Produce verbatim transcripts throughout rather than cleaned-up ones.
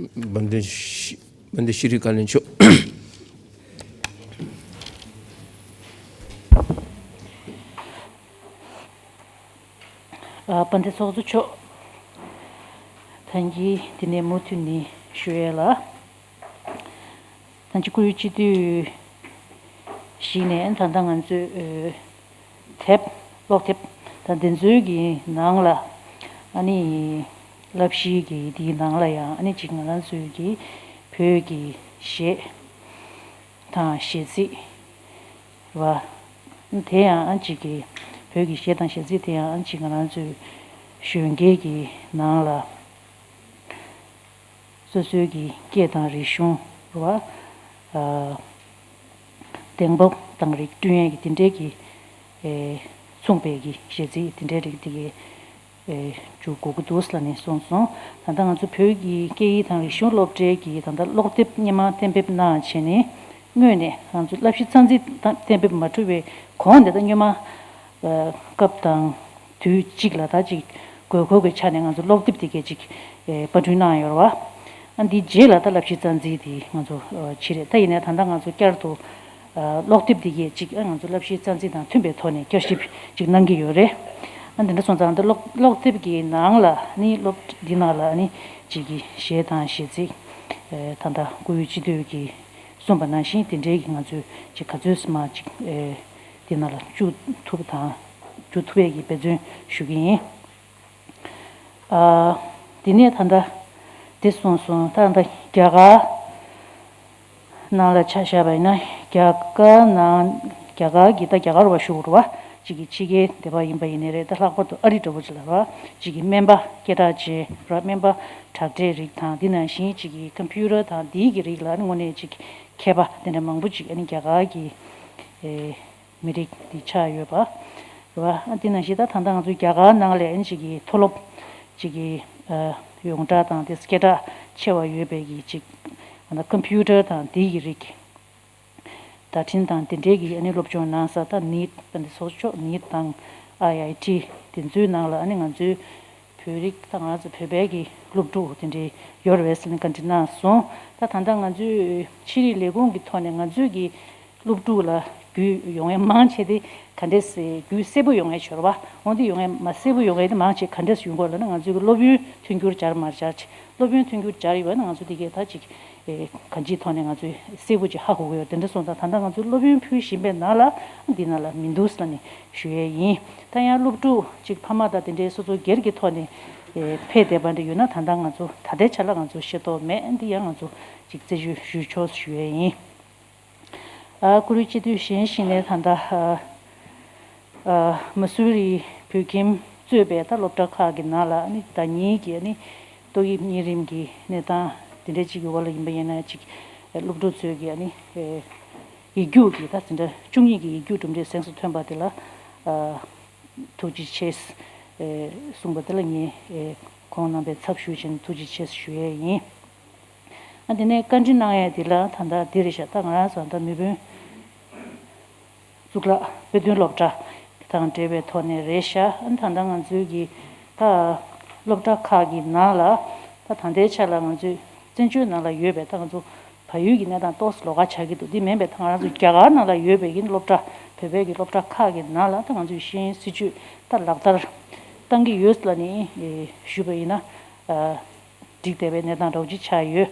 འབམ་སྡོད་ཤི- འབམ་སྡོད་ཤེས་རིག་བཀའ་བློན་མཆོག་ཨ། དཔལ་ལྡན་ཚོགས་གཙོ་མཆོག་ད་གིན་འདི་ནས་མུ་མཐུད་ནས་ཞུ་ཡས་ལ། ད་གིན་བཀུར་འོས་སྤྱི་འཐུས་ཞིག་ནས་ད་ལྟ་ང་ཚོས་དེབ་ཀློག་དེབ་དང་འདི་ཚོའི་གི་ནང་ལ་ཨ་ནི་བསླབ་གཞིའི་གི་འདིའི་ནང་ལ་ཡང་ཨ་ནི་ཅིག་ང་རང་ཚོའི་གི་བོད་ཀྱི་གཞས་དང་གཞས་ཚིག་རེད་བ། དེ་ཡང་ཨ་ཅིག་གི་བོད་ཀྱི་གཞས་དང་གཞས་ཚིག་དེ་ཡང་ཨ་ཅིག་ང་རང་ཚོའི་གཞོན་སྐྱེས་ཀྱི་ནང་ལ་སོ་སོའི་གི་སྐད་དང་རིག་གཞུང་རེད་བ། ཨ། གདེང་སྤོབས་དང་རིགས་བསྐྲུན་ཡས་ཀྱི་དེ་འདྲའི་གི་ཨེ། མཚུངས་པའི་གི་གཞས་ཚིག་དེ་འདྲའི་རིགས་དེ་གི་ཨེ། འཇུག་དགོས་ཀྱི་འདུག་ལབ་ནས་གསུངས་སོང་། ད་ལྟ་ང་ཚོ་བོད་ཀྱི་སྐད་ཡིག་དང་རིག་གཞུང་སློབ་གྲྭའི་གི་ད་ལྟ་ཀློག་དེབ་སྔོན་མ་གཏན་འབེབས་གནང་བྱས་ནས་སྔོན་ནས་ང་ཚོ་བསླབ་གཞི་རྩ་འཛིན་གཏན་འབེབས་མ་གྲུབ་པའི་གོང་ནས་ད་སྔོན་མ་སྐབས་དང་དུས་གཅིག་ལ་ད་ཅིག་དགོས་མཁོ་གི་ཆ་ནས་ང་ཚོ་སློབ་དེབ་དེ་གས་ཅིག་ཨེ། པར་སྐྲུན་གནང་ཡོད་རེད་བ། ཨ། འདིའི་རྗེས་ལ་ད་བསླབ་གཞི་རྩ་འཛིན་དེ་ང་ཚོ་ཨ། བྱས་རེད། ད་ཡིན་ནའི་ད་ལྟ་ང་ཚོ་བསྐྱར་དུ་ཨ། ཀློག་དེབ་དེ་གས་ཅིག་ཨ། ང་ཚོ་བསླབ་གཞི་རྩ་འཛིན་དང་མཐུན་པའི་ཐོག་ནས་བསྐྱར་ཞིབ་ཅིག་གནང་གི་ཡོད་རེད། ཨ། འདི་འདྲ་སོང་ཙང་ད་ཀློག་ཀློག་དེབ་ཀྱི་ནང་ལ་ནི་སློབ་འདི་ནང་ལ་ནི་ཅིག་གི་གཞས་དང་གཞས་ཚིག་ཨེ། ད་ལྟ་བཀུར་འོས་སྤྱི་འཐུས་ཀྱིས་གསུངས་པ་ནང་བཞིན་དེ་འདྲའི་གི་ང་ཚོས་ཅིག་ག་ཚོད་སོང་མ་ཅིག་ཨེ། དེ་ནང་ལ་བཅུག་ཐུབ་དང་བཅུག་ཐུབ་ཡས་ཀྱི་འབད་བརྩོན་ཞུ་གི་ཡིན། ཨ། དེ་ནས་ད་ལྟ་དེ་གསུངས་སོང་། ད་ལྟ་རྒྱ་གར་ནང་ལ་ཆ་བཞག་པ་ཡིན་ན་རྒྱ་གར་ནང་རྒྱ་གར་གྱི་ད་རྒྱ་གར་བ་ཞུ་དགོས་རེད་བ། གཅིག་གི་ཕྱི་རྒྱལ་སྡེ་བ་ཡིན་པ་ཡིན་ནའི་རེད། ད་ལྷག་པར་དུ་ཨ་རི་འདྲ་བོ་ཅིག་ལ་རེད་བ། གཅིག་གི་སྨན་པ་སྐད་གྲགས་ཅན་རེད་བ། སྨན་པ་དྲག་གྲས་རིགས་དང་དེ་ནང་བཞིན་གཅིག་གི་ཀམ་པུ་ཊར་དང་དེའི་གི་རིགས་ལ་ནི་དངོས་གནས་ཅིག་མཁས་པ་དེ་འདྲ་མང་པོ་ཅིག་ཨ་ནི་རྒྱ་གར་གྱི་ཨེ། མི་རིགས་འདི་ཆགས་ཡོད་པ་རེད་བ། ཨ། དེ་ནང་བཞིན་ད་ད་ལྟ་ང་ཚོ་རྒྱ་གར་ནང་ལ་ཨ་ནི་ཅིག་གི་མཐོ་སློབ་ཅིག་གི་ཨ། ཡོངས་གྲགས་དང་དེ་སྐད་གྲགས་ཆེ་བ་ཡོད་པའི་གི་ཅིག་ཨ་ནི་ཀམ་པུ་ཊར་དང་དེའི་གི་རིགས་བརྡ་འཕྲིན་དང་དེ་འདྲའི་གི་ཨ་ནི་སློབ་སྦྱོང་གནང་ས་ད་ནིཊ་དང་དེ་ཚོགས་ཆོག་ནིཊ་དང་ཨའི་ཨའི་ཊི་དེ་ཚོའི་ནང་ལ་ཨ་ནི་ང་ཚོའི་བོད་རིགས་ད་ང་ཚོ་བོད་པའི་གི་སློབ་ཕྲུག་དེ་འདྲའི་ཡོད་རེད་ཟེར་ནས་བཀའ་འདྲི་གནང་སོང་། ད་ད་ལྟ་ང་ཚོའི་ཕྱི་རིགས་ལས་ཁུངས་ཀྱི་ཐོག་ནས་ང་ཚོའི་གི་སློབ་ཕྲུག་ལ་རྒྱུས་ཡོང་ཡས་མང་ཆེ་དེ་ག་འདྲས་སེ་རྒྱུས་གསལ་པོ་ཡོང་ཡས་ཆོར་བ། འོན་ཏེ་ཡོང་ཡས་མ་གསལ་པོ་ཡོང་ཡས་དེ་མང་ཆེ་ག་འདྲས་སེ་ཡོང་གི་ཡོད་ལབ་ན། ང་ཚོའི་གི་སློབ་ཡོན་མཐུན་འགྱུར་སྦྱར་མ་སྦྱར་ཆེ། སློབ་ཡོན་མཐུན་འགྱུར་སྦྱར་ཡོད་ན་ང་ཚོ་དེ་གས་ད་ཅིག་ཨེ། གང་ཅིའི་ཐོག་ནས་ང་ཚོས་གསལ་པོ་ཅིག་ཧ་གོ་གི་ཡོད། དེ་འདྲ་སོང་ཙང་ད་ལྟ་ང་ཚོའི་སློབ་ཡོན་ཕུལ་བཞིན་པའི་ནང་ལ་འདི་ནང་ལ་མི་འདུག་ཟེར་ནས་ཞུ་ཡས་ཡིན། ད་ཡང་སློབ་ཕྲུག་ཅིག་ཕ་མ་དང་དེ་འདྲའི་སོ་སོ་སྒེར་གྱི་ཐོག་ནས་ཨེ། ཕེབས་བསྡད་པ་འདྲ་ཡོད་ན་ད་ལྟ་ང་ཚོ་ད་ལྟའི་ཆ་ལ་ང་ཚོ་ཤེས་རྟོགས་མེད། འདི་ཡང་ང་ཚོ་ཅིག་རྩད་གཅོད་ཞུ་ཆོག་ཞུ་ཡས་ཡིན། ཨ། བཀུར་འོས་སྤྱི་འཐུས་གཞན་ཞིག་ནས་ད་ལྟ་ཨ། ཨ། མ་སུ་རི་བོད་ཁྱིམ་གཙོས་པའི་ད་སློབ་གྲྭ་ཁག་གི་ནང་ལ་ཨ་ནི་ཟླ་ཉིན་གྱི་ཨ་ནི་ཏོག་དབྱིབས་གཉན་རིམས་ཀྱི་གནས་སྟངས་དེ་འདྲ་ཅིག་གི་འོག་ལ་ཡིན་པ་ཡིན་ན་ཅིག་སློབ་ཕྲུག་ཚོས་ཀྱི་ཨ་ནི་ཡིག་རྒྱུགས་ཀྱི་ད་དེ་འདྲ་བཅུ་གཉིས་ཀྱི་ཡིག་རྒྱུགས་གྲུབ་འབྲས་གཟེངས་སུ་ཐོན་པ་དེ་ལ་ཨ། ཐུགས་རྗེ་ཆེ་གསུངས་པ་དེ་ལ་ངས་ཁོང་རྣམ་པའི་ཚབ་ཞུས་བྱས་ནས་ཐུགས་རྗེ་ཆེ་ཞུ་ཡས་ཡིན། ཨ། དེ་ནས་བཀའ་འདྲི་གནང་ཡས་དེ་ལ་ད་ལྟ་འདི་རེད་ཤག་ད་ང་རང་ཚོ་ད་མེས་དབོན་གཙུག་ལག་དཔེ་སྟོན་སློབ་གྲྭ་དང་འབྲེལ་བའི་ཐོག་ནས་རེད་ཤག་ཨ། ད་ལྟ་ང་ཚོའི་གི་ད་སློབ་གྲྭ་ཁག་གི་ནང་ལ་ད་ད་ལྟའི་ཆ་ལ་ང་ཚོའི་བཙན་བྱོལ་ནང་ལ་ཡོད་པའི་ད་ང་ཚོ་བལ་ཡུལ་གྱི་གནས་སྟངས་ཏོག་ཙམ་ལོགས་ཀ་ཆགས་ཀྱི་འདུག་འདི་མིན་པའི་ད་ང་རང་ཚོ་རྒྱ་གར་ནང་ལ་ཡོད་པའི་གི་སློབ་གྲྭ་བོད་པའི་གི་སློབ་གྲྭ་ཁག་གི་ནང་ལ་ད་ང་ཚོའི་ཤེས་ཡོན་སྲིད་བྱུས་ད་ལག་བསྟར་བཏང་གི་ཡོད་ལ་ནི་ཞུས་པ་ཡིན་ན་འགྲིག་བསྡད་པའི་གནས་སྟངས་འདྲ་བོ་ཅིག་ཆགས་ཡོད།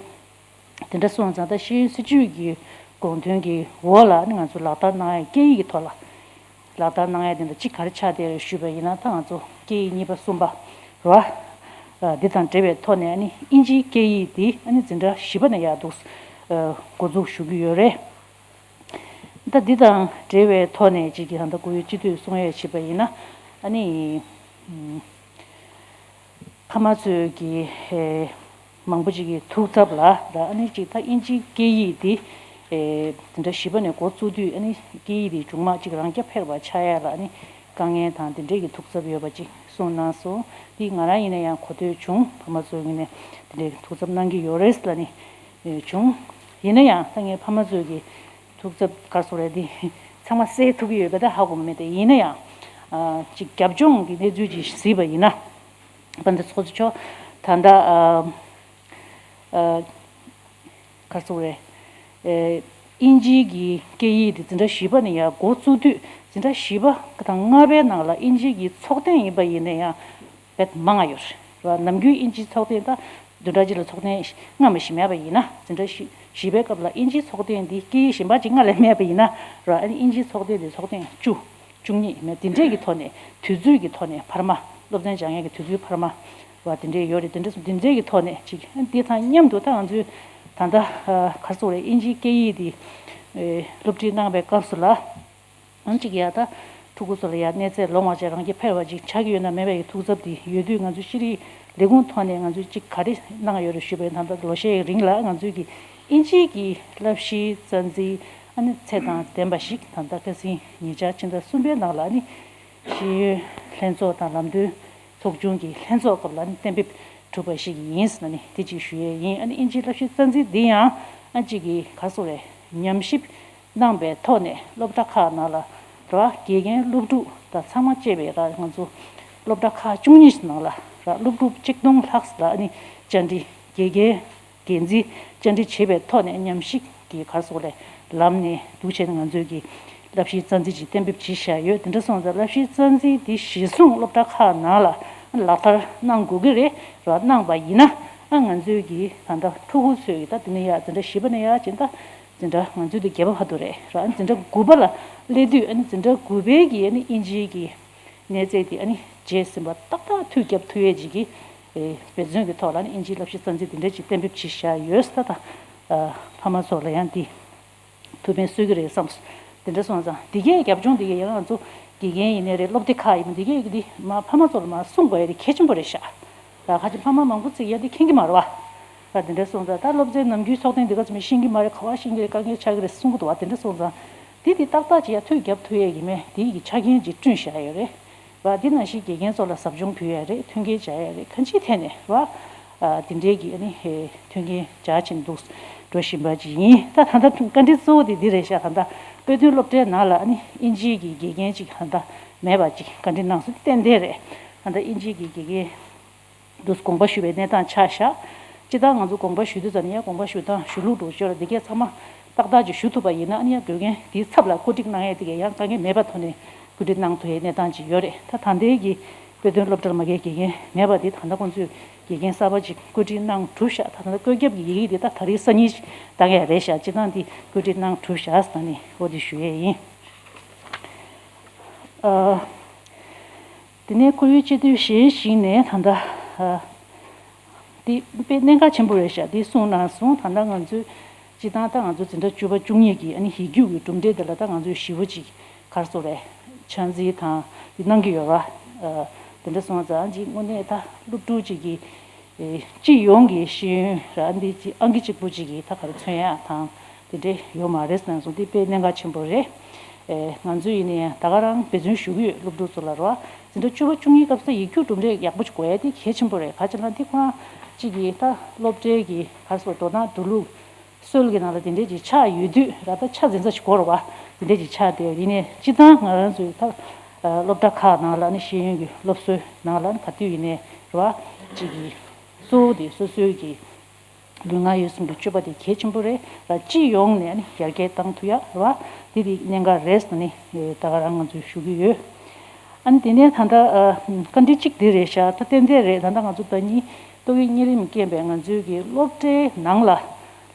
དེ་འདྲ་སོང་ཙང་ད་ཤེས་ཡོན་སྲིད་བྱུས་ཀྱི་དགོངས་དོན་གྱི་འོག་ལ་ནི་ང་ཚོ་ལག་བསྟར་གནང་ཡ་སྐད་ཡིག་གི་ཐོག་ལ་ལག་བསྟར་གནང་ཡ་དེ་འདྲ་གཅིག་ག་རེ་ཆགས་བསྡད་རེད་ཞུས་པ་ཡིན་ན། ད་ང་ཚོ་སྐད་ཡིག་གཉིས་པ་གསུམ་པ་རེད་བ། འདི་དང་འབྲེལ་བའི་ཐོག་ནས་ཨ་ནི་དབྱིན་ཇིའི་སྐད་ཡིག་འདི་ཨ་ནི་འཛིན་གྲྭ་བཞི་པ་ནས་ཡར་འདུག་འགོ་འཛུགས་ཞུ་གི་ཡོད་རེད། ད་འདི་དང་འབྲེལ་བའི་ཐོག་ནས་ཅིག་གི་ད་ལྟ་བཀུར་འོས་སྤྱི་འཐུས་གསུང་ཡས་བྱས་པ་ཡིན་ན་ཨ་ནི། ཕ་མ་ཚོས་ཀྱི་ཨེ། མང་པོ་ཅིག་གི་ཐུགས་འཚབ་ལ་ད་ཨ་ནི་ཅིག་ད་དབྱིན་ཇིའི་སྐད་ཡིག་འདི་ཨེ། དེ་འདྲ་བཞི་པ་ནས་འགོ་བཙུགས་དུས་ཨ་ནི་སྐད་ཡིག་འདི་མཇུག་མ་ཅིག་རང་རྐྱ་འཕེར་བ་ཆགས་ཡ་ལ་ཨ་ནི་དཀའ་ངལ་དང་དེ་འདྲས་ཀྱི་ཐུགས་འཚབ་ཡོད་པ་ཅིག་གསུངས་གནང་སོང་། འདི་ང་རང་ཡིན་ན་ཡང་གོ་ཐོས་བྱུང་། ཕ་མ་ཚོའི་ངོས་ནས་དེ་འདྲས་ཐུགས་འཚབ་གནང་གི་ཡོད་རེད་ལ་ནི་བྱུང་། ཡིན་ན་ཡང་ད་ངའི་ཕ་མ་ཚོས་ཀྱི་ཐུགས་འཚབ་ག་རེ་ཟེར་རེད་འདི་ཚང་མ་གསལ་ཐུབ་ཀྱི་ཡོད་པ་ད་ཧ་གོ་མེད་དེ། ཡིན་ན་ཡང་ཨ། ཅིག་རྒྱབ་ལྗོངས་ཀྱི་གནས་ཚུལ་ཅིག་གཟིགས་པ་ཡིན་ན། དཔལ་ལྡན་ཚོགས་གཙོ་མཆོག་ད་ལྟ་ཨ། ཨ། ག་རེ་ཟེར་དགོས་རེད། ཨེ། དབྱིན་ཇིའི་གི་སྐད་ཡིག་དེ་འཛིན་གྲྭ་བཞི་པ་ནས་ཡར་འགོ་བཙུགས་དུས། འཛིན་གྲྭ་བཞི་པ་དང་ལྔ་པའི་ནང་ལ་དབྱིན་ཇིའི་གི་ཚོགས་ཐེངས་ཡིན་པ་ཡིན་ན་ཡང་དཔེ་མང་ང་ཡོད་རེད། ནམ་རྒྱུན་དབྱིན་ཇིའི་ཚོགས་ཐེངས་ད་བདུན་ཕྲག་གཅིག་ལ་ཚོགས་ཐེངས་ལྔ་མ་གཞི་མེད་པ་ཡིན་ན། འཛིན་གྲྭ་བཞི་བཞི་པའི་སྐབས་ལ་དབྱིན་ཇིའི་ཚོགས་ཐེངས་འདི་སྐད་ཡིག་གཞན་པ་ཅིག་སྔ་ལས་མེད་པ་ཡིན་ན་ར། ཨ་ནི་དབྱིན་ཇིའི་ཚོགས་ཐེངས་འདི་ཚོགས་ཐེངས་བཅུ། བཅུ་གཉིས་མེད་དེ་འདྲས་ཀྱི་ཐོག་ནས། དུས་ཚོད་ཀྱི་ཐོག་ནས་འཕར་མ། སློབ་ཚན་སྦྱང་ཡས་ཀྱི་དུས་ཚོད་འཕར་མ་བ་དེ་འདྲས་ཡོད་རེད། དེ་འདྲས་སོང་དེ་འདྲས་ཀྱི་ཐོག་ནས་ཅིག་དེ་དང་མཉམ་དུ་ད་ང་ཚོས་ད་ལྟ་ག་རེ་ཟེར་དགོས་རེད། དབྱིན་ཇིའི་སྐད་ཡིག་དེ་སློབ་ཁྲིད་གནང་བའི་སྐབས་སུ་ལ། ཨང་ཅིག་ཡ་ད་ཕྲུ་གུ་ཚོ་ལ་ཡ་གནས་ཚད་ལོང་བ་བྱས་རང་རྐྱ་འཕེར་བ་ཅིག་ཆགས་ཀྱི་ཡོད་ན་མེད་པའི་ཐུགས་འཚབ་དེ་ཡོད་དུས། ང་ཚོས་ཤེས་རིག་ལས་ཁུངས་ཐོག་ནས་ང་ཚོས་ཅིག་ག་རེ་གནང་ཡོད་རེད་ཞུས་པ་ཡིན་ན། ད་ལྟ་ལོ་ཤས་རིང་ལ་ང་ཚོས་ཀྱི་དབྱིན་ཇིའི་གི་བསླབ་གཞིའི་རྩ་འཛིན། ཨ་ནི་ཚད་དང་ལྡན་པ་ཞིག་ད་ལྟ་ཁ་སང་ཉེ་ཆར་ཕྱི་ཟླ་གསུམ་པའི་ནང་ལ་ནི་ཤེས་ཡོན་ལྷན་ཚོགས་དང་ལམ་སྟོན་ཚོགས་ཆུང་གི་ལྷན་ཚོགས་སྐབས་ལ་ནི་གཏན་འབེབས་གྲུབ་པ་ཞིག་ཡིན་ཟེར་ནས་དེ་ཅིག་ཞུ་ཡས་ཡིན། ཨ་ནི་དབྱིན་ཇིའི་བསླབ་གཞི་རྩ་འཛིན་འདི་ཡང་ཨ་ཅིག་གི་ག་རེ་ཟེར་དགོས་རེད། ཉམས་ཞིབ་གནང་བའི་ཐོག་ནས་སློབ་གྲྭ་ཁག་ནང་ལ་ར་དགེ་རྒན་སློབ་ཕྲུག་དང་ཚང་མ་བཅས་པའི་ར་ང་ཚོ་སློབ་གྲྭ་ཁག་བཅུ་གཉིས་ནང་ལ་ར་སློབ་ཕྲུག་གཅིག་སྟོང་ལྷག་ལ་ཨ་ནི་བཅར་འདྲི། དགེ་རྒན་འགན་འཛིན་བཅར་འདྲི་བྱེད་པའི་ཐོག་ནས་ཉམས་ཞིབ་ཀྱི་ག་རེ་ཟེར་དགོས་རེད། ལམ་ནས་འདུག་བྱས་ནས་ང་ཚོས་ཀྱི་བསླབ་གཞིའི་རྩ་འཛིན་ཅིག་གཏན་འབེབས་བྱས་བཞག་ཡོད། དེ་འདྲ་སོང་ཙང་བསླབ་གཞིའི་རྩ་འཛིན་འདི་གཞིར་བཟུང་སློབ་གྲྭ་ཁག་ནང་ལ་ལག་བསྟར་གནང་དགོས་ཀྱི་རེད་ར། གནང་པ་ཡིན་ན་ཨ་ང་ཚོས་ཀྱི་ད་ལྟ་ཕྲུ་གུ་ཚོས་ཀྱི་ད་དེ་ནས་ཡར་འཛིན་གྲྭ་བཞི་པ་ནས་ཡར་ཕྱིན། ད་འཛིན་གྲྭ་ང་ཚོའི་འདི་བརྒྱད་པ་བར་དུ་རེད་ར། འཛིན་གྲྭ་དགུ་པ་ལ་སླེབས་དུས་ཨ་ནི་འཛིན་གྲྭ་དགུ་པའི་གི་ཨ་ནི་དབྱིན་ཇིའི་གི་གནས་ཚད་དེ་ཨ་ནི་བརྗེད་ཟིན་པ་ཏག་ཏག་མཐུད་རྒྱབ་ཐུབ་ཡས་ཅིག་གི་འབད་བརྩོན་གྱི་ཐོག་ལ་ནི་དབྱིན་ཇིའི་བསླབ་གཞི་རྩ་འཛིན་དེ་འདྲ་ཅིག་གཏན་འབེབས་བྱས་བཞག་ཡོད། ད་ད་ཕ་མ་ཚོ་ལ་ཡང་འདི་ཐུགས་ཕན་གསོས་ཀྱི་རེད་བསམ་སོང་། དེ་འདྲ་སོང་ཙང་འདི་གའི་རྒྱབ་ལྗོངས་འདི་གའི་ཡང་ང་ཚོ་དགེ་རྒན་ཡིན་ནའི་རེད། སློབ་སྡེ་ཁག་ཡིན་ན་འདི་གའི་འདི་མ་ཕ་མ་ཚོ་ལ་མ་གསུང་དགོས་ཡ་དེ་གལ་ཆེན་པོ་རེད་ཤག་ད་ཁ་ཅིག་ཕ་མ་མང་པོ་ཅིག་ཡ་འདི་མཁྱེན་གྱི་མ་རེད་བ། ད་དེ་འདྲ་སོང་ཙང་ད་སློབ་ཚན་ནམ་རྒྱུན་ཚོགས་ཐེངས་འདི་ག་ཚོད་མིན་ཤེས་ཀྱི་མ་རེད། ག་བ་ཤེས་ཀྱི་རེད། དཀའ་ངལ་ཆགས་ཀྱི་རེད་གསུང་གི་འདུག་བ། དེ་འདྲ་སོང་ཙང་འདི་འདི་ཏག་ཏག་ཅིག་ཡ་མཐུད་རྒྱབ་ཐུབ་ཡས་ཀྱི་མེད། འདི་ཡི་གི་ཆ་རྐྱེན་ཅིག་བསྐྲུན་བཞག་ཡོད་རེད་བ། འདི་ནང་བཞིན་དགེ་རྒན་ཚོ་ལ་ཟབ་སྦྱོང་ཕུལ་ཡས་རེད། མཐུན་རྐྱེན་སྦྱར་ཡས་རེད། གང་ཅིའི་ཐད་ནས་བ། ཨ། དེ་འདྲའི་གི་ཨ་ནི་ཧེ་མཐུན་རྐྱེན་སྦྱར་བཞིན་འདུག་འགྲོ་བཞིན་པ་ཅིག་ཡིན། ད་ད་ལྟ་བཀའ་འདྲི་གཙོ་བོ་དེ་འདི་རེད་ཤག་ད་ལྟ་དཔེ་སྟོན་སློབ་གྲྭའི་ནང་ལ་ཨ་ནི་དབྱིན་ཇིའི་གི་དགེ་རྒན་ཅིག་ད་ལྟ་མེད་པ་ཅིག་བཀའ་འདྲི་གནང་སོང་། ཏན་ཏན་རེད། ད་ལྟ་དབྱིན་ཇིའི་གི་དགེ་རྒན་འདུག་དགོངས་པ་ཞུ་བའི་གནས་སྟངས་ཆགས་ཤག་སྤྱིར་བཏང་ང་ཚོ་དགོངས་པ་ཞུ་དུས་ཙམ་ནས་ཡང་དགོངས་པ་ཞུ་སྟངས་ཞུ་ལུགས་འགྲོ་ཆོག་ར། འདི་གས་ཚང་མ་ཏག་ཏག་ཅིག་ཞུ་ཐུབ་པ་ཡིན་ན་ཨ་ནི་ཡང་དགེ་རྒན་དེའི་ཚབ་ལ་བཀོད་སྒྲིག་གནང་ཡས་དེ་གས་ཡང་དཀའ་ངལ་མེད་པ་ཐོག་ནས་བཀོད་སྒྲིག་གནང་ཐུབ་ཡས་གནས་སྟངས་ཅིག་ཡོད་རེད། ད་ད་ལྟའི་གི་དཔེ་སྟོན་སློབ་གྲྭར་མ་གའི་དགེ་རྒན་མེད་པ་དེ་ད་ལྟ་ཁོང་ཚོས་དགེ་རྒན་གསར་པ་ཅིག་བཀོད་སྒྲིག་གནང་གྲུབ་ཤག་ད་ད་ལྟ་བཀོད་ཁྱབ་ཀྱི་ཡི་གེ་དེ་ད་ད་རེས་སང་ཉིན་བཏང་ཡས་རེད་ཤག་སྤྱིར་བཏང་དེ་བཀོད་སྒྲིག་གནང་གྲུབ་ཤག་ཟེར་ནས་འོ་དེ་ཞུ་ཡས་ཡིན། ཨ། དེ་ནས་ཁོར་ཡུག་སྤྱི་འཐུས་གཞན་ཞིག་ནས་ད་ལྟ། ཨ། འདི་དཔེ་གནད་འགག་ཆེན་པོ་རེད་ཤག་འདི་གསུངས་གནང་སོང་། ད་ལྟ་ང་ཚོའི་སྤྱིར་བཏང་ད་ང་ཚོ་འཛིན་གྲྭ་བཅུ་པ་བཅུ་གཉིས་ཀྱི་ཨ་ནི་ཡིག་རྒྱུགས་ཀྱི་གྲུབ་འབྲས་དེ་ལ་ད་ང་ཚོས་ཞེ་པོ་ཅིག་ག་རེ་ཟེར་དགོས་རེད། ཆ་འཛིན་དང་འདི་གནང་གི་ཡོད་ར། ཨ། དེ་འདྲ་སོང་ཙང་ཅིག་དངོས་གནས་ད་སློབ་ཕྲུག་ཅིག་གི་ཨེ། སྤྱི་ཡོངས་ཀྱི་ཤེས་ཡོན་ར་འདི་ཅིག་ཨང་ཀི་གཅིག་པུ་ཅིག་གིས་ད་ག་རེ་མཚོན་ཡག་དང་དེ་འདྲའི་ཡོད་མ་རེད་ཟེར་ནས་སོང་། འདི་དཔེ་གནད་འགག་ཆེན་པོ་རེད། ཨེ། ང་ཚོ་ཡིན་ནའི་ད་ག་རང་འབད་བརྩོན་ཞུ་གི་ཡོད། སློབ་ཕྲུག་ཚོ་ལ་རོ། འཛིན་གྲྭ་བཅུ་པ་བཅུ་གཉིས་སྐབས་སུ་ཡིག་རྒྱུགས་གྲུབ་འབྲས་ཡག་པོ་ཅིག་དགོས་ཡ་དེ་གལ་ཆེན་པོ་རེད། ག་ཅི་ལ་འདི་ཁོ་རང་གཅིག་གིས་ད་སློབ་གྲྭའི་གི་ག་རེ་ཟེར་འགྲོ་སྟངས་འགྲོ་ལུགས་སྲོལ་གྱི་ནང་ལ་དེ་འདྲས་ཅིག་ཆགས་ཡོད་དུས་ར། ད་ཆ་འཛིན་ས་ཞིག་དགོས་རེད་བ། དེ་འདྲས་ཅིག་ཆགས་བསྡད་ཡོད། ཡིན་ནའི་སྤྱིར་བཏང་ང་རང་ཚོའི་ད་སློབ་གྲྭ་ཁག་ནང་ལ་ནི་ཤེས་ཡོན་གྱི་སློབ་གསོའི་ནང་ལ་ནི་ག་དུས་ཡིན་ནའི་རེད་བ། གཅིག་གིས་གཙོ་བོ་དེ་སོ་སོའི་གི་ལུས་ངག་ཡིད་གསུམ་གྱི་སྤྱོད་པ་དེ་གལ་ཆེན་པོ་རེད་ར། སྤྱི་ཡོངས་ནས་ནི་ཡར་རྒྱས་བཏང་ཐུབ་ཡ་རེད་བ། དེ་དེ་གནད་འགག་རེད་ཟེར་ནས་ད་ག་རང་ང་ཚོས་ཞུ་གི་ཡོད། ཨ་ནི་དེ་ནས་ད་ལྟ་ཨ། བཀའ་འདྲི་གཅིག་དེ་རེད་ཤག་ད་ཏན་ཏན་རེད། ད་ལྟ་ང་ཚོ་ཟླ་ཉིན་ཏོག་དབྱིབས་གཉན་རིམས་རྐྱེན་པས་ང་ཚོའི་གི་སློབ་གྲྭའི་ནང་ལ་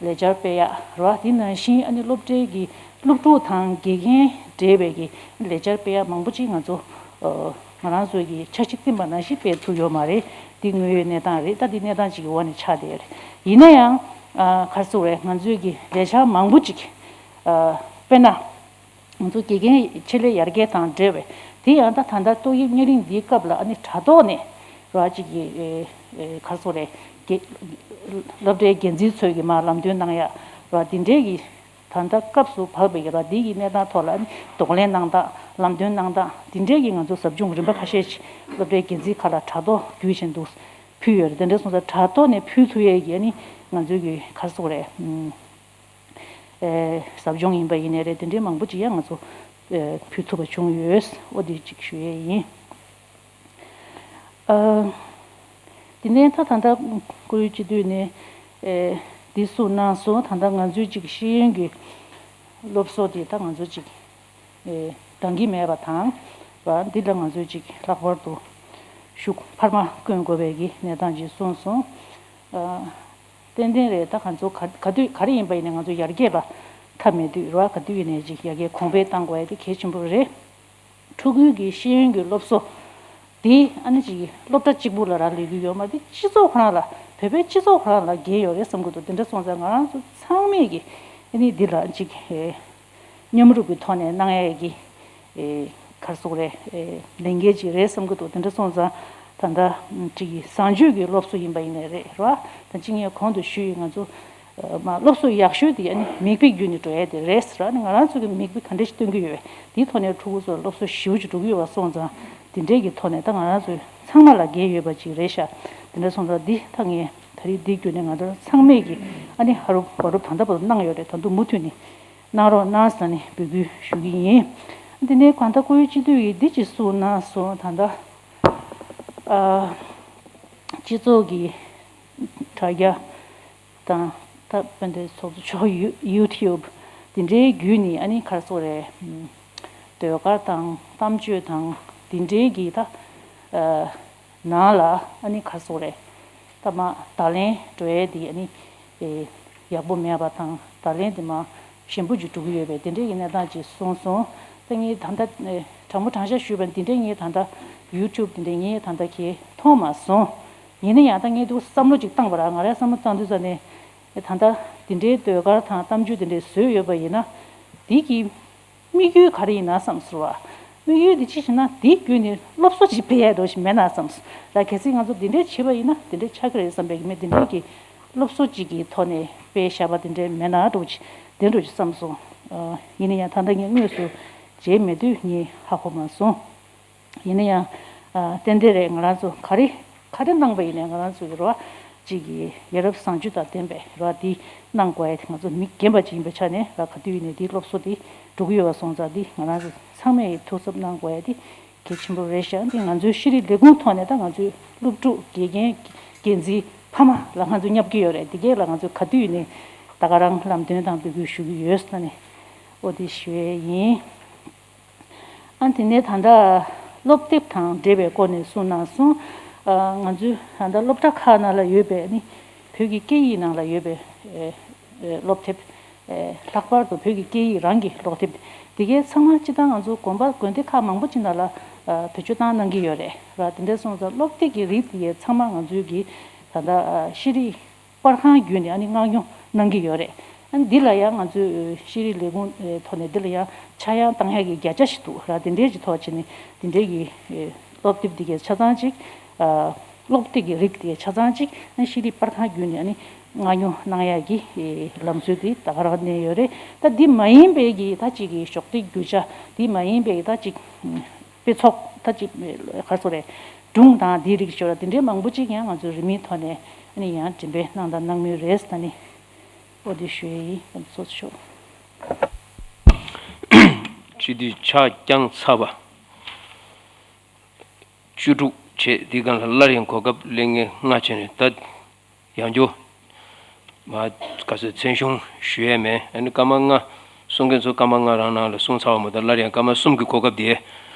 ལས་འཆར་སྤེལ་ཡག་རེད་བ། དེ་ནང་བཞིན་ཨ་ནི་སློབ་གྲྭའི་གི་སློབ་ཕྲུག་དང་དགེ་རྒན་འབྲེལ་བའི་གི་ལས་འཆར་སྤེལ་ཡག་མང་པོ་ཅིག་ང་ཚོ་ཨ། ང་རང་ཚོའི་གི་འཆར་གཞི་བཏིང་པ་ནང་བཞིན་སྤེལ་ཐུབ་ཡོད་མ་རེད། འདི་དངོས་ཡོད་གནས་སྟངས་རེད། ད་འདི་གནས་སྟངས་ཅིག་གི་འོག་ནས་ཆགས་བསྡད་ཡོད་རེད། ཡིན་ན་ཡང་ཨ། ག་རེ་ཟེར་དགོས་རེད། ང་ཚོའི་གི་ལས་འཆར་མང་པོ་ཅིག་ཨ། དཔེར་ན། ང་ཚོ་དགེ་རྒན་ཆེད་ལས་ཡར་རྒྱས་དང་འབྲེལ་བའི་དེ་ཡང་ད་ད་ལྟ་ཏོག་དབྱིབས་གཉན་རིམས་འདིའི་སྐབས་ལ་ཨ་ནི་དྲ་ཐོག་ནས་ར་ཅིག་གི་ཨེ། ཨེ། ག་རེ་ཟེར་དགོས་རེད། དགེ། སློབ་གྲྭའི་འགན་འཛིན་ཚོས་ཀྱི་མར་ལམ་སྟོན་གནང་ཡ་ར་འདི་འདྲའི་གི་ད་ལྟ་སྐབས་སུ་བབས་པའི་ར་འདི་གི་གནས་སྟངས་ཐོག་ལ་ཨ་ནི་གདོང་ལེན་གནང་སྟངས་ལམ་སྟོན་གནང་སྟངས་འདི་འདྲའི་གི་ང་ཚོ་ཟབ་སྦྱོང་རིམ་པ་ཁ་ཤས་ཤིག་སློབ་གྲྭའི་འགན་འཛིན་ཁག་ལ་དྲ་ཐོག་བརྒྱུད་བཞིན་དུ་ཕུལ་ཡོད་རེད། དེ་འདྲ་སོང་ཙང་དྲ་ཐོག་ནས་ཕུལ་ཐུབ་ཡས་ཀྱི་ཨ་ནི་ང་ཚོའི་གི་ག་རེ་ཟེར་དགོས་རེད། ཨེ། ཟབ་སྦྱོང་ཡིན་པ་ཡིན་ནའི་རེད། དེ་འདྲའི་མང་པོ་ཅིག་ཡང་ང་ཚོ་ཨེ། ཕུལ་ཐུབ་པ་བྱུང་ཡོད། འོ་དེ་ཅིག་ཞུ་ཡས་ཡིན། ཨ། དེ་ནས་ད་ད་ལྟ་ཁོར་ཡུག་སྤྱི་འཐུས་ནས་ ཨེ། འདི་གསུངས་གནང་སོང་། ད་ལྟ་ང་ཚོའི་ཅིག་ཤེས་ཡོན་གྱི་སློབ་གསོ་དེ་ད་ང་ཚོ་ཅིག་ཨེ། འདང་གི་མེད་པ་དང་། བ་འདི་ལ་ང་ཚོས་ཅིག་ལྷག་པར་དུ་ཤུགས་འཕར་མ་བསྐྱོན་དགོས་པའི་གི་གནས་སྟངས་ཅིག་གསུངས་སོང་། ཨ། ཏན་ཏན་རེད། ད་ང་ཚོ་ག་ག་དུས་ག་རེ་ཡིན་པ་ཡིན་ན་ང་ཚོ་ཡར་རྒྱས་ལ་མཐའ་མེད་དུས་རེད་བ། ག་དུས་ཡིན་ནའི་ཅིག་ཡར་རྒྱས་གོང་འཕེལ་གཏང་དགོས་ཡ་དེ་གལ་ཆེན་པོ་རེད། ཕྲུ་གུའི་གི་ཤེས་ཡོན་གྱི་སློབ་གསོ་དེ་ཨ་ནི་ཅིག་སློབ་གྲྭ་གཅིག་པུ་ལ་རག་ལས་ཀྱི་ཡོད་མ་རེད། སྤྱི་ཚོགས་ཁོ་རང་ལ་བོད་པའི་སྤྱི་ཚོགས་ཁོ་རང་ལ་འགན་ཡོད་རེད་བསམ་གྱི་འདུག་དེ་འདྲ་སོང་ཙང་ང་རང་ཚོ་ཚང་མས་གི་ཨ་ནི་འདི་ལ་ཅིག་ཨེ། མཉམ་རུབ་ཀྱི་ཐོག་ནས་གནང་ཡས་ཀྱི་ཨེ། ག་རེ་ཟེར་དགོས་རེད། ཨེ། ལས་འགན་ཅིག་རེད་བསམ་གྱི་འདུག་དེ་འདྲ་སོང་ཙང་ད་ལྟ་ཅིག་གི་བཟང་སྤྱོད་ཀྱི་སློབ་གསོ་ཡིན་པ་ཡིན་ནའི་རེད་ར། ད་ཅི་ངས་གོང་དུ་ཞུས་ཡིན། ང་ཚོ་ཨ་མ་སློབ་གསོ་ཡག་ཤོས་དེ་ཨ་ནི་མིག་དཔེ་བརྒྱུད་ནས་འགྲོ་ཡས་དེ་རེད་ཟེར་ར། ཨ་ནི་ང་རང་ཚོ་གི་མིག་དཔེ་ག་འདྲ་ཞིག་སྟོན་གྱི་ཡོད་པས། དེའི་ཐོག་ནས་ཕྲུ་གུ་ཚོར་སློབ་གསོ་ཞེ་པོ་ཅིག་འགྲོ་གི་ཡོད་པ་སོང་ཙང་དེ་འདྲས་ཀྱི་ཐོག་ནས་ད་ང་རང་ཚོ་ཚང་མ་ལ་འགན་ཡོད་པ་ཅིག་རེད་ཤག་དེ་འདྲ་སོང་ཙང་འདི་ད་ངས་ད་རེས་འདི་བརྒྱུད་ནས་ང་ཚོ་ཚང་མས་ཀྱི་ཨ་ནི་ཧ་རུབ་བ་རུབ་ད་ལྟ་བར་དུ་གནང་ཡོད་རེད། ད་དུང་མུ་མཐུད་ནས་གནང་རོགས་གནང་ཟེར་ནས་འབོད་སྐུལ་ཞུ་གི་ཡིན། འདི་ནས་གང་ལྟར་ཁོ་བོའི་སྤྱི་འཐུས་ཀྱིས་འདི་ཅིག་གསུངས་གནང་སོང་། ད་ལྟ་ཨ་སྤྱི་ཚོགས་ཀྱི་དྲ་རྒྱ་དང་ད་དཔེ་འདི་ཚོགས་གཙོ་མཆོག་ཡུ་ཡུ་ཊུབ་འདི་འདྲའི་བརྒྱུད་ནས་ཨ་ནི་ག་རེ་ཟེར་དགོས་རེད། ཟློས་གར་དང་གཏམ་བརྗོད་དང་འདི་འདྲའི་གི་ད་ཨ། ནང་ལ་ཨ་ནི་ག་རེ་ཟེར་དགོས་རེད། ད་མ་བརྡ་ལན་འགྲོ་ཡས་དེ་ཨ་ནི་ཨེ་ཡག་པོ་མེད་པ་དང་བརྡ་ལན་དེ་མ་ཞན་པོ་ཅིག་འགྲོ་གི་ཡོད་པས། དེ་འདྲས་ཀྱི་གནས་སྟངས་ཅིག་གསུངས་སོང་། ད་ངས་ད་ལྟ་ཨེ་དྲང་པོ་དྲང་བཞག་ཞུས་པ་འདི་འདྲས་ངས་ད་ལྟ་ཡུ་ཊུབ་འདི་འདྲས་ངས་ད་ལྟ་ཁྱེད་མཐོང་མ་སོང་། ཡིན་ན་ཡང་ད་ངས་འདུག་བསམ་བློ་ཅིག་བཏང་བ་ར། ང་རའི་བསམ་བློ་བཏང་དུས་ཙ་ནས་ད་ལྟ་འདི་འདྲའི་ཟློས་གར་དང་གཏམ་བརྗོད་འདི་འདྲས་བཟོས་ཡོད་པ་ཡིན་ན་འདི་གི་དམིགས་ཡུལ་ག་རེ་ཡིན་ན་བསམ་སོང་བ། དམིགས་ཡུལ་འདི་ཅི་ཞིག་ན་འདི་བརྒྱུད་ནས་སློབ་གསོ་ཅིག་སྤེལ་ཡ་འགྲོ་ཞིག་མེད་ན་བསམ་སོང་། ད་གལ་སྲིད་ང་ཚོ་འདི་འདྲས་བྱས་པ་ཡིན་ན་འདི་འདྲས་ཆགས་ཀྱི་རེད་བསམ་པའི་གི་མེད། འདི་འདྲས་ཀྱི་སློབ་གསོ་ཅིག་གི་ཐོག་ནས་སྤེལ་བཞག་པ་འདི་འདྲས་མེད་ན་འགྲོ་ཅིག་དེ་འགྲོ་ཅིག་བསམ་སོང་། ཨ་ཡིན་ན་ཡང་ད་ལྟ་ངས་དངོས་སུ་མཇལ་མེད་དུས་ངས་ཧ་གོ་མ་སོང་། ཡིན་ན་ཡང་ཨ་ཏན་ཏན་རེད། ང་རང་ཚོ་ག་རེ་ག་རེ་གནང་པ་ཡིན་ནའི་ང་རང་ཚོ་གི་རེད་བ། གཅིག་གི་ཡ་རབས་བཟང་སྤྱོད་དང་ལྡན་པའི་རེད་བ། འདི་གནང་དགོས་ཡ་དེ་ང་ཚོ་མི་རྒན་པ་ཅིག་ཡིན་པའི་ཆ་ནས་ར། ག་དུས་ཡིན་ནའི་འདིའི་སློབ་གསོ་འདི་འགྲོ་གི་ཡོད་པ་སོང་ཙང་འདི་ང་རང་ཚོ་ཚང་མས་ཐུགས་འཚབ་གནང་དགོས་ཡ་འདི་གལ་ཆེན་པོ་རེད་ཤག་འདི་ང་ཚོའི་ཤེས་རིག་ལས་ཁུངས་ཐོག་ནས་ད་ང་ཚོའི་སློབ་ཕྲུག་དགེ་རྒན་འགན་འཛིན་ཕ་མ་ལ་ང་ཚོ་བསྙབ་ཀྱི་ཡོད་རེད། འདི་གས་ལ་ང་ཚོས་ག་དུས་ཡིན་ནའི་ད་ག་རང་ལམ་སྟོན་དང་འབོད་སྐུལ་ཞུ་གི་ཡོད་ཟེར་ནས་འོ་འདི་ཞུ་ཡས་ཡིན། ཨ་དེ་ནས་ད་ལྟ་སློབ་དེབ་དང་འབྲེལ་བའི་སྐོར་ནས་གསུངས་གནང་སོང་། ཨ་ང་ཚོའི་ད་ལྟ་སློབ་གྲྭ་ཁག་ནང་ལ་ཡོད་པའི་ནི་བོད་ཀྱི་སྐད་ཡིག་ནང་ལ་ཡོད་པའི་ཨེ་ཨེ་སློབ་དེབ། ཨེ་ལྷག་པར་དུ་བོད་ཀྱི་སྐད་ཡིག་རང་གི་སློབ་དེབ་དེ་གའི་ཚང་མ་སྤྱིར་བཏང་ང་ཚོ་དགོན་པ་དགོན་སྡེ་ཁག་མང་པོ་ཅིག་ནང་ལ་ཨ་བེད་སྤྱོད་བཏང་གནང་གི་ཡོད་རེད་ར། དེ་འདྲ་སོང་ཙང་སློབ་དེབ་ཀྱི་རིགས་དེ་གའི་ཚང་མ་ང་ཚོའི་གི་ད་ལྟ་ཨ་ཤེས་རིག་པར་ཁང་བརྒྱུད་ནས་ཨ་ནི་མངགས་ཉོ་གནང་གི་ཡོད་རེད། ཨ་ནི་འདི་ལ་ཡང་ང་ཚོའི་ཤེས་རིག་ལས་ཁུངས་ཐོག་ནས་འདི་ལ་ཡང་ཆག་ཡང་བཏང་ཡག་གི་བརྒྱ་ཆ་ཞིག་འདུག་ར། དེ་འདྲའི་གི་ཐོག་བྱས་ནས་དེ་འདྲའི་གི་སློབ་དེབ་འདི་གའི་ཆ་ཚང་གཅིག་ཨ་སློབ་དེབ་ཀྱི་རིགས་དེ་གའི་ཆ་ཚང་གཅིག་ཨ་ནི་ཤེས་རིག་པར་ཁང་བརྒྱུད་ནས་ཨ་ནི་མངགས་ཉོ་གནང་ཡག་གི་ལམ་སྲོལ་དེ་ད་ག་རང་གནས་ཡོད་རེད། ད་འདི་མ་ཡིན་པའི་གི་ད་གཅིག་གི་ཞོགས་ཀྱི་རྒྱུ་ཆ་འདི་མ་ཡིན་པའི་གི་ད་གཅིག་དཔེ་ཚོགས་ད་ཅིག་ག་རེ་ཟེར་རེད། སྒྲུང་དང་དེའི་རིགས་ཤོག་ལ་དེ་འདྲའི་མང་པོ་ཅིག་ཡང་ང་ཚོས་རིན་མེད་ཐོག་ནས་ཨ་ནི་ཡང་འགྲེམས་སྤེལ་གནང་དང་གནང་མུས་རེད་ཟེར་ནས་འོ་དེ་ཞུ་ཡས་ཡིན། ཚོགས་གཙོ་མཆོག་སྤྱི་འཐུས་ཆ་རྐྱང་ཚར་བ་བཅུ་དྲུག་བྱས། དེའི་སྒང་ལ་སླར་ཡང་གོ་སྐབས་སླེབས་མཁན་ལྔ་བྱས་ནས་ད། ཡང་བསྐྱར། མ། ག་ཚོད་མཚན་གཞུང་ཞུ་ཡས་མེད། ཨ་ནི་སྐར་མ་ལྔ། གསུང་མཁན་ཚོ་སྐར་མ་ལྔ་རང་ནང་ལ་གསུང་ཚར་བ་མ་གཏོགས་སླར་ཡང་སྐར་མ་གསུམ་གྱི་གོ་སྐབས་དེ་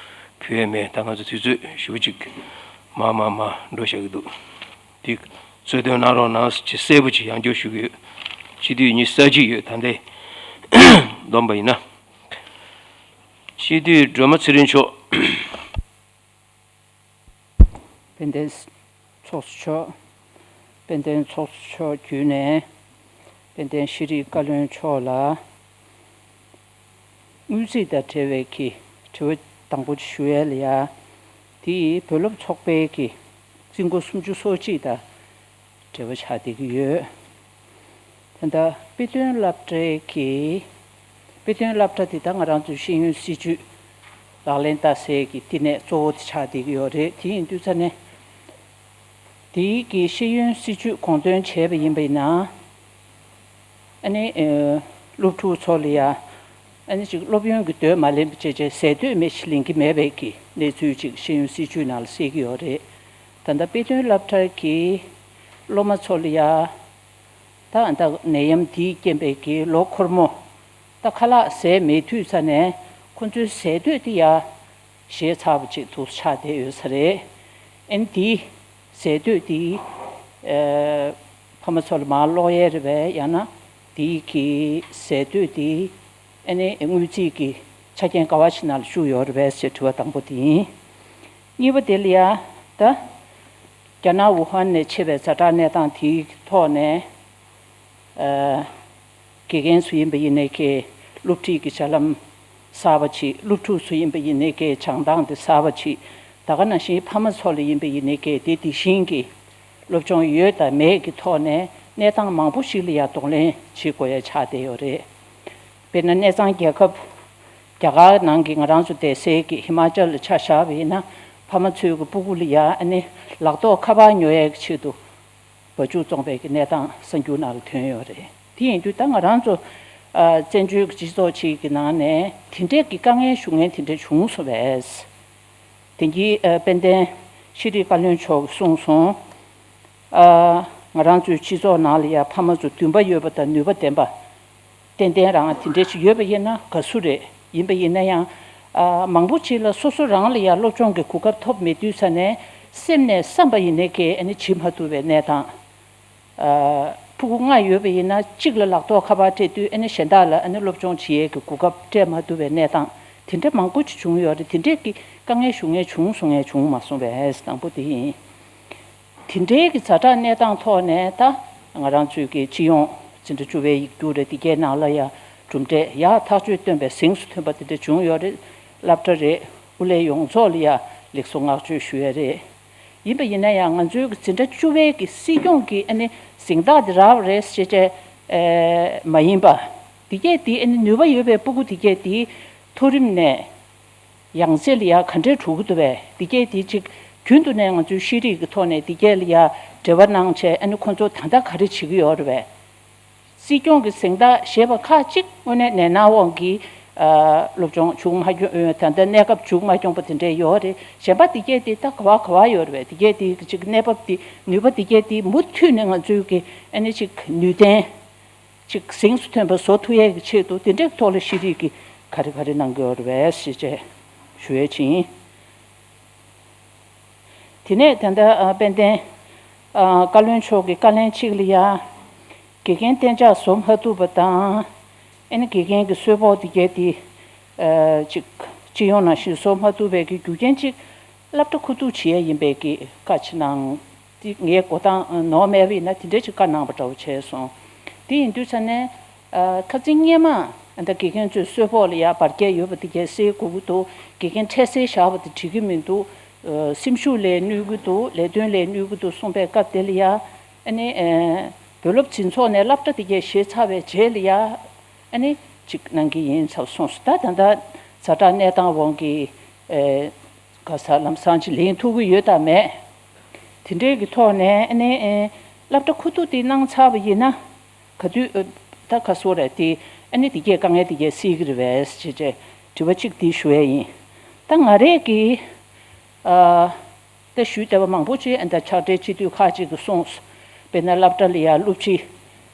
ཕུལ་ཡས་མེད། ད་ང་ཚོ་དུས་ཚོད་ཞེ་པོ་ཅིག་མར་མར་མར་འགྲོ་བཞག་གི་འདུག་དེ་གསོལ་སྟོན་གནང་རོགས་གནང་ཅེས་གསལ་པོ་ཅིག་ཡང་བསྐྱར་ཞུ་གི་ཡོད། སྤྱི་འཐུས་ཉི་ཤུ་རྩ་གཅིག་ཡོད། ད་ལྟའི་བསྡོམས་པ་ཡིན་ན། སྤྱི་འཐུས་སྒྲོལ་མ་ཚེ་རིང་མཆོག་དཔལ་ལྡན་ཚོགས་གཙོ་མཆོག་དཔལ་ལྡན་ཚོགས་གཙོ་མཆོག་བརྒྱུད་ནས་དཔལ་ལྡན་ཤེས་རིག་བཀའ་བློན་མཆོག་ལ་དངུལ་རྩིས་དང་འབྲེལ་བའི་གི་དྲི་བ་དང་པོ་ཞུ་ཡས་ལ་ཡ། དེ་ཡིས་བོད་སློབ་ཚོགས་པའི་གི་རྩིས་འགོ་སུམ་ཅུ་སོ་གཅིག་དང་འབྲེལ་བ་ཆགས་བསྡད་ཀྱི་ཡོད། ད་ལྟ་དཔེ་སྟོན་སློབ་གྲྭའི་གི་དཔེ་སྟོན་སློབ་གྲྭ་དེ་ད་ང་རང་ཚོའི་ཤེས་ཡོན་སྲིད་བྱུས་ལག་ལེན་བསྟར་སའི་གི་བསྟི་གནས་གཙོ་བོ་དེ་ཆགས་བསྡད་ཀྱི་ཡོད་རེད། དེ་ཡིན་དུས་ཙ་ནས་དེའི་གི་ཤེས་ཡོན་སྲིད་བྱུས་དགོངས་དོན་བྱས་པ་ཡིན་པ་ཡིན་ན། ཨ་ནི་ཨ་སློབ་ཕྲུག་ཚོ་ལ་ཡ་ཨ་ནི་ཅིག་སློབ་ཡོན་གྱི་འདོད་མ་ལེན་པ་བྱས་བྱས་ཟས་འདོད་མེད་ཞིག་ལེན་གྱི་མེད་པའི་གི་གནས་ཚུལ་ཅིག་ཤེས་ཡོན་སྲིད་བྱུས་ནང་ལ་གསལ་གྱི་ཡོད་རེད། ད་ལྟ་དཔེ་སྟོན་སློབ་གྲྭ་གི་སློབ་མ་ཚོ་ལ་ཡ་ ད་ད་ནད་ཡམས་དེའི་རྐྱེན་པས་ཀྱི་ལོ་འཁོར་མོ་ད་ཁ་ལག་ཟས་མེད་དུས་ས་ནས་ཁོ་ཚོའི་ཟས་དུས་དེ་ཡ་ཞེ་ཚ་བ་ཅིག་ཏུ་ཆགས་བསྡད་ཡོད་ས་རེད། ཨན་དེའི་ཟས་དུས་དེའི་ཨ་ཕ་མ་ཚོ་ལ་མར་ཀློག་ཡས་རེད་པས། ཡང་ན་དེའི་གི་ཟས་དུས་དེའི་ཨ་ནི་དངུལ་རྩིས་ཀྱི་ཆ་རྐྱེན་ག་བ་ཞིག་ནང་ལ་བཅུག་ཡོད་རེད་པས་ཟེར་དྲི་བ་དང་པོ་དེ་ཡིན། གཉིས་པ་དེ་ལ་ཡ་ད་རྒྱ་ནག་ཝུ་ཧན་ནས་མཆེད་པའི་ཛ་དྲག་གནས་སྟངས་དེའི་ཐོག་ནས་ཨ་དགེ་རྒན་ཚོ་ཡིན་པ་ཡིན་ནའི་ཀྱི་སློབ་ཁྲིད་ཀྱི་བྱ་ལམ་གསར་པ་ཅིག་སློབ་ཕྲུག་ཚོ་ཡིན་པ་ཡིན་ནའི་ཀྱི་སྦྱང་སྟངས་དེ་གསར་པ་ཅིག་ད་ག་ནང་བཞིན་ཕ་མ་ཚོ་ལ་ཡིན་པ་ཡིན་ནའི་ཀྱི་དེ་དེ་བཞིན་གྱི་སློབ་སྦྱོང་ཡོད་དང་མེད་ཀྱི་ཐོག་ནས་གནས་སྟངས་མང་པོ་ཞིག་ལ་ཡང་གདོང་ལེན་བྱེད་དགོས་ཡ་ཆགས་བསྡད་ཡོད་རེད། དཔེར་ན་གནས་ཚང་རྒྱལ་ཁབ་རྒྱ་གར་ནང་གི་ང་རང་ཚོ་བསྡད་སའི་གི་ཧི་མ་ཅལ་ལ་ཆ་བཞག་པ་ཡིན་ན་ཕ་མ་ཚོའི་གི་སྤུ་གུ་ལ་ཡ་ཨ་ནི་ལག་ཐོག་ཁ་པར་ཉོ་ཡས་ཀྱི་ཆེད་དུ་བ་ཕྱུགས་བཙོང་པའི་གི་གནས་སྟངས་གསར་འགྱུར་ནང་ལ་ཐོན་ཡོད་རེད། དེ་ཡིན་དུས་ད་ང་རང་ཚོ་ཨ་བཙན་བྱོལ་གྱི་སྤྱི་ཚོགས་ཅིག་གི་ནང་ནས་དེ་འདྲས་ཀྱི་དཀའ་ངལ་ཞུ་མཁན་དེ་འདྲས་བྱུང་སོང་བས། དེང་གི་ཨ་དཔལ་ལྡན་ཤེས་རིག་བཀའ་བློན་མཆོག་གིས་གསུངས་སོང་། ཨ་ང་རང་ཚོའི་སྤྱི་ཚོགས་ནང་ལ་ཡ་ཕ་མ་ཚོ་འདུན་པ་ཡོད་པ་དང་ནུས་པ་ལྡན་པ་ཏན་ཏན་རང་དེ་འདྲས་ཅིག་ཡོད་པ་ཡིན་ན་དགའ་བསུ་རེད། ཡིན་པ་ཡིན་ན་ཡང་ཨ་མང་པོ་ཅིག་ལ་སོ་སོ་རང་ལ་ཡང་སློབ་སྦྱོང་གི་གོ་སྐབས་ཐོབ་མེད་དུས་ས་ནས་སེམས་ནས་བསམ་པ་ཡིན་ནའི་ཀྱི་ཨ་ནི་བྱེད་མ་ཐུབ་པའི་གནས་སྟངས། ཨ་ཕྲུ་གུ་ལྔ་ཡོད་པ་ཡིན་ན་གཅིག་ལ་ལག་ཐོག་ཁ་པར་སྤྲད་དུས་ཨ་ནི་གཞན་དག་ལ་ཨ་ནི་སློབ་སྦྱོང་བྱེད་ཡས་ཀྱི་གོ་སྐབས་སྤྲད་མ་ཐུབ་པའི་གནས་སྟངས་དེ་འདྲ་མང་པོ་ཅིག་བྱུང་ཡོད་རེད། དེ་འདྲས་ཀྱི་དཀའ་ངལ་ཞུ་མཁན་བྱུང་སོང་ངས་བྱུང་མ་སོང་བས་དང་པོ་དེ་ཡིན། དེ་འདྲའི་གི་ཛ་དྲག་གནས་སྟངས་ཐོག་ནས་ད་ང་རང་ཚོའི་གི་སྤྱི་ཡོངས་འཛིན་གྲྭ་བཅུ་པའི་ཡིག་རྒྱུགས་རེད། དེ་གའི་ནང་ལ་ཡ་གྲུབ་འབྲས་ཡག་ཐག་ཆོད་ཐོན་པའི་གཟེངས་སུ་ཐོན་པ་དེ་འདྲ་བྱུང་ཡོད་རེད། སློབ་གྲྭ་རེད། དབུ་ལས་ཡོངས་རྫོགས་ལ་ཡ་ལེགས་སོ་བསྔགས་བརྗོད་ཞུ་ཡ་རེད། ཡིན་པ་ཡིན་ན་ཡང་ང་ཚོའི་གི་འཛིན་གྲྭ་བཅུ་པའི་གི་སྲིད་སྐྱོང་གི་ཨ་ནི་གཟེངས་རྟགས་དེ་རག་པ་རེད་ཟེར་བྱས་ཨེ་མ་ཡིན་པ། དེ་གས་དེ་ཨ་ནི་ནུས་པ་ཡོད་པའི་སྤུ་གུ་དེ་གས་དེ་མཐོ་རིམ་ནས། ཡང་རྩེ་ལ་ཡ་ག་འདྲས་འགྲོ་གི་འདུག་བས། འདི་སྐད་དེ་ཅིག་རྒྱུན་དུ་ནས་ང་ཚོའི་ཤེས་རིག་གི་ཐོག་ནས་འདི་སྐད་ལ་ཡ་འབྲེལ་བ་གནང་བྱས་ཨ་ནི་ཁོང་ཚོ་ད་ལྟ་ག་རེ་བྱེད་ཀྱི་ཡོད་རེད་བས། སྲིད་སྐྱོང་གི་གཟེངས་རྟགས་བཞེས་པ་ཁག་ཅིག་དངོས་གནས་ནད་མནར་འོག་གི་ཨ་སློབ་སྦྱོང་བྱུང་མ་བྱུང་། ད་ལྟ་གནས་སྐབས་བྱུང་མ་བྱུང་པ་དེ་འདྲས་ཡོད་རེད། གཞན་པ་འདི་སྐད་དེ་ད་ག་བ་ག་བ་ཡོད་རེད་བས། འདི་སྐད་དེ་ཅིག་གནས་བབ་དེ་ནུས་པ་འདི་སྐད་དེ་མུ་མཐུད་ནས་ང་ཚོའི་གི་ཨ་ནི་ཅིག་ནུས་ལྡན། ཅིག་གཟེངས་སུ་ཐོན་པ་བཟོ་ཐུབ་ཡས་ཀྱི་ཆེད་དུ་དེ་འདྲའི་ཐོག་ལ་ཤེས་རིག་གི་ག་རེ་ག་རེ་གནང་གི་ཡོད་རེད་པས་ཞེས་བྱས་ཞུ་ཡས་ཅིག་ཡིན། དེ་ནས་ད་ལྟ་ཨ་དཔལ་ལྡན་ཨ་བཀའ་བློན་མཆོག་གི་བཀའ་ལན་གཅིག་ལ་ཡ། དགེ་རྒན་གཏན་འཇགས་བཟོ་མ་ཐུབ་པ་དང་། ཨ་ནི་དགེ་རྒན་གྱི་གསོལ་ཕོགས་དེ་གས་དེ་ཨ་ཅིག་སྤྱི་ཡོངས་ནང་བཞིན་བཟོ་མ་ཐུབ་པའི་གི་རྒྱུ་རྐྱེན་གཅིག་སློབ་གྲྭ་ཁུ་བསྡུ་བྱེད་ཡས་ཡིན་པའི་གི་བཀའ་ཅིག་གནང་། དེ་ངའི་གོ་སྟངས་ནོར་མེད་པ་ཡིན་ན་དེ་འདྲ་ཅིག་བཀའ་གནང་བ་འདྲ་བོ་བྱས་སོང་། དེ་ཡིན་དུས་ཙ་ནས་ཨ་ཁ་སང་སྔོན་མ་ཨ་ད་དགེ་རྒན་ཚོའི་གསོལ་ཕོགས་ལ་ཡ་བར་ཁྱད་ཡོད་པ་དེ་གས་སེལ་དགོས་ཀྱི་འདུག་དགེ་རྒན་འཕྲལ་སེལ་བཞག་པ་དེ་འགྲིག་གི་མི་འདུག་ཨ་སེམས་ཤུགས་ལ་གནོད་ཀྱི་འདུག་ལས་དོན་ལ་གནོད་ཀྱི་འདུག་གསུངས་པའི་སྐབས་དེ་ལ་ཡ་ཨ་ནི་ཨ་བུ་སློབ་འཛིན་ཚོགས་ནས་སློབ་གྲྭ་དེ་གས་བཞེས་ཚར་བའི་རྗེས་ལ་ཡ། ཨ་ནི་ཅིག་གནང་གི་ཡིན་ཚར་སོང་སོང་། ད་ད་ལྟ་ཛ་དྲག་གནས་སྟངས་འོག་གི་ཨེ་ག་ས་ལམ་སང་ཅིག་ལེན་ཐུབ་ཀྱི་ཡོད་དམ་མེད། དེ་འདྲའི་གི་ཐོག་ནས་ཨ་ནི་ཨེ་སློབ་གྲྭ་ཁུ་བསྡུ་དེ་གནང་ཚར་བ་ཡིན་ན་ག་དུས་ཨེ་ད་ག་སོ་རེད་དེ་ཨ་ནི་དེ་གས་དཀའ་ངལ་དེ་གས་སེལ་གི་རེད་པས་ཅེས་ཅེས་དྲི་བ་གཅིག་དེ་ཞུ་ཡས་ཡིན། ད་ང་རས་ཀྱི་ཨ། ད་ཞུས་བསྡད་པ་མང་པོ་ཅིག་ཨ་ད་ཕྱག་སྦྲེལ་སྤྱི་འཐུས་ཁག་ཅིག་གིས་གསུངས། དཔེར་ན་སློབ་གྲྭ་ལ་ཡ་སློབ་སྤྱི་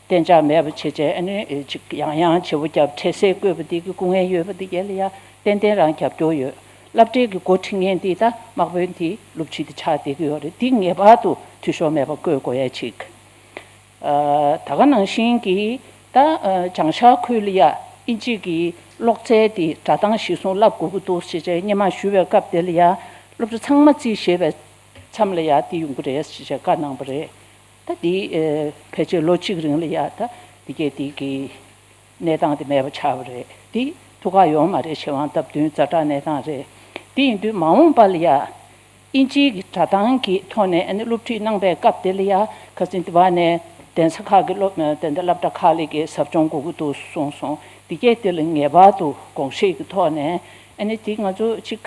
གཏན་འཇགས་མེད་པ་བྱས་བྱས་ཨ་ནི་ཅིག་ཡང་ཡང་བྱེད་པོ་བརྒྱབ་འཕྲལ་སེལ་བཀོད་པ་འདི་གི་སྐུ་ངལ་ཡོད་པ་འདི་གས་ལ་ཡ་ཏན་ཏན་རང་རྒྱབ་སྐྱོར་ཡོད། སློབ་གྲྭའི་གི་འགོ་ཁྲིད་མཁན་འདི་ད་དམག་དཔོན་འདི་སློབ་སྤྱི་འདི་ཆགས་བསྡད་ཀྱི་ཡོད་རེད། འདི་ངེས་པར་དུ་འཐུས་ཤོར་མེད་པ་བཀོད་དགོས་ཡ་ཅིག་ཨ་ད་ག་ནང་བཞིན་གྱི་ད་ཨ་བྱང་ཤར་ཁུལ་ལ་ཡ་ཨིན་ཇི་གི་ཀློག་རྩལ་དེ་སྒྲ་གདངས་གཞིར་བཟུང་བསླབ་དགོས་ཀྱི་འདུག་ཞེས་བྱས་སྔོན་མ་ཞུས་པའི་སྐབས་དེ་ལ་ཡ་སློབ་གྲྭ་ཚང་མ་རྩིས་ཞེས་པའི་མཚམས་ལ་ཡ་དེ་ཡོང་གི་རེད་ཞེས་བྱས་བཀའ་གནང་བ་རེད། ད་དེ་ཨ་ཕལ་ཆེར་ལོ་གཅིག་རིང་ལ་ཡ་ད་དེ་གས་དེ་གི་གནས་སྟངས་དེ་མེད་པ་ཆགས་པ་རེད། དེ་ཐུགས་ཁག་ཡོང་མ་རེད། ཆེད་དབང་སྟབས་བསྟུན་ཛ་དྲག་གནས་སྟངས་རེད། དེ་ཡིན་དུས་མ་འོངས་པ་ལ་ཡ། ཨིན་ཇིའི་གི་སྒྲ་གདངས་ཀྱི་ཐོག་ནས་ཨ་ནི་སློབ་ཁྲིད་གནང་པའི་སྐབས་དེ་ལ་ཡ་ཁ་སང་དེ་བ་ནས་གདན་ས་ཁག་གི་སློབ་དེ་འདྲ་སློབ་གྲྭ་ཁག་ལ་གི་ཟབ་སྦྱོང་དགོས་ཀྱི་འདུག་གསུངས་སོང་། དེ་གས་དེ་ལ་ངེས་པར་དུ་དགོངས་བཞེས་ཀྱི་ཐོག་ནས་ཨ་ནི་དེ་ང་ཚོ་ཅིག་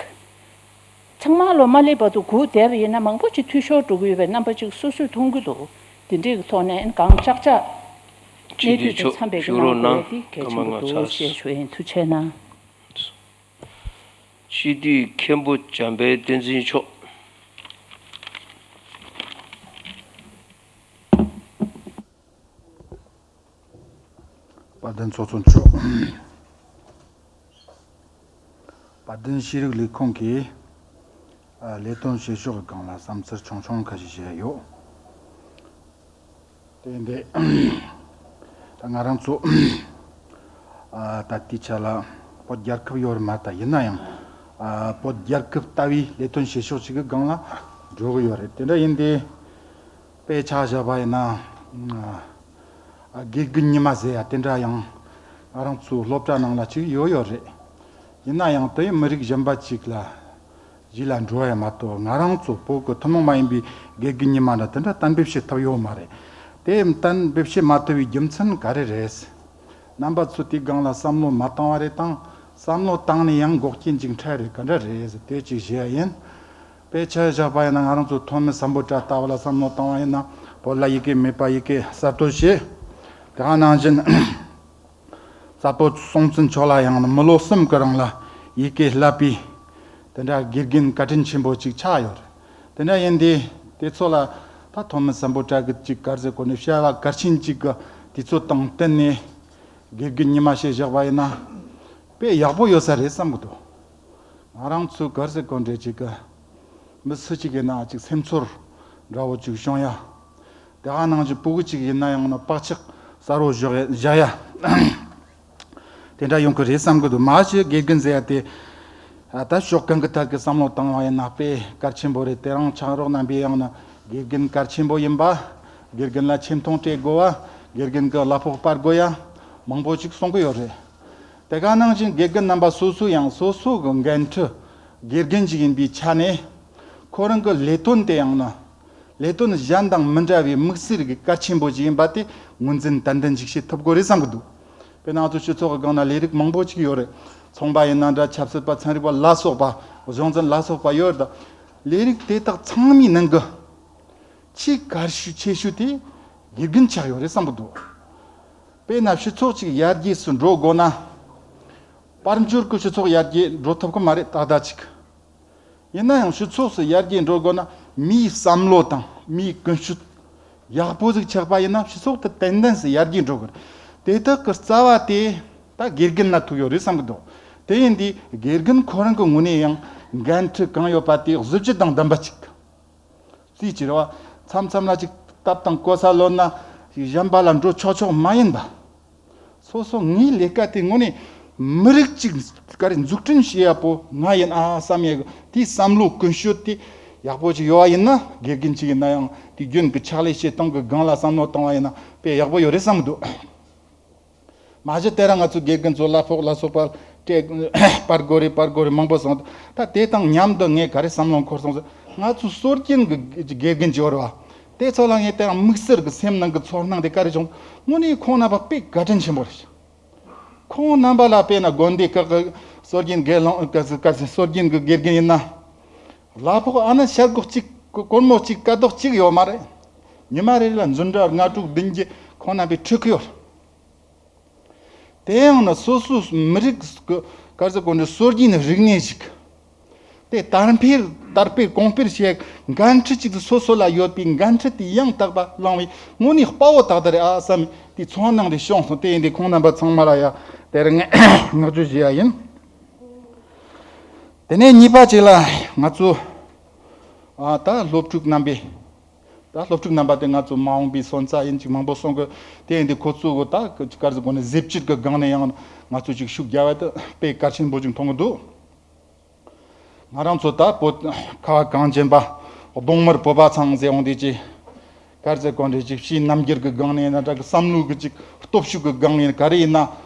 ཚང་མ་ལོ་མ་སླེབས་བར་དུ་སྒུག་བསྡད་པ་ཡིན་ན་མང་པོ་ཅིག་འཐུས་ཤོར་འགྲོ་གི་ཡོད་པའི་རྣམ་པ་ཅིག་སོ་སོས་མཐོང་གི་འདུག་དེ་འདྲའི་གི་ཐོག་ནས་ཨ་ནི་གང་ལྕགས་ལྕགས་གནས་སྤྱི་འཐུས་འདུས་དང་ཚོགས་འཚམ་པའི་གི་ཞུ་རོགས་གནང་དགོས་ཡ་གནང་། དེ་གལ་ཆེན་པོ་འདུག་ཞེས་ཞུ་ཡིན། ཐུགས་རྗེ་གནང་། སྤྱི་འཐུས་མཁན་པོ་འཇམ་དཔལ་བསྟན་འཛིན་མཆོག། དཔལ་ལྡན་ཚོགས་གཙོ་མཆོག་དཔལ་ལྡན་ཤེས་རིག་ལས་ཁུངས་ཀྱིས་ཨ་ལས་དོན་བྱེད་ཕྱོགས་ཀྱི་སྒང་ལ་བསམ་ཚུལ་ཆུང་ཆུང་ཁ་ཤས་བཤད་ཡོད། དེ་འདི་ད་ང་རང་ཚོ་ཨ་ད་ལྟའི་ཆ་ལ་བོད་རྒྱལ་ཁབ་ཡོད་རེད་མ་ད་ཡིན་ན་ཡང་ཨ་བོད་རྒྱལ་ཁབ་ལྟ་བུའི་ལས་དོན་བྱེད་ཕྱོགས་ཅིག་གི་སྒང་ལ་འགྲོ་གི་ཡོད་རེད། དེ་འདྲ་ཡིན་དུས། དཔེ་ཆ་བཞག་པ་ཡིན་ན། ཨ། དགེ་རྒན་ཉི་མ་ཟེར་ཡ་དེ་འདྲ་ཡང་ང་རང་ཚོའི་སློབ་གྲྭ་ནང་ལ་ཅིག་ཡོད་ཡོད་རེད། ཡིན་ན་ཡང་དེ་མི་རིགས་གཞན་པ་ཅིག་ལ་གཞི་ལ་འགྲོ་ཡ་མ་གཏོགས། ང་རང་ཚོ་བོད་ཀྱི་ཐུན་མོང་མ་ཡིན་པའི་དགེ་རྒན་ཉི་མ་འདྲ་དེ་འདྲ་གཏན་འབེབས་བྱེད་ཐུབ་ཡོད་མ་རེད། དེ་གཏན་འབེབས་བྱེད་མ་ཐུབ་པའི་རྒྱུ་མཚན་ག་རེ་རེད། རྣམ་པ་ཚོས་དེའི་སྒང་ལ་བསམ་བློ་མ་བཏང་བ་རེད་དང་། བསམ་བློ་བཏང་ནས་ཡང་འགོག་རྐྱེན་ཅིག་འཕྲད་རེད། ག་འདྲ་རེད་ཟེར་དེ་ཅིག་བཤད་ཡ་ཡིན། དཔེ་ཆ་བཞག་པ་ཡིན་ན། ང་རང་ཚོ་ཐོན་མི་སམ་བྷོ་ཊ་ལྟ་བུ་ལ་བསམ་བློ་བཏང་བ་ཡིན་ན། བོད་ལ་ཡི་གེ་མེད་པ་ཡི་གེ་གསར་གཏོད་བྱས། དེ་ག་ནང་བཞིན་རྩ་བོ་སྲོང་བཙན་ཕྱོགས་ལ་ཡང་ན་མི་ལོ་གསུམ་གི་རིང་ལ་ཡི་གེ་བསླབ་པའི་དེ་འདྲ་དགེ་རྒན་བཀའ་དྲིན་ཆེན་པོ་ཅིག་ཆགས་ཡོད་རེད། དེ་འདྲ་ཡིན་དུས་དེ་ཚོ་ལ་ད་ཐོན་མི་སམ་བྷོ་ཊ་གི་ཅིག་ག་རེ་ཟེར་དགོས་ནས། བྱ་བ་གལ་ཆེན་ཅིག་གི་དུས་ཚོད་དང་བསྟུན་ནས་དགེ་རྒན་ཉི་མ་བྱས་བཞག་པ་ཡིན་ན་དཔེ་ཡག་པོ་ཡོད་ས་རེད་བསམ་གི་འདུག་ང་རང་ཚོའི་གར་ཟེར་གོ་འདྲ་ཅིག་གི་མི་སུ་གཅིག་ཡིན་ན་ཅིག་སེམས་ཚོར་འདྲ་བོ་ཅིག་བྱུང་ཡ། དེ་ག་ནང་བཞིན་སྤུ་གུ་གཅིག་ཡིན་ན་ཡང་ན་བག་ཆགས་གསར་བོ་བཞག་བཞག་ཡ། དེ་འདྲ་ཡོང་གི་རེད་བསམ་གི་འདུག་མ་གཞི་དགེ་རྒན་ཟེར་ཡ་དེ། ཨ། ད་ཕྱོགས་གང་གི་ཐད་ཀྱི་བསམ་བློ་བཏང་བ་ཡིན་ན་དཔེ་གལ་ཆེན་པོ་རེད། དེ་རིང་ཆང་རོགས་རྣམ་པས་ཡང་ན་དགེ་རྒན་གལ་ཆེན་པོ་ཡིན་པ། དགེ་རྒན་ལ་ཆེ་མཐོང་སྤྲད་དགོས་པ། དགེ་རྒན་གྱི་གླ་ཕོགས་སྤར་དགོས་ཡ། མང་པོ་ཅིག་གསུང་གི་ཡོད་རེད། དེ་ག་ནང་བཞིན་དགེ་རྒན་རྣམ་པ་སོ་སོ་ཡང་སོ་སོ་གི་འགན་འཁྲི་དགེ་རྒན་ཅིག་ཡིན་པའི་ཆ་ནས། ཁོ་རང་གི་ལས་དོན་དེ་ཡང་ན་ལས་དོན་གཞན་དང་མི་འདྲ་བའི་དམིགས་བསལ་གྱི་གལ་ཆེན་པོ་ཅིག་ཡིན་པ་དེ་ངོས་འཛིན་ཏན་ཏན་ཅིག་བྱེད་ཐུབ་དགོས་རེད་བསམ་གི་འདུག་དཔེར་ན་ང་ཚོ་སྤྱི་ཚོགས་ཀྱི་སྒང་ན་ལས་རིགས་མང་པོ་ཅིག་ཡོད་རེད། ཚོང་པ་ཡིན་ན་འདྲ། ཆབ་སྲིད་པ། ཚན་རིག་པ་ལ་སོགས་པ། གཞུང་འཛིན་ལ་སོགས་པ་ཡོད་རེད། ད་ལས་རིགས་དེ་དག་ཚང་མའི་ནང་གི་ཆེས་གལ་ཤུ་ཆེ་ཤོས་དེ་དགེ་རྒན་ཆགས་ཡོད་རེད་བསམ་གི་འདུག་དཔེར་ན་སྤྱི་ཚོགས་ཅིག་ཡར་རྒྱས་སུ་འགྲོ་དགོས་ན། དཔལ་འབྱོར་གྱི་སྤྱི་ཚོགས་ཡར་རྒྱས་འགྲོ་ཐུབ་ཀྱི་མ་རེད་ཏག་ཏག་ཅིག་ཡིན་ན་ཡང་སྤྱི་ཚོགས་སུ་ཡར་རྒྱས་འགྲོ་དགོས་ན། མིའི་བསམ་བློ་དང་མིའི་ཀུན་སྤྱོད་ཡག་པོ་ཟིག་ཆགས་པ་ཡིན་ན་སྤྱི་ཚོགས་དེ་ཏན་ཏན་སུ་ཡར་རྒྱས་འགྲོ་གི་རེད། དེ་དག་གི་རྩ་བ་དེ་ད་དགེ་རྒན་ལ་ཐུག་ཡོད་རེད་བསམ་གི་འདུག་དེ་ཡིན་དུས་དགེ་རྒན་ཁོ་རང་གི་ངོས་ནས་ཡང་འགན་འཁྲི་གང་ཡོད་པ་དེ་གཟི་བརྗིད་དང་ལྡན་པ་ཅིག་རྩིས་ཀྱི་རེད་བ། མཚམས་མཚམས་ལ་ཅིག་སྟབས་དང་གོ་ས་ལོན་ན་ཅིག་གཞན་པ་ལ་འགྲོ་ཆོག་ཆོག་མ་ཡིན་པ། སོ་སོ་ངའི་ལས་ཀ་དེ་དངོས་གནས་མི་རིགས་ཅིག་ག་རེ་འཛུགས་སྐྲུན་བྱེད་ཡ་པོ་ང་ཡིན་ཨ་བསམ་ཡ་གི་དེའི་བསམ་བློ་ཀུན་སྤྱོད་དེ་ཡག་པོ་ཅིག་ཡོད་པ་ཡིན་ན། དགེ་རྒན་ཅིག་ཡིན་ན་ཡང་དུས་རྒྱུན་གྱི་ཕྱག་ལས་བྱེད་སྟངས་ཀྱི་སྒང་ལ་བསམ་བློ་བཏང་བ་ཡིན་ན་དཔེ་ཡག་པོ་ཡོད་རེད་བསམ་གི་འདུག་མ་གཞི་དེ་རིང་ང་ཚོ་དགེ་རྒན་ཚོ་གླ་ཕོགས་ལ་སོགས་པ་སྤྲད་སྤར་དགོས་རེད། སྤར་དགོས་རེད། མང་པོ་གསུངས། ད་དེ་དང་མཉམ་དུ་ངས་ག་རེ་བསམ་བློ་འཁོར་སོང་ཟེར། ང་ཚོ་སྲོལ་རྒྱུན་གྱི་དགེ་རྒན་ཅིག་ཡོད་རེད་བ། དེ་ཚོ་ལ་ངས་དེ་རིང་དམིགས་བསལ་གྱི་སེམས་ནང་གི་ཚོར་སྣང་དེ་ག་རེ་བྱུང་། དངོས་གནས་ཁོང་རྣམ་པ་དཔེ་བཀའ་དྲིན་ཆེན་པོ་རེད། ཁོང་རྣམ་པ་ལ་དཔེར་ན་དགོན་སྡེ་ཁག་གི་སྲོལ་རྒྱུན་དགེ་སློང་ག་ཚོད་ག་ཚོད་སྲོལ་རྒྱུན་གྱི་དགེ་རྒན་ཡིན་ན། གླ་ཕོགས་ཨ་ན་ཤར་སྒོར་གཅིག་སྒོར་མོ་གཅིག་སྐལ་རྡོག་གཅིག་ཡོད་མ་རེད། ཉི་མ་རེ་རེ་ལ་འཛིན་གྲྭ་ལྔ་དྲུག་བདུན་བརྒྱད་ཁོང་རྣམ་པས་ཁྲིད་ཀྱི་ཡོད། དེ་ཡང་ན་སོ་སོའི་མི་རིགས་ཀྱི་ག་རེ་ཟེར་དགོས་འདྲ། སྲོལ་རྒྱུན་རིག་གནས་ཤིག་དེ་དར་སྤེལ་དར་སྤེལ་གོང་སྤེལ་བྱེད་འགན་འཁྲི་གཅིག་ཏུ་སོ་སོ་ལ་ཡོད་པའི་འགན་འཁྲི་དེ་ཡང་དག་པ་བླངས་པའི་དངོས་གནས་དཔའ་བོ་དག་དག་རེད་ཨ་བསམ་པའི་དེ་ཚོར་སྣང་དེ་བྱུང་སོང་། དེ་ཡིན་དུས་ཁོང་རྣམ་པ་ཚང་མ་ལ་ཡ་དེ་རིང་བསྔགས་བརྗོད་ཞུ་ཡ་ཡིན། དེ་ནས་གཉིས་པ་ཅིག་ལ་ང་ཚོ་ཨ་ད་སློབ་ཕྲུག་རྣམ་པས། ད་སློབ་ཕྲུག་རྣམ་པ་དེ་ང་ཚོ་མ་འོངས་པའི་སོན་རྩ་ཡིན་ཅིག་མང་པོ་གསུང་གི། དེ་ཡིན་དུས་ཁོ་ཚོ་གི་ད་ག་རེ་ཟེར་དགོས་ན། ཟས་བཅུད་ཀྱི་སྒང་ནས་ཡང་ང་ཚོ་ཅིག་ཤུགས་རྒྱག་པ་དེ་དཔེ་གལ་ཆེན་པོ་ཅིག་མཐོང་གི་འདུག་ང་རང་ཚོ་ད་བོད་ཁ་བ་གངས་ཅན་པ་གདོང་དམར་བོད་པ་ཚང་ཟེར་འོང་དུས་ཅིག་ག་རེ་ཟེར་དགོས་རེད། ཅིག་ཕྱིའི་རྣམ་འགྱུར་གྱི་སྒང་ནས་ཡིན་ན་འདྲ་གི། བསམ་བློ་གི་ཅིག་སྟོབས་ཤུགས་ཀྱི་སྒང་ནས་ག་རེ་ཡིན་ན་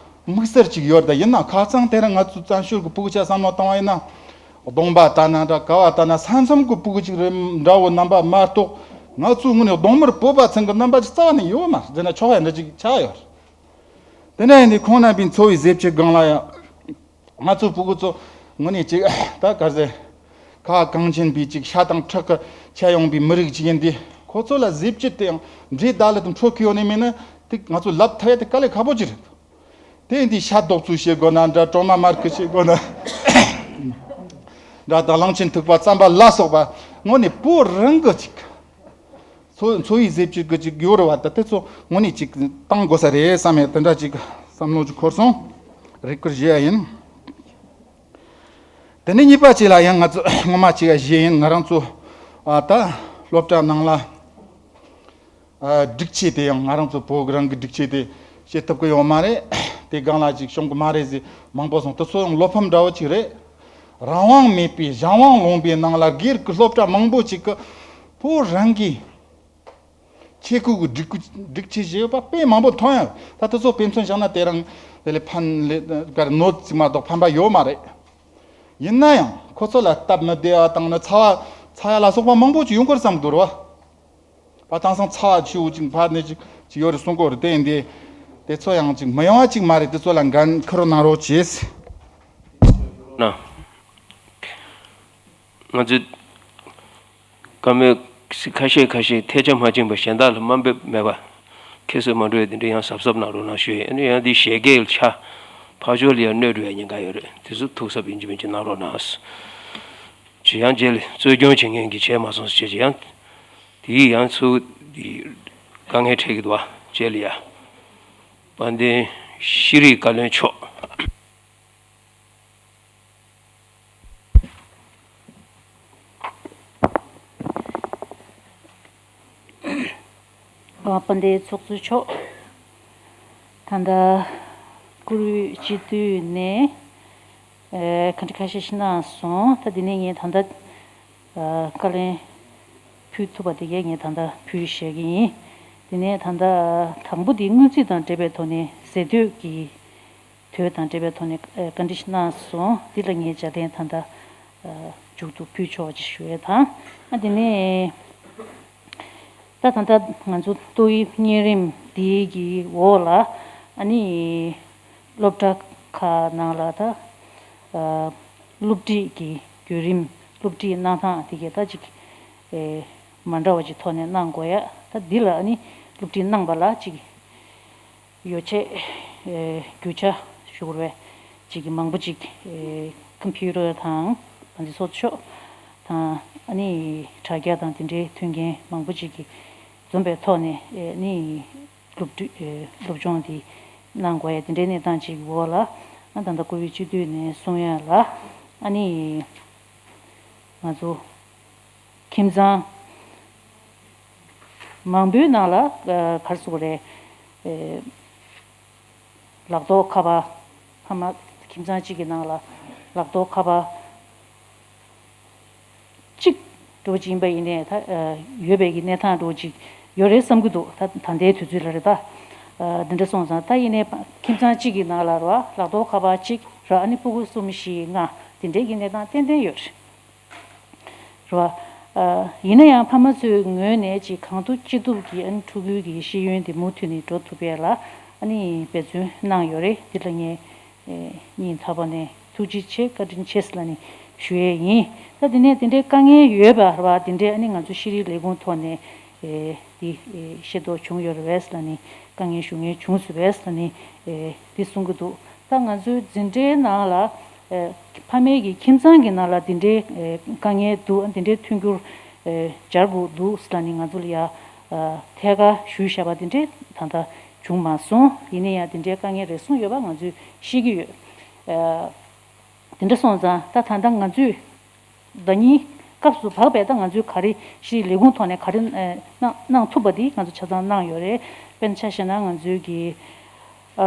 དམིགས་བསལ་ཅིག་ཡོད། ད་ཡིན་ན་ཁ་སང་དེ་རིང་ང་ཚོ་བཙན་བྱོལ་གྱི་སྤུ་གུ་ཆ་བསམ་བློ་བཏང་བ་ཡིན་ན། གདོང་པ་ལྟ་ན་འདྲ། ཀ་བ་ལྟ་ན་ས་མཚམས་ཀྱི་སྤུ་གུ་ཅིག་རེད་འདྲ་བོ་རྣམ་པ་མ་གཏོགས། ང་ཚོ་དངོས་གནས་གདོང་དམར་བོད་པ་ཚང་གི་རྣམ་པ་ཅིག་རྩ་བ་ནས་ཡོད་མ་རེད་ཟེར་ན་ཆོག་ཡ་འདྲ་ཅིག་ཆགས་ཡོད་རེད། དེ་འདྲ་ཡིན་དུས་ཁོང་རྣམ་པའི་འཚོ་བའི་ཟས་བཅུད་སྒང་ལ་ཡང་། ང་ཚོ་སྤུ་གུ་ཚོ་དངོས་གནས་ཅིག་ད་ག་རེ་ཟེར། ཁ་བ་གངས་ཅན་པའི་ཅིག་ཤ་དང་ཁྲག་གི་ཆད་ཡོང་པའི་མི་རིགས་ཅིག་ཡིན་དུས། ཁོ་ཚོ་ལ་ཟས་བཅུད་དེ་ཡང་འབྲས་དག་ལ་དང་འཕྲོད་ཀྱི་ཡོད་ནི་མིན་ན་དེ་ང་ཚོ་ལབ་ཐུབ་ཡ་དེ་དཀའ་ལས་ཁག་པོ་ཅིག་རེད། དེ་ཡིན་དུས་ཤ་རྡོག་བཙུགས་བྱེད་དགོས་ན་འདྲ། གྲོ་མ་མར་ཁུ་བྱེད་དགོས་ན་འདྲ། ད་གླང་ཆེན་ཐུག་པ་རྩམ་པ་ལ་སོགས་པ་དངོས་གནས་བོད་རང་གི་ཅིག་འཚོ་འཚོ་བའི་ཟས་བཅུད་ཀྱི་ཅིག་ཡོད་རེད་བ། ད་དེ་ཚོ་དངོས་གནས་ཅིག་བཏང་དགོས་ས་རེད་བསམ་ཡ་དེ་འདྲ་ཅིག་བསམ་བློ་ཅིག་འཁོར་སོང་། རེ་སྐུལ་ཞུ་ཡ་ཡིན། དེ་ནས་གཉིས་པ་གཅིག་ལ་ཡང་ང་ཚོ་སྔོན་མ་གཅིག་ཡ་བཞེས་ཡིན། ང་རང་ཚོ་ཨ་ད་སློབ་གྲྭ་ནང་ལ་ཨ་སྒྲིག་ཆས་དེ་ཡང་ང་རང་ཚོ་བོད་རང་གི་སྒྲིག་ཆས་དེ་བྱེད་ཐུབ་ཀྱི་ཡོད་མ་རེད། དེ་སྒང་ལ་ཅིག་ཤོང་གི་མ་རེད་ཟེར་མང་པོ་སོང་། དེ་ཚོ་ཡང་བློ་ཕམ་འདྲ་བོ་ཅིག་རེད། རང་དབང་མེད་པའི་གཞན་དབང་ལུང་པའི་ནང་ལ་སྒེར་གྱི་སློབ་གྲྭ་མང་པོ་ཅིག་གི་བོད་རང་གི་ཆས་གོས་ཀྱི་སྒྲིག་སྒྲིག་ཆས་བཞེས་ཡོད་པ་དཔེ་མང་པོ་མཐོང་ཡང་། ད་དེ་ཚོ་དཔེ་མཚོན་བཞག་ན་དེ་རང་དེ་ལས་ཕན་ལས་གར་གནོད་ཅིག་མ་གཏོགས་ཕན་པ་ཡོད་མ་རེད། ཡིན་ན་ཡང་ཁོ་ཚོ་ལ་སྟབས་མི་བདེ་བ་དང་ནི་ཚ་བ་ཚ་ཡ་ལ་སོགས་པ་མང་པོ་ཅིག་ཡོང་གི་རེད་བསམ་གི་འདུག་རེད་བ། བ་དེང་སང་ཚ་བ་ཆེ་བོ་ཅིག་ཕར་ནས་ཅིག་ཅིག་ཡོད་རེད་གསུང་གི་རེད། དེ་ཡིན་དེ་དེ་ཚོ་ཡང་ཅིག་མི་ཡོང་བ་ཅིག་མ་རེད། དེ་ཚོ་ལ་འགན་འཁུར་གནང་རོགས་བྱེད། ན། ང་ཚོས་བཀའ་མོལ་ཁ་ཤས་ཁ་ཤས་ཐལ་ཆ་མ་བཅིངས་པ་གཞན་དག་ལ་དམའ་འབེབས་མེད་པ། ཁྱད་གསོད་མ་འགྲོ་བའི་དེ་འདྲ་ཡང་གཟབ་གཟབ་གནང་རོགས་གནང་ཞུ་ཡས། ཨ་ནི་ཡང་འདི་བཞད་གད་ཆ་ཕར་ཕྱོགས་ལ་ཡང་གནོད་འགྲོ་ཡ་ཉེན་ཁ་ཡོད་རེད། དེ་ཚོ་ཐུགས་གཟབ་ཡིན་གཅིག་མིན་གཅིག་གནང་རོགས་གནང་། ཅི་ཡང་རྗེས་ལ་རྩོད་སྐྱོང་བྱེད་མཁན་གྱི་བྱས་མ་སོང་ཟེར་བྱས་ཀྱི་ཡང་། དེ་ཡང་ཚུར་དེ་དཀའ་ངལ་འཕྲད་ཀྱི་འདུག་བ། རྗེས་ལ་ཡ། དཔལ་ལྡན་ཤེས་རིག་བཀའ་བློན་མཆོག་དཔལ་ལྡན་ཚོགས་གཙོ་མཆོག་ད་ལྟ་བཀུར་འོས་སྤྱི་འཐུས་ནས་ཨ་ག་འདྲ་ཁ་ཤས་ཤིག་གནང་སོང་། ད་འདི་ནས་ངས་ད་ལྟ་ཨ་བཀའ་ལན་ཕུལ་ཐུབ་པ་དེ་གས་ངས་ད་ལྟ་ཕུལ་བཞག་གི་ཡིན། དེ་ནས་ད་ལྟ་དང་པོ་དེ་སྔོན་རྩིས་དང་འབྲེལ་བའི་ཐོག་ནས་ཟས་དུས་ཀྱི་དུས་དང་འབྲེལ་བའི་ཐོག་ནས་ཨ་བཀའ་འདྲི་ཞིག་གནང་སོང་། འདི་ལ་ངས་ལྗགས་ལན་ད་ལྟ་ཨ་མཇུག་ཏུ་ཕུལ་ཆོག་ཅེས་ཞུ་ཡས་དང་། ཨ་དེ་ནས་ད་ད་ལྟ་ང་ཚོ་ཏོག་དབྱིབས་གཉན་རིམས་འདིའི་གི་འོག་ལ་ཨ་ནི་སློབ་གྲྭ་ཁག་ནང་ལ་ད་ཨ་སློབ་ཁྲིད་ཀྱི་བརྒྱུད་རིམ་སློབ་ཁྲིད་གནང་སྟངས་དེ་གས་ད་ཅིག་ཨེ་མ་འདྲ་བ་ཅིག་ཐོག་ནས་གནང་དགོས་ཡ། ད་འདི་ལ་ཨ་ནི་སློབ་ཁྲིད་གནང་པ་ལ་ཅིག་ཡོ་ཆས་ཨེ་རྒྱུ་ཆ་ཞུ་དགོས་རེད། ཅིག་གི་མང་པོ་ཅིག་ཨེ་ཀམ་པུ་ཊར་དང་ང་ཚོའི་ཚོགས་ཤོག་དང་ཨ་ནི་དྲ་རྒྱ་དང་དེ་འདྲའི་མཐུན་རྐྱེན་མང་པོ་ཅིག་གིས་འཛོམས་པའི་ཐོག་ནས་ཨེ་ནི་སློབ་ཁྲིད་ཨེ་སློབ་སྦྱོང་དེ་གནང་དགོས་ཡ་དེ་འདྲའི་གནས་སྟངས་ཅིག་འོག་ལ། ཨ་ད་ལྟ་བཀུར་འོས་སྤྱི་འཐུས་ནས་གསུང་ཡ་ལ་ཨ་ནི་ང་ཚོ་ཁྱིམ་ཚང་མང་པོའི་ནང་ལ་ཨ་ག་རེ་ཟེར་དགོས་རེད། ཨེ་ལག་ཐོགས་ཁ་པར། ཕ་མ་ཁྱིམ་ཚང་གཅིག་གི་ནང་ལ་ལག་ཐོགས་ཁ་པར་གཅིག་འགྲོ་གཅིག་ཡིན་པ་ཡིན་ནའི་ད་ཨ་ཡོད་པའི་གི་གནས་སྟངས་འགྲོ་གཅིག་ཡོད་རེད་བསམ་གྱི་འདུག་ད་ད་ལྟའི་དུས་ཚོད་ལ་རེད་ད། ཨ་འདི་འདྲ་སོང་ཙང་ད་ཡིན་ནའི་ཁྱིམ་ཚང་གཅིག་གི་ནང་ལ་ར་ལག་ཐོགས་ཁ་པར་གཅིག་ར་ཨ་ནི་ཕྲུ་གུ་གསུམ་བཞི་ལྔ་དེ་འདྲའི་གི་གནས་སྟངས་ཏན་ཏན་ཡོད་རེད། རེད་བ། ཨ་ཡིན་ན་ཡང་ཕ་མ་ཚོའི་ངོས་ནས་ཅིག་གང་ཐུབ་ཅི་ཐུབ་ཀྱིས་ཨ་ནི་ཕྲུ་གུའི་གི་ཤེས་ཡོན་དེ་མུ་མཐུད་ནས་འགྲོ་ཐུབ་ཡས་ལ་ཨ་ནི་འབད་བརྩོན་གནང་ཡོད་རེད། འདི་ལ་ངས་ཨེ་སྙིང་ཐག་པ་ནས་ཐུགས་རྗེ་ཆེ་བཀའ་དྲིན་ཆེ་ཟེར་ལབ་ནས་ཞུ་ཡས་ཡིན། ད་དེ་ནས་དེ་འདྲའི་དཀའ་ངལ་ཡོད་པ་རེད་བ། དེ་འདྲའི་ཨ་ནི་ང་ཚོ་ཤེས་རིག་ལས་ཁུངས་ཐོག་ནས་ཨེ་འདི་ཨེ་ཤེས་རྟོགས་བྱུང་ཡོད་རེད་པས་ལབ་ནས་དཀའ་ངལ་ཞུ་མཁན་བྱུང་སོང་པས་ལབ་ནས་ཨེ་འདི་གསུང་གི་འདུག་ད་ང་ཚོའི་འཛིན་གྲྭའི་ནང་ལ་ཨེ་ཕ་མའི་གི་ཁྱིམ་ཚང་གི་ནང་ལ་འདི་འདྲའི་ཨེ་དཀའ་ངལ་འདུག་འདི་འདྲའི་མཐུན་འགྱུར་ཨེ་སྦྱར་དགོས་འདུག་ཟེར་ལབ་ནས་ང་ཚོ་ལ་ཡ་ཨ་ཐད་ཀར་ཞུས་བཞག་པ་འདི་འདྲའི་ད་ལྟ་བྱུང་མ་སོང་། ཡིན་ན་ཡང་འདི་འདྲའི་དཀའ་ངལ་རེ་ཟུང་ཡོད་པ་ང་ཚོས་ཤེས་ཀྱི་ཡོད། ཨ་འདི་འདྲ་སོང་ཙང་ད་ད་ལྟ་ང་ཚོས་ཟླ་ཉིན་སྐབས་སུ་བབས་པའི་ད་ང་ཚོས་ག་རེ་ཤེས་རིག་ལས་ཁུངས་ཐོག་ནས་ག་རེ་ཨེ་གནང་གནང་ཐུབ་པ་འདི་ང་ཚོ་ཆ་ཚང་གནང་ཡོད་རེད། དཔེར་ན་ཆ་བཞག་ན་ང་ཚོའི་གི་ཨ་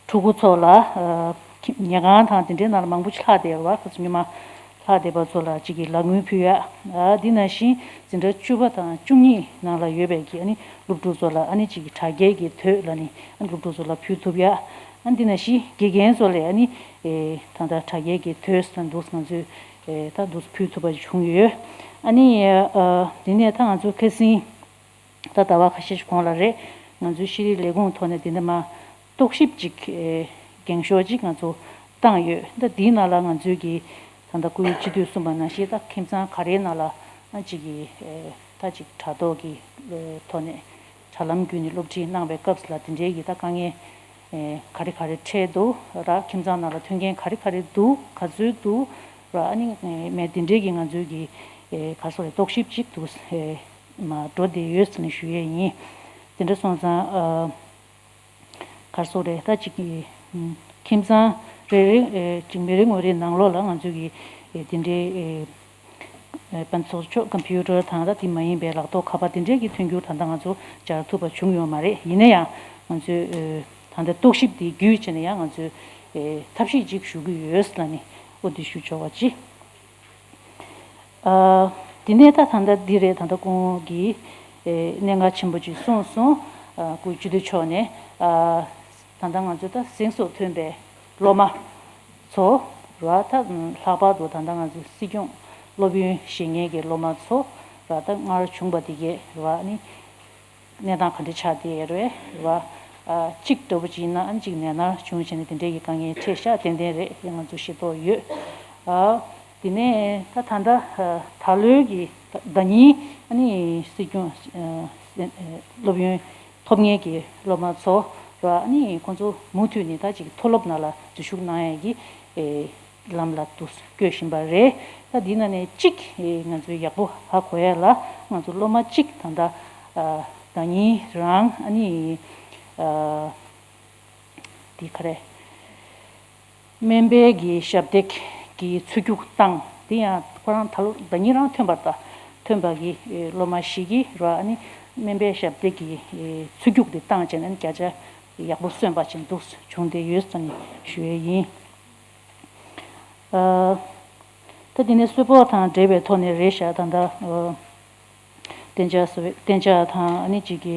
ཕྲུ་གུ་ཚོ་ལ་ཨ་ཁྱིམ་ཉལ་ཁང་དང་དེ་འདྲའི་ནང་ལ་མང་པོ་ཅིག་ལྷག་བསྡད་ཡོད་རེད་བ། ཁོ་ཚོ་ཉི་མ་ལྷག་བསྡད་པ་ཚོ་ལ་ཅིག་གི་ལག་དངུལ་ཕུལ་ཡ། ཨ་འདི་ནང་བཞིན་འཛིན་གྲྭ་བཅུ་པ་དང་བཅུ་གཉིས་ནང་ལ་ཡོད་པའི་གི་ཨ་ནི་སློབ་ཕྲུག་ཚོ་ལ་ཨ་ནི་ཅིག་གི་དྲ་རྒྱའི་གི་དོད་ལབ་ནི་ཨ་ནི་སློབ་ཕྲུག་ཚོ་ལ་ཕུལ་ཐུབ་ཡ། ཨ་འདི་ནང་བཞིན་དགེ་རྒན་ཚོ་ལ་ཨ་ནི་ཨེ་ད་ལྟ་དྲ་རྒྱའི་གི་དོད་ཟེར་འདུག་ང་ཚོས་ཨེ་ད་འདུག་ཕུལ་ཐུབ་པ་བྱུང་ཡོད། ཨ་ནི་ཨ་འདི་ནས་ད་ང་ཚོ་ཁ་སང་ད་ཟླ་བ་ཁ་ཤས་ཤིག་གོང་ལ་རེད། ང་ཚོའི་ཤེས་རིག་ལས་ཁུངས་ཐོག་ནས་འདི་འདྲ་མ་རྟོག་ཞིབ་ཅིག་ཨེ་འགེངས་ཤོག་ཅིག་ང་ཚོ་བཏང་ཡོད། ད་འདིའི་ནང་ལ་ང་ཚོའི་གི་ད་ལྟ་སྐུ་ཡོད་སྤྱི་འཐུས་གསུངས་པ་ནང་བཞིན་ད་ཁྱིམ་ཚང་ག་རེའི་ནང་ལ་ཨ་ཅིག་གི་ཨེ་ད་ཅིག་དྲ་ཐོག་གི་ཨེ་ཐོག་ནས་དྲ་ལམ་བརྒྱུད་ནས་སློབ་ཁྲིད་གནང་བའི་སྐབས་ལ་དེ་འདྲའི་གི་ད་དཀའ་ངལ་ཨེ་ག་རེ་ག་རེ་འཕྲད་འདུག་ར། ཁྱིམ་ཚང་ནང་ལ་མཐུན་རྐྱེན་ག་རེ་ག་རེ་འདུག་ག་ཚོད་འདུག་ར། ཨ་ནི་ཨེ་མེད་དེ་འདྲའི་གི་ང་ཚོའི་གི་ཨེ་ག་སོགས་རེད་རྟོག་ཞིབ་ཅིག་འདུག་ཨེ་མ་འགྲོ་བསྡད་ཡོད་ཟེར་ནས་ཞུ་ཡས་ཡིན། དེ་འདྲ་སོང་ཙང་ཨ་ ག་རེ་ཟེར་དགོས་རེད། ད་ཅིག་གི་ཁྱིམ་ཚང་རེ་རེ་ཅིག་མི་རེ་ངོ་རེའི་ནང་ལོགས་ལ་ང་ཚོས་ཀྱི་དེ་འདྲའི་དཔེ་ཚོགས་ཆོས་ཀམ་པུ་ཊར་དང་ད་དེ་མ་ཡིན་པའི་ལག་ཐོགས་ཁ་པར་དེ་འདྲའི་གི་མཐུན་འགྱུར་ད་ལྟ་ང་ཚོ་སྦྱར་ཐུབ་པ་བྱུང་ཡོད་མ་རེད། ཡིན་ན་ཡང་ང་ཚོས་ད་ལྟ་རྟོག་ཞིབ་དེ་བརྒྱུད་བྱས་ནས་ཡང་ང་ཚོས་ཐབས་ཤེས་ཅིག་ཞུ་གི་ཡོད་ལབ་ནས་འོ་དེ་ཞུ་ཆོག་པ་ཅི། ཨ། དེ་ནས་ད་ད་ལྟ་འདི་རེད། ད་ལྟ་ཁོང་གིས་ཨེ་གནད་འགག་ཆེན་པོ་ཅིག་གསུངས་སོང་། ཨ། སྐུ་སྤྱི་འཐུས་མཆོག་ནས། ཨ། ད་ལྟ་ང་ཚོ་ད་གཟེངས་སུ་ཐོན་པའི་སློབ་མ་ཚོ་ར། ད་ལྷག་པར་དུ་ད་ལྟ་ང་ཚོ་སྲིད་སྐྱོང་སློབ་ཡོན་བཞེས་མཁན་གྱི་སློབ་མ་ཚོ་ར། ད་སྔར་བྱུང་པ་དེ་གས་ར་ནི། གནས་སྟངས་ག་འདྲ་ཆགས་བསྡད་ཡོད་རེད་བ། ཨ། གཅིག་འདྲ་པོ་ཅིག་ཡིན་ན་ཨ་ནི་གཅིག་ནད་མནར་བྱུང་བྱས་ནས་དེ་འདྲའི་གི་དཀའ་ངལ་འཕྲད་ཤག་ཏན་ཏན་རེད། ང་ཚོ་ཤེས་རྟོགས་ཡོད། ཨ། དེ་ནས་ད་ད་ལྟ་ཨ་ད་ལོའི་གི་ཟླ་ཉིན་ཨ་ནི་སྲིད་སྐྱོང་ཨ་སློབ་ཡོན་ཐོབ་མཁན་གྱི་སློབ་མ་ཚོ་ར། ཨ་ནི་ཁོང་ཚོ་མུ་མཐུད་ནས་ད་ཅིག་མཐོ་སློབ་ནང་ལ་འཛུལ་ཞུགས་གནང་ཡས་ཀྱི་ཨེ། ལམ་ལ་འདུག་བསྐྱོད་བཞིན་པ་རེད། ད་འདི་ནང་ནས་གཅིག་ང་ཚོས་ཡག་པོ་ཧ་གོ་ཡ་ལ། ང་ཚོ་སློབ་མ་གཅིག་ད་ལྟ་ཨ་ཟླ་ཉིན་རང་ཨ་ནི་ཨ་འདི་ག་རེ། སྨན་པའི་གི་ཞབས་སྟེགས་ཀྱི་ཚུར་རྒྱུགས་བཏང་། འདི་ཡང་ཁོ་རང་ད་ལོ་ཟླ་ཉིན་རང་ཐོན་པ་ད་ཐོན་པ་གི་སློབ་མ་ཞིག་གིས་ར། ཨ་ནི་སྨན་པའི་ཞབས་སྟེགས་ཀྱི་ཚུར་རྒྱུགས་དེ་བཏང་བྱས་ནས་བརྒྱ་ཆ་ཡག་པོ་སོན་པ་ཅིག་འདུག་བྱུང་བསྡད་ཡོད་ཟེར་ནས་ཞུ་ཡས་ཡིན། ཨ། ད་དེ་ནས་གསོལ་ཕོགས་དང་འབྲེལ་བའི་ཐོག་ནས་རེད་ཤག་ད་ལྟ་ཨ་གཏན་འཇགས་སུ་གཏན་འཇགས་དང་ཨ་ནི་གཅིག་གི་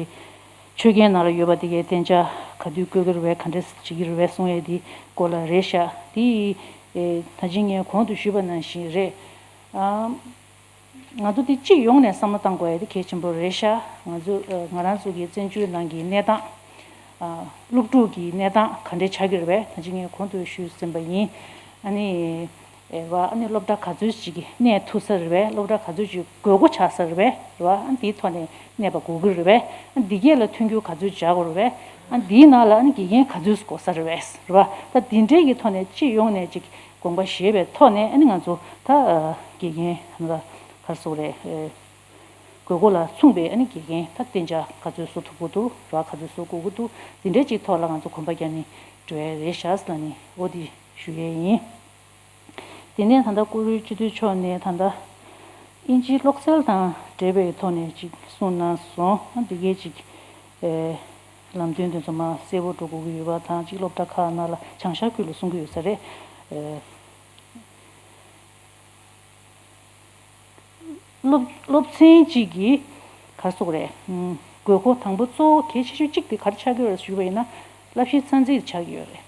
ཆོད་གན་ནང་ལ་ཡོད་པ་དེ་གའི་གཏན་འཇགས་ག་དུས་བསྐོ་གི་རེད་པས། ག་འདྲས་བྱེད་ཀྱི་རེད་པས་གསུང་ཡས་དེ་སྐོར་ལ་རེད་ཤག་དེ་ཨེ་ད་ཅི་ངས་གོང་དུ་ཞུས་པ་ནང་བཞིན་རེད། ཨ། ང་ཚོ་དེ་སྤྱི་ཡོངས་ནས་བསམ་བློ་བཏང་དགོས་ཡ་དེ་གལ་ཆེན་པོ་རེད་ཤག་ང་ཚོ་ཨ་ང་རང་ཚོ་གི་བཙན་བྱོལ་ནང་གི་གནས་སྟངས། ཨ། སློབ་ཕྲུག་གི་གནས་སྟངས་ག་འདྲས་ཆགས་ཀྱི་རེད་པས། ད་ཅི་ངས་གོང་དུ་ཞུས་ཟིན་པ་ཡིན། ཨ་ནི་ཨེ་བ། ཨ་ནི་སློབ་གྲྭ་ག་ཚོད་ཅིག་གི་གནས་ཐུབ་ས་རེད་པས། སློབ་གྲྭ་ག་ཚོད་ཅིག་དགོས་མཁོ་ཆགས་ས་རེད་པས། རེད་པ། ཨ་ནི་དེའི་ཐོག་ནས་གནས་པ་དགོས་ཀྱི་རེད་པས། ཨ་ནི་འདི་གས་ལ་མཐུན་འགྱུར་ག་ཚོད་བྱ་དགོས་རེད་པས། ཨ་ནི་དེའི་ནང་ལ་ཨ་ནི་དགེ་རྒན་ག་ཚོད་དགོས་ས་རེད་པས། རེད་པ། ད་འདི་འདྲས་ཀྱི་ཐོག་ནས་སྤྱི་ཡོངས་ནས་ཅིག་དགོངས་པ་བཞེས་པའི་ཐོག་ནས་ཨ་ནི་ང་ཚོ་ད་དགེ་རྒན་ལ་ག་རེ་ཟེར་དགོས་རེད། དགོས་མཁོ་ལ་མཚུངས་པའི་ཨ་ནི་དགེ་རྒན་ད་གཏན་འཇགས་ག་ཚོད་བཟོ་ཐུབ་ཀྱི་འདུག་ར། ག་ཚོད་བཟོ་དགོས་ཀྱི་འདུག་འདི་འདྲའི་ཅིག་ཐོག་ལ་ང་ཚོ་གོམ་པ་རྒྱག་ནས་འགྲོ་ཡ་རེད་ཤག་ཟེར་ནས་འོ་འདི་ཞུ་ཡས་ཡིན། དེ་ནས་ད་ལྟ་བཀུར་འོས་སྤྱི་འཐུས་མཆོག་ནས་ད་ལྟ་དབྱིན་ཇིའི་གློག་རྩལ་དང་འབྲེལ་བའི་ཐོག་ནས་ཅིག་གསུངས་གནང་སོང་། ཨ་འདི་གས་ཅིག་ཨེ་ལམ་སྟོན་དེ་ཚོ་མར་གསལ་པོ་འགྲོ་དགོས་ཀྱི་ཡོད་པ་དང་། ཅིག་སློབ་གྲྭ་ཁག་ནང་ལ་བྱང་ཤར་ཁུལ་ལ་གསུང་གི་ཡོད་ས་རེད། ཨེ། སློབ་སློབ་ཚན་གཅིག་གི་ག་རེ་ཟེར་དགོས་རེད། ཨུམ། དགོས་མཁོ་དང་པོ་གཙོ་བོ་གལ་ཆེ་ཤོས་གཅིག་དེ་ག་རེ་ཆགས་ཀྱི་ཡོད་རེད་ཞུས་པ་ཡིན་ན། བསླབ་གཞིའི་རྩ་འཛིན་དེ་ཆགས་ཀྱི་ཡོད་རེད།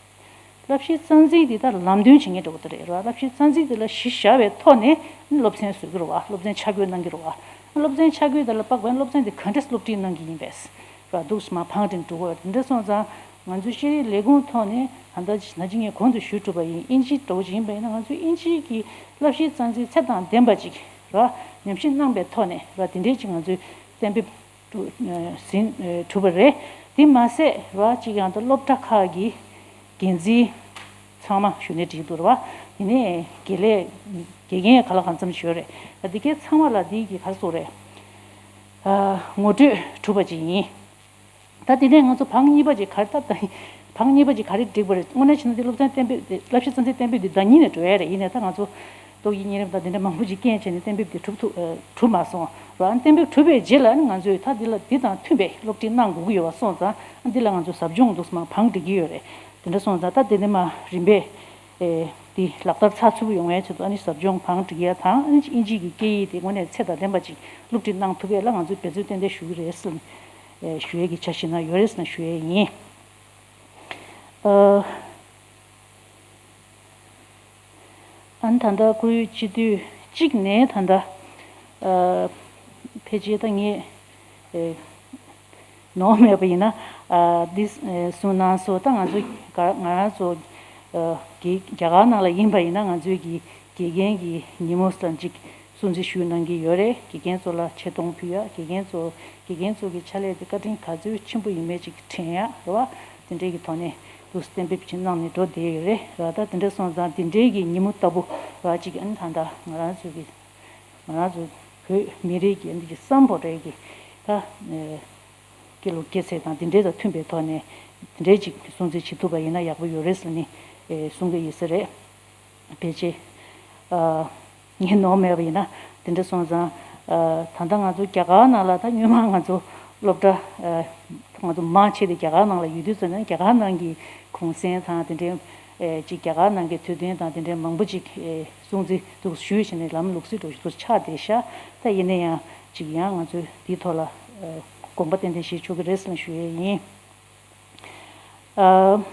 བསླབ་གཞིའི་རྩ་འཛིན་དེ་ད་ལམ་སྟོན་བྱེད་མཁན་འདྲ་པོ་དེ་རེད་ར། བསླབ་གཞིའི་རྩ་འཛིན་དེ་ལ་གཞི་བཞག་པའི་ཐོག་ནས་སློབ་ཚན་བཟོ་གི་རེད་བ། སློབ་ཚན་ཆ་བགོས་གནང་གི་རེད་བ། སློབ་ཚན་ཆ་བགོས་དེ་ལ་དཔག་པའི་སློབ་ཚན་དེ་ག་འདྲས་སློབ་ཁྲིད་གནང་གི་ཡིན་པས། ར། འདུག་སེ་མར་བང་སྒྲིག་འགྲོ་དགོས། དེ་འདྲ་སོང་ཙང་ང་ཚོའི་ཤེས་རིག་ལས་ཁུངས་ཐོག་ནས་ད་ལྟ་ད་ཅི་ངས་གོང་དུ་ཞུས་གྲུབ་པ་ཡིན། དབྱིན་ཇི་འདྲ་པོ་ཅིག་ཡིན་པ་ཡིན་ན་ང་ཚོས་དབྱིན་ཇིའི་གི་བསླབ་གཞིའི་རྩ་འཛིན་ཚད་དང་ལྡན་པ་ཅིག་ར་ཉམས་ཞིབ་གནང་པའི་ཐོག་ནས་ར་དེ་འདྲའི་ཅིག་ང་ཚོས་གཏན་འབེབས་གྲུབ་ཟིན་གྲུབ་པ་རེད། དེ་མ་ཟད་ར་ཅིག་ཡང་ད་སློབ་གྲྭ་ཁག་གི་འགན་འཛིན་ཚང་མ་ཞུ་ནས་བྲིས་འདུག་ར་བ། དེ་ནས་དགེ་ལས་དགེ་རྒན་ག་ལ་གང་འཚམ་ཞུ་རེད། ད་དེ་གའི་ཚང་མ་ལ་དེ་གི་ག་རེ་ཟེར་དགོས་རེད། ཨ། ངོ་སྤྲོད་གྲུབ་པ་ཅིག་ཡིན། ད་དེ་ནས་ང་ཚོ་བང་གཉིས་པ་ཅིག་ག་རེ་ད་ད་བང་གཉིས་པ་ཅིག་ག་རེ་སྒྲིག་པ་རེད། དངོས་གནས་བྱས་ན་དེ་སློབ་ཚན་གཏན་འབེབས་དེ་བསླབ་གཞི་རྩ་འཛིན་གཏན་འབེབས་དེ་ཟླ་གཉིས་ནས་འགྲོ་ཡ་རེད། ཡིན་ནའི་ད་ང་ཚོ་ཏོག་དབྱིབས་གཉན་རིམས་དང་དེ་འདྲ་མང་པོ་ཅིག་རྐྱེན་བྱས་ནས་གཏན་འབེབས་དེ་གྲུབ་ཐུབ་ཨ་གྲུབ་མ་སོང་ར། གཏན་འབེབས་གྲུབ་པའི་རྗེས་ལ་ང་ཚོས་ད་འདི་ལ་འདི་དང་མཐུན་པའི་སློབ་ཁྲིད་གནང་དགོས་ཀྱི་ཡོད་པ་སོང་ཙང་། འདི་ལ་ང་ཚོས་ཟབ་སྦྱོང་འདུག་སེ་མར་བང་སྒྲིག་གི་ཡོད་རེད། དེ་འདྲ་སོང་ཙང་ད་དེ་འདྲ་མར་རིམ་པས་ཨེ་འདི་ལག་བསྟར་ཚགས་ཚུད་པོ་ཡོང་བའི་ཆེད་དུ་ཨ་ནི་ཟབ་སྦྱོང་བང་སྒྲིག་ཡ་དང་། ཨ་ནི་དབྱིན་ཇི་གི་སྐད་ཡིག་དེ་དངོས་གནས་ཚད་དང་ལྡན་པ་ཅིག་སློབ་ཁྲིད་གནང་ཐུབ་ཡས་ལ་ང་ཚོས་འབད་བརྩོན་ཏན་ཏན་ཞུ་གི་རེད་ཟེར་ནས། ཨེ་ཞུ་ཡས་ཀྱི་འཆར་གཞི་ནང་ཡོད་རེད་ཟེར་ནས་ཞུ་ཡས་ཡིན། ཨ་ཨ་ནི་ད་ལྟ་བཀུར་འོས་སྤྱི་འཐུས་གཅིག་ནས་ད་ལྟ་ཨ་ཕལ་ཆེར་ད་ངས་ཨེ་ནོར་མེད་པ་ཡིན་ན། ཨ་འདི་ཨེ་གསུང་གནང་སོང་། ད་ང་ཚོ་ག་ང་རང་ཚོ་ཨ་གི་རྒྱ་གར་ནང་ལ་ཡིན་པ་ཡིན་ན་ང་ཚོའི་གི་དགེ་རྒན་གྱི་ཉིན་མོ་ཙམ་ཅིག་སྲུང་བརྩི་ཞུ་གནང་གི་ཡོད་རེད། དགེ་རྒན་ཚོ་ལ་ཆེ་མཐོང་ཕུལ་ཡ། དགེ་རྒན་ཚོ་དགེ་རྒན་ཚོ་གི་ཕྱག་ལས་དེ་བཀའ་དྲིན་ག་ཚོད་ཆེན་པོ་ཡིན་མིན་ཅིག་དྲན་ཡ་རེད་བ། དེ་འདྲའི་གི་ཐོག་ནས་འདུག་སེ་གཏན་འབེབས་ཅིག་གནང་ནས་འགྲོ་བསྡད་ཡོད་རེད་ར། ད་དེ་འདྲ་སོང་ཙང་དེ་འདྲའི་གི་ཉིན་མོ་ལྟ་བུ་ར་ཅིག་ཨ་ནི་ད་ལྟ་ང་རང་ཚོ་གི་ང་རང་ཚོ་བོད་མི་རིགས་ཀྱི་ཨ་ནི་གི་སམ་བྷོ་ཊའི་གི་ད་ཨེ། ལོ་སྐྱེས་ཚེས་དང་དེ་འདྲའི་དང་མཐུན་པའི་ཐོག་ནས་དེ་འདྲའི་ཅིག་སྲུང་བརྩི་བྱེད་ཐུབ་པ་ཡིན་ན་ཡག་པོ་ཡོད་རེད་ཟེར་ནས་གསུང་གི་ཡིན་ས་རེད། ཕལ་ཆེར་ངས་ནོར་མེད་པ་ཡིན་ན་དེ་འདྲ་སོང་ཙང་། ད་ལྟ་ང་ཚོ་རྒྱ་གར་ནང་ལ་ད་སྔོན་མ་ང་ཚོ་སློབ་གྲྭ་ང་ཚོ་མང་ཆེ་དེ་རྒྱ་གར་ནང་ལ་ཡོད་དུས་ཙམ་ན་རྒྱ་གར་ནང་གི་གུང་སེང་དང་དེ་འདྲའི་ཅིག་རྒྱ་གར་ནང་གི་དུས་སྟོན་དང་དེ་འདྲའི་མང་པོ་ཅིག་སྲུང་བརྩི་འདུག་ཞུས་བྱས་ནས་ལམ་ལུགས་སྲོལ་འདྲ་ཞིག་ཏུ་ཆགས་བསྡད་ཤག་ད་ཡིན་ན་ཡང་ཅིག་ཡང་ང་ཚོས་འདིའི་ཐོག་ལ་དགོངས་པ་ཏན་ཏན་བཞེས་ཆོག་གི་རེད་ཟེར་ནས་ཞུ་ཡས་ཡིན། ཨ།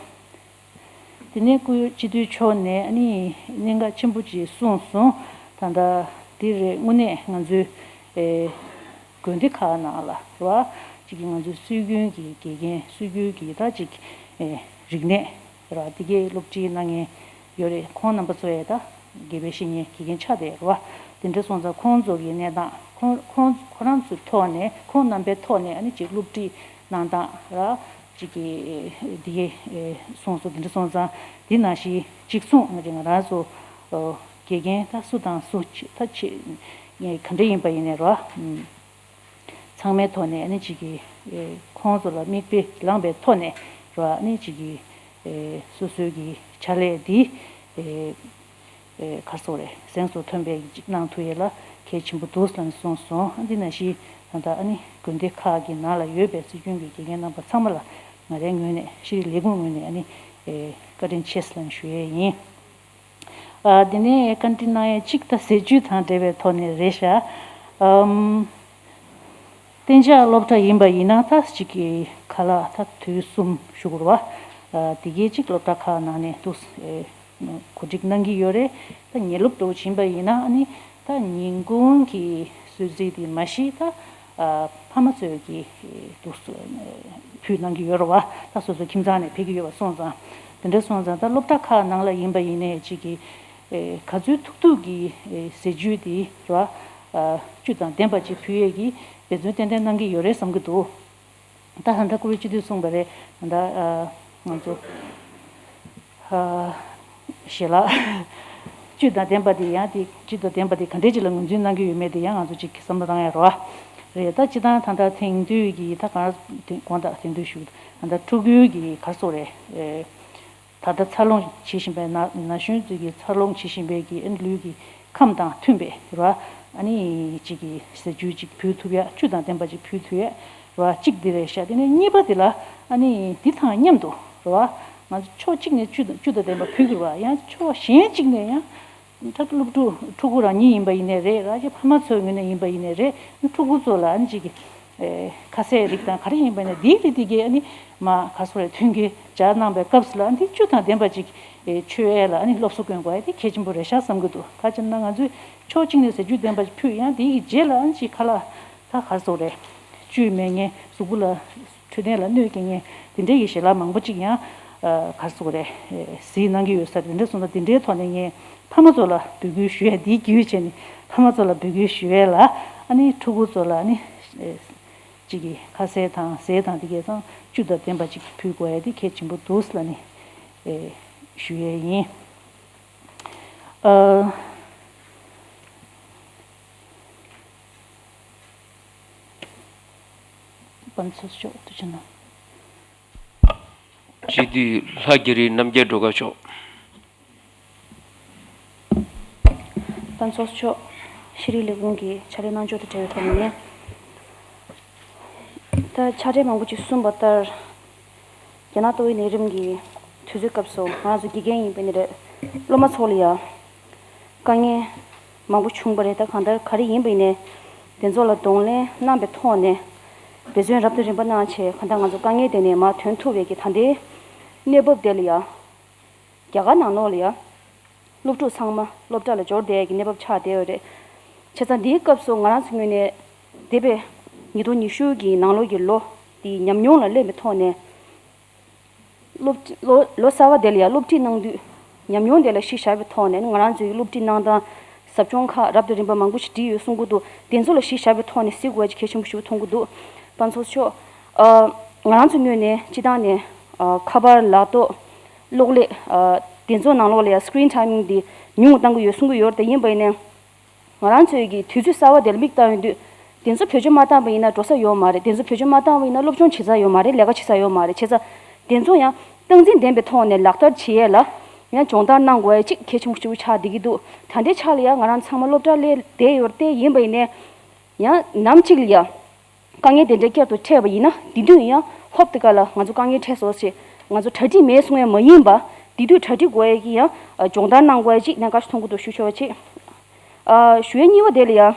དེ་ནས་སྐུ་སྤྱི་འཐུས་མཆོག་ནས་ཨ་ནི་གནད་འགག་ཆེན་པོ་ཅིག་གསུངས་སོང་། ད་ལྟ་འདི་རེད། དངོས་གནས་ང་ཚོའི་ཨེ་དགོན་སྡེ་ཁག་ནང་ལ་རེད་བ། གཅིག་གི་ང་ཚོའི་སྲོལ་རྒྱུན་གྱི་དགེ་རྒན་སྲོལ་རྒྱུན་གྱི་ད་གཅིག་ཨེ་རིག་གནས་རེད་བ། དེ་གའི་སློབ་ཁྲིད་གནང་མཁན་ཡོད་རེད། ཁོང་རྣམ་པ་ཚོ་ཡས་ད་དགེ་བའི་བཤེས་གཉེན་དགེ་རྒན་ཆགས་བསྡད་རེད་བ། དེ་འདྲ་སོང་ཙང་ཁོང་ཚོ་གི་གནས་སྟངས་ཁོང་ཁོང་ཁོ་རང་ཚོའི་ཐོག་ནས་ཁོང་རྣམ་པའི་ཐོག་ནས་ཨ་ནི་གཅིག་སློབ་ཁྲིད་གནང་སྟངས་ར། གཅིག་གིས་འདི་གས་གསུངས་སོ། དེ་འདྲ་སོང་ཙང་འདི་ནང་བཞིན་གཅིག་མཚུངས་ང་ང་རང་ཚོ་དགེ་རྒན་ད་སུ་དང་སུ་ད་ཆེ་ག་འདྲ་ཡིན་པ་ཡིན་ནའི་ར། ཚང་མའི་ཐོག་ནས་ཨ་ནི་གཅིག་གིས་ཁོང་ཚོ་ལ་མིག་དཔེ་བླངས་པའི་ཐོག་ནས་ར། ཨ་ནི་གཅིག་གིས་སོ་སོའི་གི་ཕྱག་ལས་འདི། ཨེ་ག་སོགས་རེད། གཟེངས་སུ་ཐོན་པའི་ཅིག་གནང་ཐུབ་ཡས་ལ་གལ་ཆེན་པོ་འདུག་ལབ་ནས་གསུངས་སོང་། འདི་ནང་བཞིན་ད་ལྟ་ཨ་ནི་དགོན་སྡེ་ཁག་གི་ནང་ལ་ཡོད་པའི་སྲིད་སྐྱོང་གི་དགེ་རྒན་རྣམ་པ་ཚང་མ་ལ་ང་རའི་ངོས་ནས་ཤེས་རིག་ལས་ཁུངས་ངོས་ནས་ཨ་ནི་ཨེ་བཀའ་དྲིན་ཆེ་ལབ་ནས་ཞུ་ཡས་ཡིན། ཨ་འདི་ནས་བཀའ་འདྲི་གནང་ཡས་གཅིག་ད་ཟས་བཅུད་དང་འབྲེལ་བའི་ཐོག་ནས་རེད་ཤག་ཨམ། གཏན་འཇགས་སློབ་གྲྭ་ཡིན་པ་ཡིན་ན་ད་གཅིག་གི་ཁ་ལག་ད་དུས་གསུམ་ཞུ་དགོས་རེད་བ། དེ་གའི་གཅིག་སློབ་གྲྭ་ཁག་ནང་ནས་འདུག་གོ་སྒྲིག་གནང་གི་ཡོད་རེད། ད་ཉལ་སློབ་འདྲ་བོ་ཡིན་པ་ཡིན་ན་ཨ་ནི་ད་ཉིན་གུང་གི་གསོལ་ཚིགས་དེ་མ་གཞི་ད་ཕ་མ་ཚོས་ཀྱི་འདུག་ཕུལ་གནང་གི་ཡོད་རེད་བ། ད་སོ་སོ་ཁྱིམ་ཚང་ནས་ཕེབས་ཀྱི་ཡོད་པ་སོང་ཙང་། དེ་འདྲ་སོང་ཙང་ད་སློབ་གྲྭ་ཁག་ནང་ལ་ཡིན་པ་ཡིན་ནའི་གཅིག་གི་ག་ཚོད་ཐུབ་ཐུབ་ཀྱི་ཟས་བཅུད་དེ་རེད་བ། བཅུད་དང་ལྡན་པ་ཅིག་ཕུལ་ཡས་ཀྱི་འབད་བརྩོན་ཏན་ཏན་གནང་གི་ཡོད་རེད་བསམ་གྱི་འདུག་ད་ད་ལྟ་སྐུ་ཞབས་སྤྱི་འཐུས་གསུངས་པ་རེད། ད་ལྟ་ང་ཚོ་ཞལ་ལག་བཅུད་དང་ལྡན་པ་དེ་ཡང་དེ་བཅུད་དང་ལྡན་པ་དེ་ག་འདྲས་ཅིག་ལ་ངོས་འཛིན་གནང་གི་ཡོད་མེད་དེ་ཡང་ང་ཚོ་ཅིག་བསམ་བློ་བཏང་ཡ་རེད་བ། རེད། ད་སྤྱི་བཏང་ད་ལྟ་དེང་དུས་ཀྱི་ད་གང་དགོངས་དག་དེང་དུས་ཞུ་ད་ལྟ་ཕྲུ་གུའི་གི་ག་རེ་ཟེར་དགོས་རེད། ད་ལྟ་འཚར་ལོངས་བྱེད་བཞིན་པའི་ན་ན་གཞོན་ཚོས་ཀྱི་འཚར་ལོངས་བྱེད་བཞིན་པའི་གི་ཨ་ནི་ལུས་ཀྱི་ཁམས་དང་མཐུན་པའི་རེད་བ། ཨ་ནི་གཅིག་གི་ཟས་བཅུད་ཅིག་ཕུལ་ཐུབ་ཡ། བཅུད་དང་ལྡན་པ་ཅིག་ཕུལ་ཐུབ་ཡ་རེད་བ། གཅིག་འདི་རེད་ཤག་དེ་ནས་གཉིས་པ་དེ་ལ་ཨ་ནི་འདི་དང་མཉམ་དུ་རེད་བ། ང་ཚོ་ཕྱོགས་གཅིག་ནས་བཅུད་དང་བཅུད་དང་ལྡན་པ་ཕུལ་དགོས་རེད་བ། ཡང་ཕྱོགས་གཞན་གཅིག་ནས་ཡང་། ད་སློབ་ཕྲུག་ཕྲུ་གུ་རང་ཉིད་ཡིན་པ་ཡིན་ནའི་རེད། རང་གི་ཕ་མ་ཚོའི་ངོས་ནས་ཡིན་པ་ཡིན་ནའི་རེད། ཕྲུ་གུ་ཚོ་ལ་ཨ་ནི་གཅིག་གི་ཁ་ཟས་རིགས་དང་ག་རེ་ཡིན་པ་ཡིན་ནའི་འདིའི་རིགས་འདི་གའི་ཨ་ནི་མ་ག་སོ་རེ་མཐུན་རྐྱེན་སྦྱར་གནང་པའི་སྐབས་སུ་ལ་ཨ་ནི་བཅུད་དང་ལྡན་པ་ཅིག་མཆོད་ཡས་ལ་ཨ་ནི་སློབ་གསོ་སྐྱོན་དགོས་ཡ་དེ་གལ་ཆེན་པོ་རེད་ཤག་བསམ་གྱི་འདུག་ག་ཅི་ན་ང་ཚོས་ཕྱོགས་གཅིག་ནས་ཟས་བཅུད་ལྡན་པ་ཅིག་ཕུལ། ཡང་དེའི་རྗེས་ལ་ཨ་ནི་ཅིག་ཁ་ལག་ད་ག་སོ་རེ་བཅུད་མེད་མཁན་གཟུགས་པོ་ལ་འཕྲོད་བསྟེན་ལ་གནོད་སྐྱེལ་མཁན་དེ་འདྲའི་གི་ཞལ་ལག་མང་པོ་ཅིག་ཡང་ག་རེ་ཟེར་དགོས་རེད། གཟིགས་གནང་གི་ཡོད་ས་རེད། དེ་འདྲ་སོང་ཙང་དེ་འདྲའི་ཐོག་ནས་ངས་ཕ་མ་ཚོ་ལ་འབོད་སྐུལ་ཞུ་ཡས། འདིའི་བརྒྱུད་བྱས་ནས་ཕ་མ་ཚོ་ལ་འབོད་སྐུལ་ཞུ་ཡས་ལ་ཨ་ནི་ཕྲུ་གུ་ཚོ་ལ་ཨ་ནི་གཅིག་གི་ཁ་ཟས་དང་ཟས་དང་དེ་གས་ཚང་བཅུད་དང་ལྡན་པ་ཅིག་ཕུལ་དགོས་ཡས་དེ་གལ་ཆེན་པོ་འདུག་ལབ་ནས་ཞུ་ཡས་ཡིན། ཨ། དཔལ་འཛོམས་མཆོག་ཐུགས་རྗེ་གནང་། སྤྱི་འཐུས་ལྷ་རྒྱ་རི་རྣམ་རྒྱལ་སྒྲོལ་དཀར་མཆོག། དཔལ་འཛོམས་མཆོག་ཤེས་རིག་ལས་ཁུངས་ཀྱི་ཕྱག་ལས་གནང་ཕྱོགས་དང་འབྲེལ་བའི་ཐོག་ནས་ནི། ད་ཕྱག་སྦྲེལ་མང་པོ་ཅིག་གསུངས་པ་ལྟར། རྒྱ་ནག་ཏོག་དབྱིབས་ནད་རིམས་ཀྱི་དུས་ཚོད་སྐབས་སུ་ང་རང་ཚོ་དགེ་རྒན་ཡིན་པའི་ནི་རེད། སློབ་མ་ཚོ་ལ་ཡ་དཀའ་ངལ་མང་པོ་བྱུང་བ་རེད། ད་གང་ལྟར་ག་རེ་ཡིན་པ་ཡིན་ནའི་དེ་ཚོ་ལ་གདོང་ལེན་གནང་པའི་ཐོག་ནས་འབད་བརྩོན་རབ་དང་རིམ་པ་གནང་བྱས་གང་ལྟར་ང་ཚོ་དཀའ་ངལ་དེ་ནས་མར་ཐོན་ཐུབ་པའི་གི་ད་ལྟའི་གནས་བབ་དེ་ལ་ཡ། རྒྱ་གར་ནང་ལོགས་ལ་ཡ། སློབ་ཕྲུག་ཚང་མ་སློབ་གྲྭ་ལ་འབྱོར་བསྡད་ཀྱི་གནས་བབ་ཆགས་བསྡད་ཡོད་རེད། བྱས་ཙང་འདིའི་སྐབས་སུ་ང་རང་ཚོའི་ངོས་ནས་འདས་པའི་ཉིས་སྟོང་ཉི་ཤུ་གི་ནང་ལོགས་ཀྱི་ལོ་འདིའི་ཉམས་མྱོང་ལ་གླེང་བའི་ཐོག་ནས། སློབ་ལོ་ལོ་གསར་བ་དེ་ལ་ཡང་སློབ་ཁྲིད་གནང་དུས་ཉམས་མྱོང་དེ་ལ་གཞི་བཞག་པའི་ཐོག་ནས་ང་རང་ཚོའི་སློབ་ཁྲིད་གནང་སྟངས་ཟབ་སྦྱོང་ཁག་རབ་དང་རིམ་པ་མང་པོ་ཞིག་བྲིས་ཡོད་གསུང་གི་འདུག་དེ་ཚོ་ལ་གཞི་བཞག་པའི་ཐོག་ནས་གཟིགས་དགོས་ཀྱི་གལ་ཆེན་པོ་ཞིག་མཐོང་གི་འདུག་དཔལ་འཛོམས་མཆོག་ཨ། ང་རང་ཚོའི་ངོས་ནས་སྤྱི་བཏང་ནས་ཨ། ཁ་པར་ལག་ཐོག་གློག་ཀླད་ཨ། དེ་ཚོ་ནང་ལོགས་ལ་ཡང་screen timing་དེ་ཉུང་བཏང་གི་ཡོད་གསུང་གི་ཡོད་རེད། དེ་ཡིན་པ་ཡིན་ནའི་ང་རང་ཚོའི་གི་དུས་ཚོད་གསར་བ་དེ་ལ་མིག་བལྟ་ཡོང་དུས་ དེ་ཚོ་བེད་སྤྱོད་མ་བཏང་བ་ཡིན་ན་འགྲོ་ས་ཡོད་མ་རེད། དེ་ཚོ་བེད་སྤྱོད་མ་བཏང་བ་ཡིན་ན་སློབ་སྦྱོང་བྱེད་ས་ཡོད་མ་རེད། ལས་ཀ་བྱེད་ས་ཡོད་མ་རེད། བྱས་ཙང་དེ་ཚོ་ཡང་སྟངས་འཛིན་ལྡན་པའི་ཐོག་ནས་ལག་བསྟར་བྱེད་ཡས་ལ་ཡང་སྦྱོང་བརྡར་གནང་དགོས་ཡས་གཅིག་གལ་ཆེན་པོ་ཞིག་ཆགས་བསྡད་ཀྱི་འདུག་ད་ལྟའི་ཆ་ལ་ཡང་ང་རང་ཚང་མ་སློབ་གྲྭ་སླེབས་བསྡད་ཡོད་རེད། དེ་ཡིན་པ་ཡིན་ནའི་ཡང་ནམ་གཅིག་ལ་ཡང་དཀའ་ངལ་དེ་འདྲའི་བསྐྱར་དུ་འཕྲད་པ་ཡིན་ན། དེ་དུས་ཡང་ཧོབ་དེ་ག་ལ་ང་ཚོ་དཀའ་ངལ་འཕྲད་སོང་ཞེས་ང་ཚོ་གྲ་སྒྲིག་མེད་གསུང་ཡས་མ་ཡིན་པ། དེ་དུས་གྲ་སྒྲིག་དགོས་ཡས་ཀྱི་ཡང་སྦྱོང་བརྡར་གནང་དགོས་ཡས་གཅིག་གནད་འགག་ཞིག་མཐོང་གི་འདུག་ཞུ་ཆོག་པ་བྱེད། ཨ། ཞུ་ཡས་གཉིས་པ་དེ་ལ་ཡང་།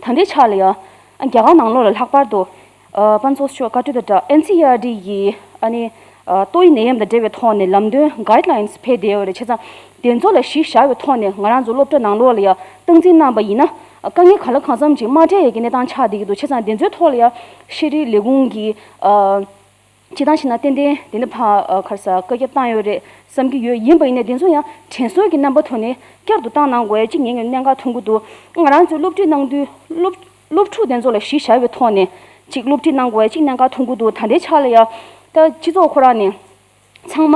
ད་ལྟའི་ཆ་ལ་ཡང་རྒྱ་གར་ནང་ལོགས་ལ་ལྷག་པར་དུ་ཨ། དཔལ་འབྱོར་ཤོག་བཀའ་འཁྲོལ་དང་སྦྲགས་ཨེན་སི་ཨི་ཨར་ཊི་ཡི་ཨ་ནི་ཨ། ཏོག་དབྱིབས་ནད་ཡམས་དང་འབྲེལ་བའི་ཐོག་ནས་ལམ་སྟོན་guidelines་ཕེབས་བསྡད་ཡོད་རེད། བྱས་ཙང་དེ་ཚོ་ལ་གཞི་བཞག་པའི་ཐོག་ནས་ང་རང་ཚོ་སློབ་གྲྭ་ནང་ལོགས་ལ་ཡང་སྟངས་འཛིན་གནང་པ་ཡིན་ན། དཀའ་ངལ་གང་ལ་གང་འཚམ་ཅིག་མ་འཕྲད་ཡས་ཀྱི་གནས་སྟངས་ཆགས་བསྡད་ཀྱི་འདུག་བྱས་ཙང་དེ་ཚོའི་ཐོག་ལ་ཡང་ཤེས་རིག་ལས་ཁུངས་ཀྱི་ཨ། སྤྱིར་བཏང་བྱས་ན་ཏན་ཏན་དེ་འདྲ་ཕ་ག་རེ་ཟ་བཀའ་ཁྱབ་བཏང་ཡོད་རེད་བསམ་གྱི་ཡོད། ཡིན་པ་ཡིན་ནའི་དེ་ཚོ་ཡང་དྲན་གསོ་གི་རྣམ་པ་ཐོག་ནས་བསྐྱར་དུ་བཏང་གནང་དགོས་ཡ་གཅིག་ངས་ཀྱང་གནད་འགག་མཐོང་གི་འདུག་ང་རང་ཚོའི་སློབ་ཁྲིད་གནང་དུས་སློབ་སློབ་ཕྲུག་དེ་ཚོ་ལ་གཞི་བཞག་པའི་ཐོག་ནས་གཅིག་སློབ་ཁྲིད་གནང་དགོས་ཡ་གཅིག་གནད་འགག་མཐོང་གི་འདུག་ད་ལྟའི་ཆ་ལ་ཡ་ད་སྤྱི་ཚོགས་ཁོ་རང་ནས་ཚང་མ་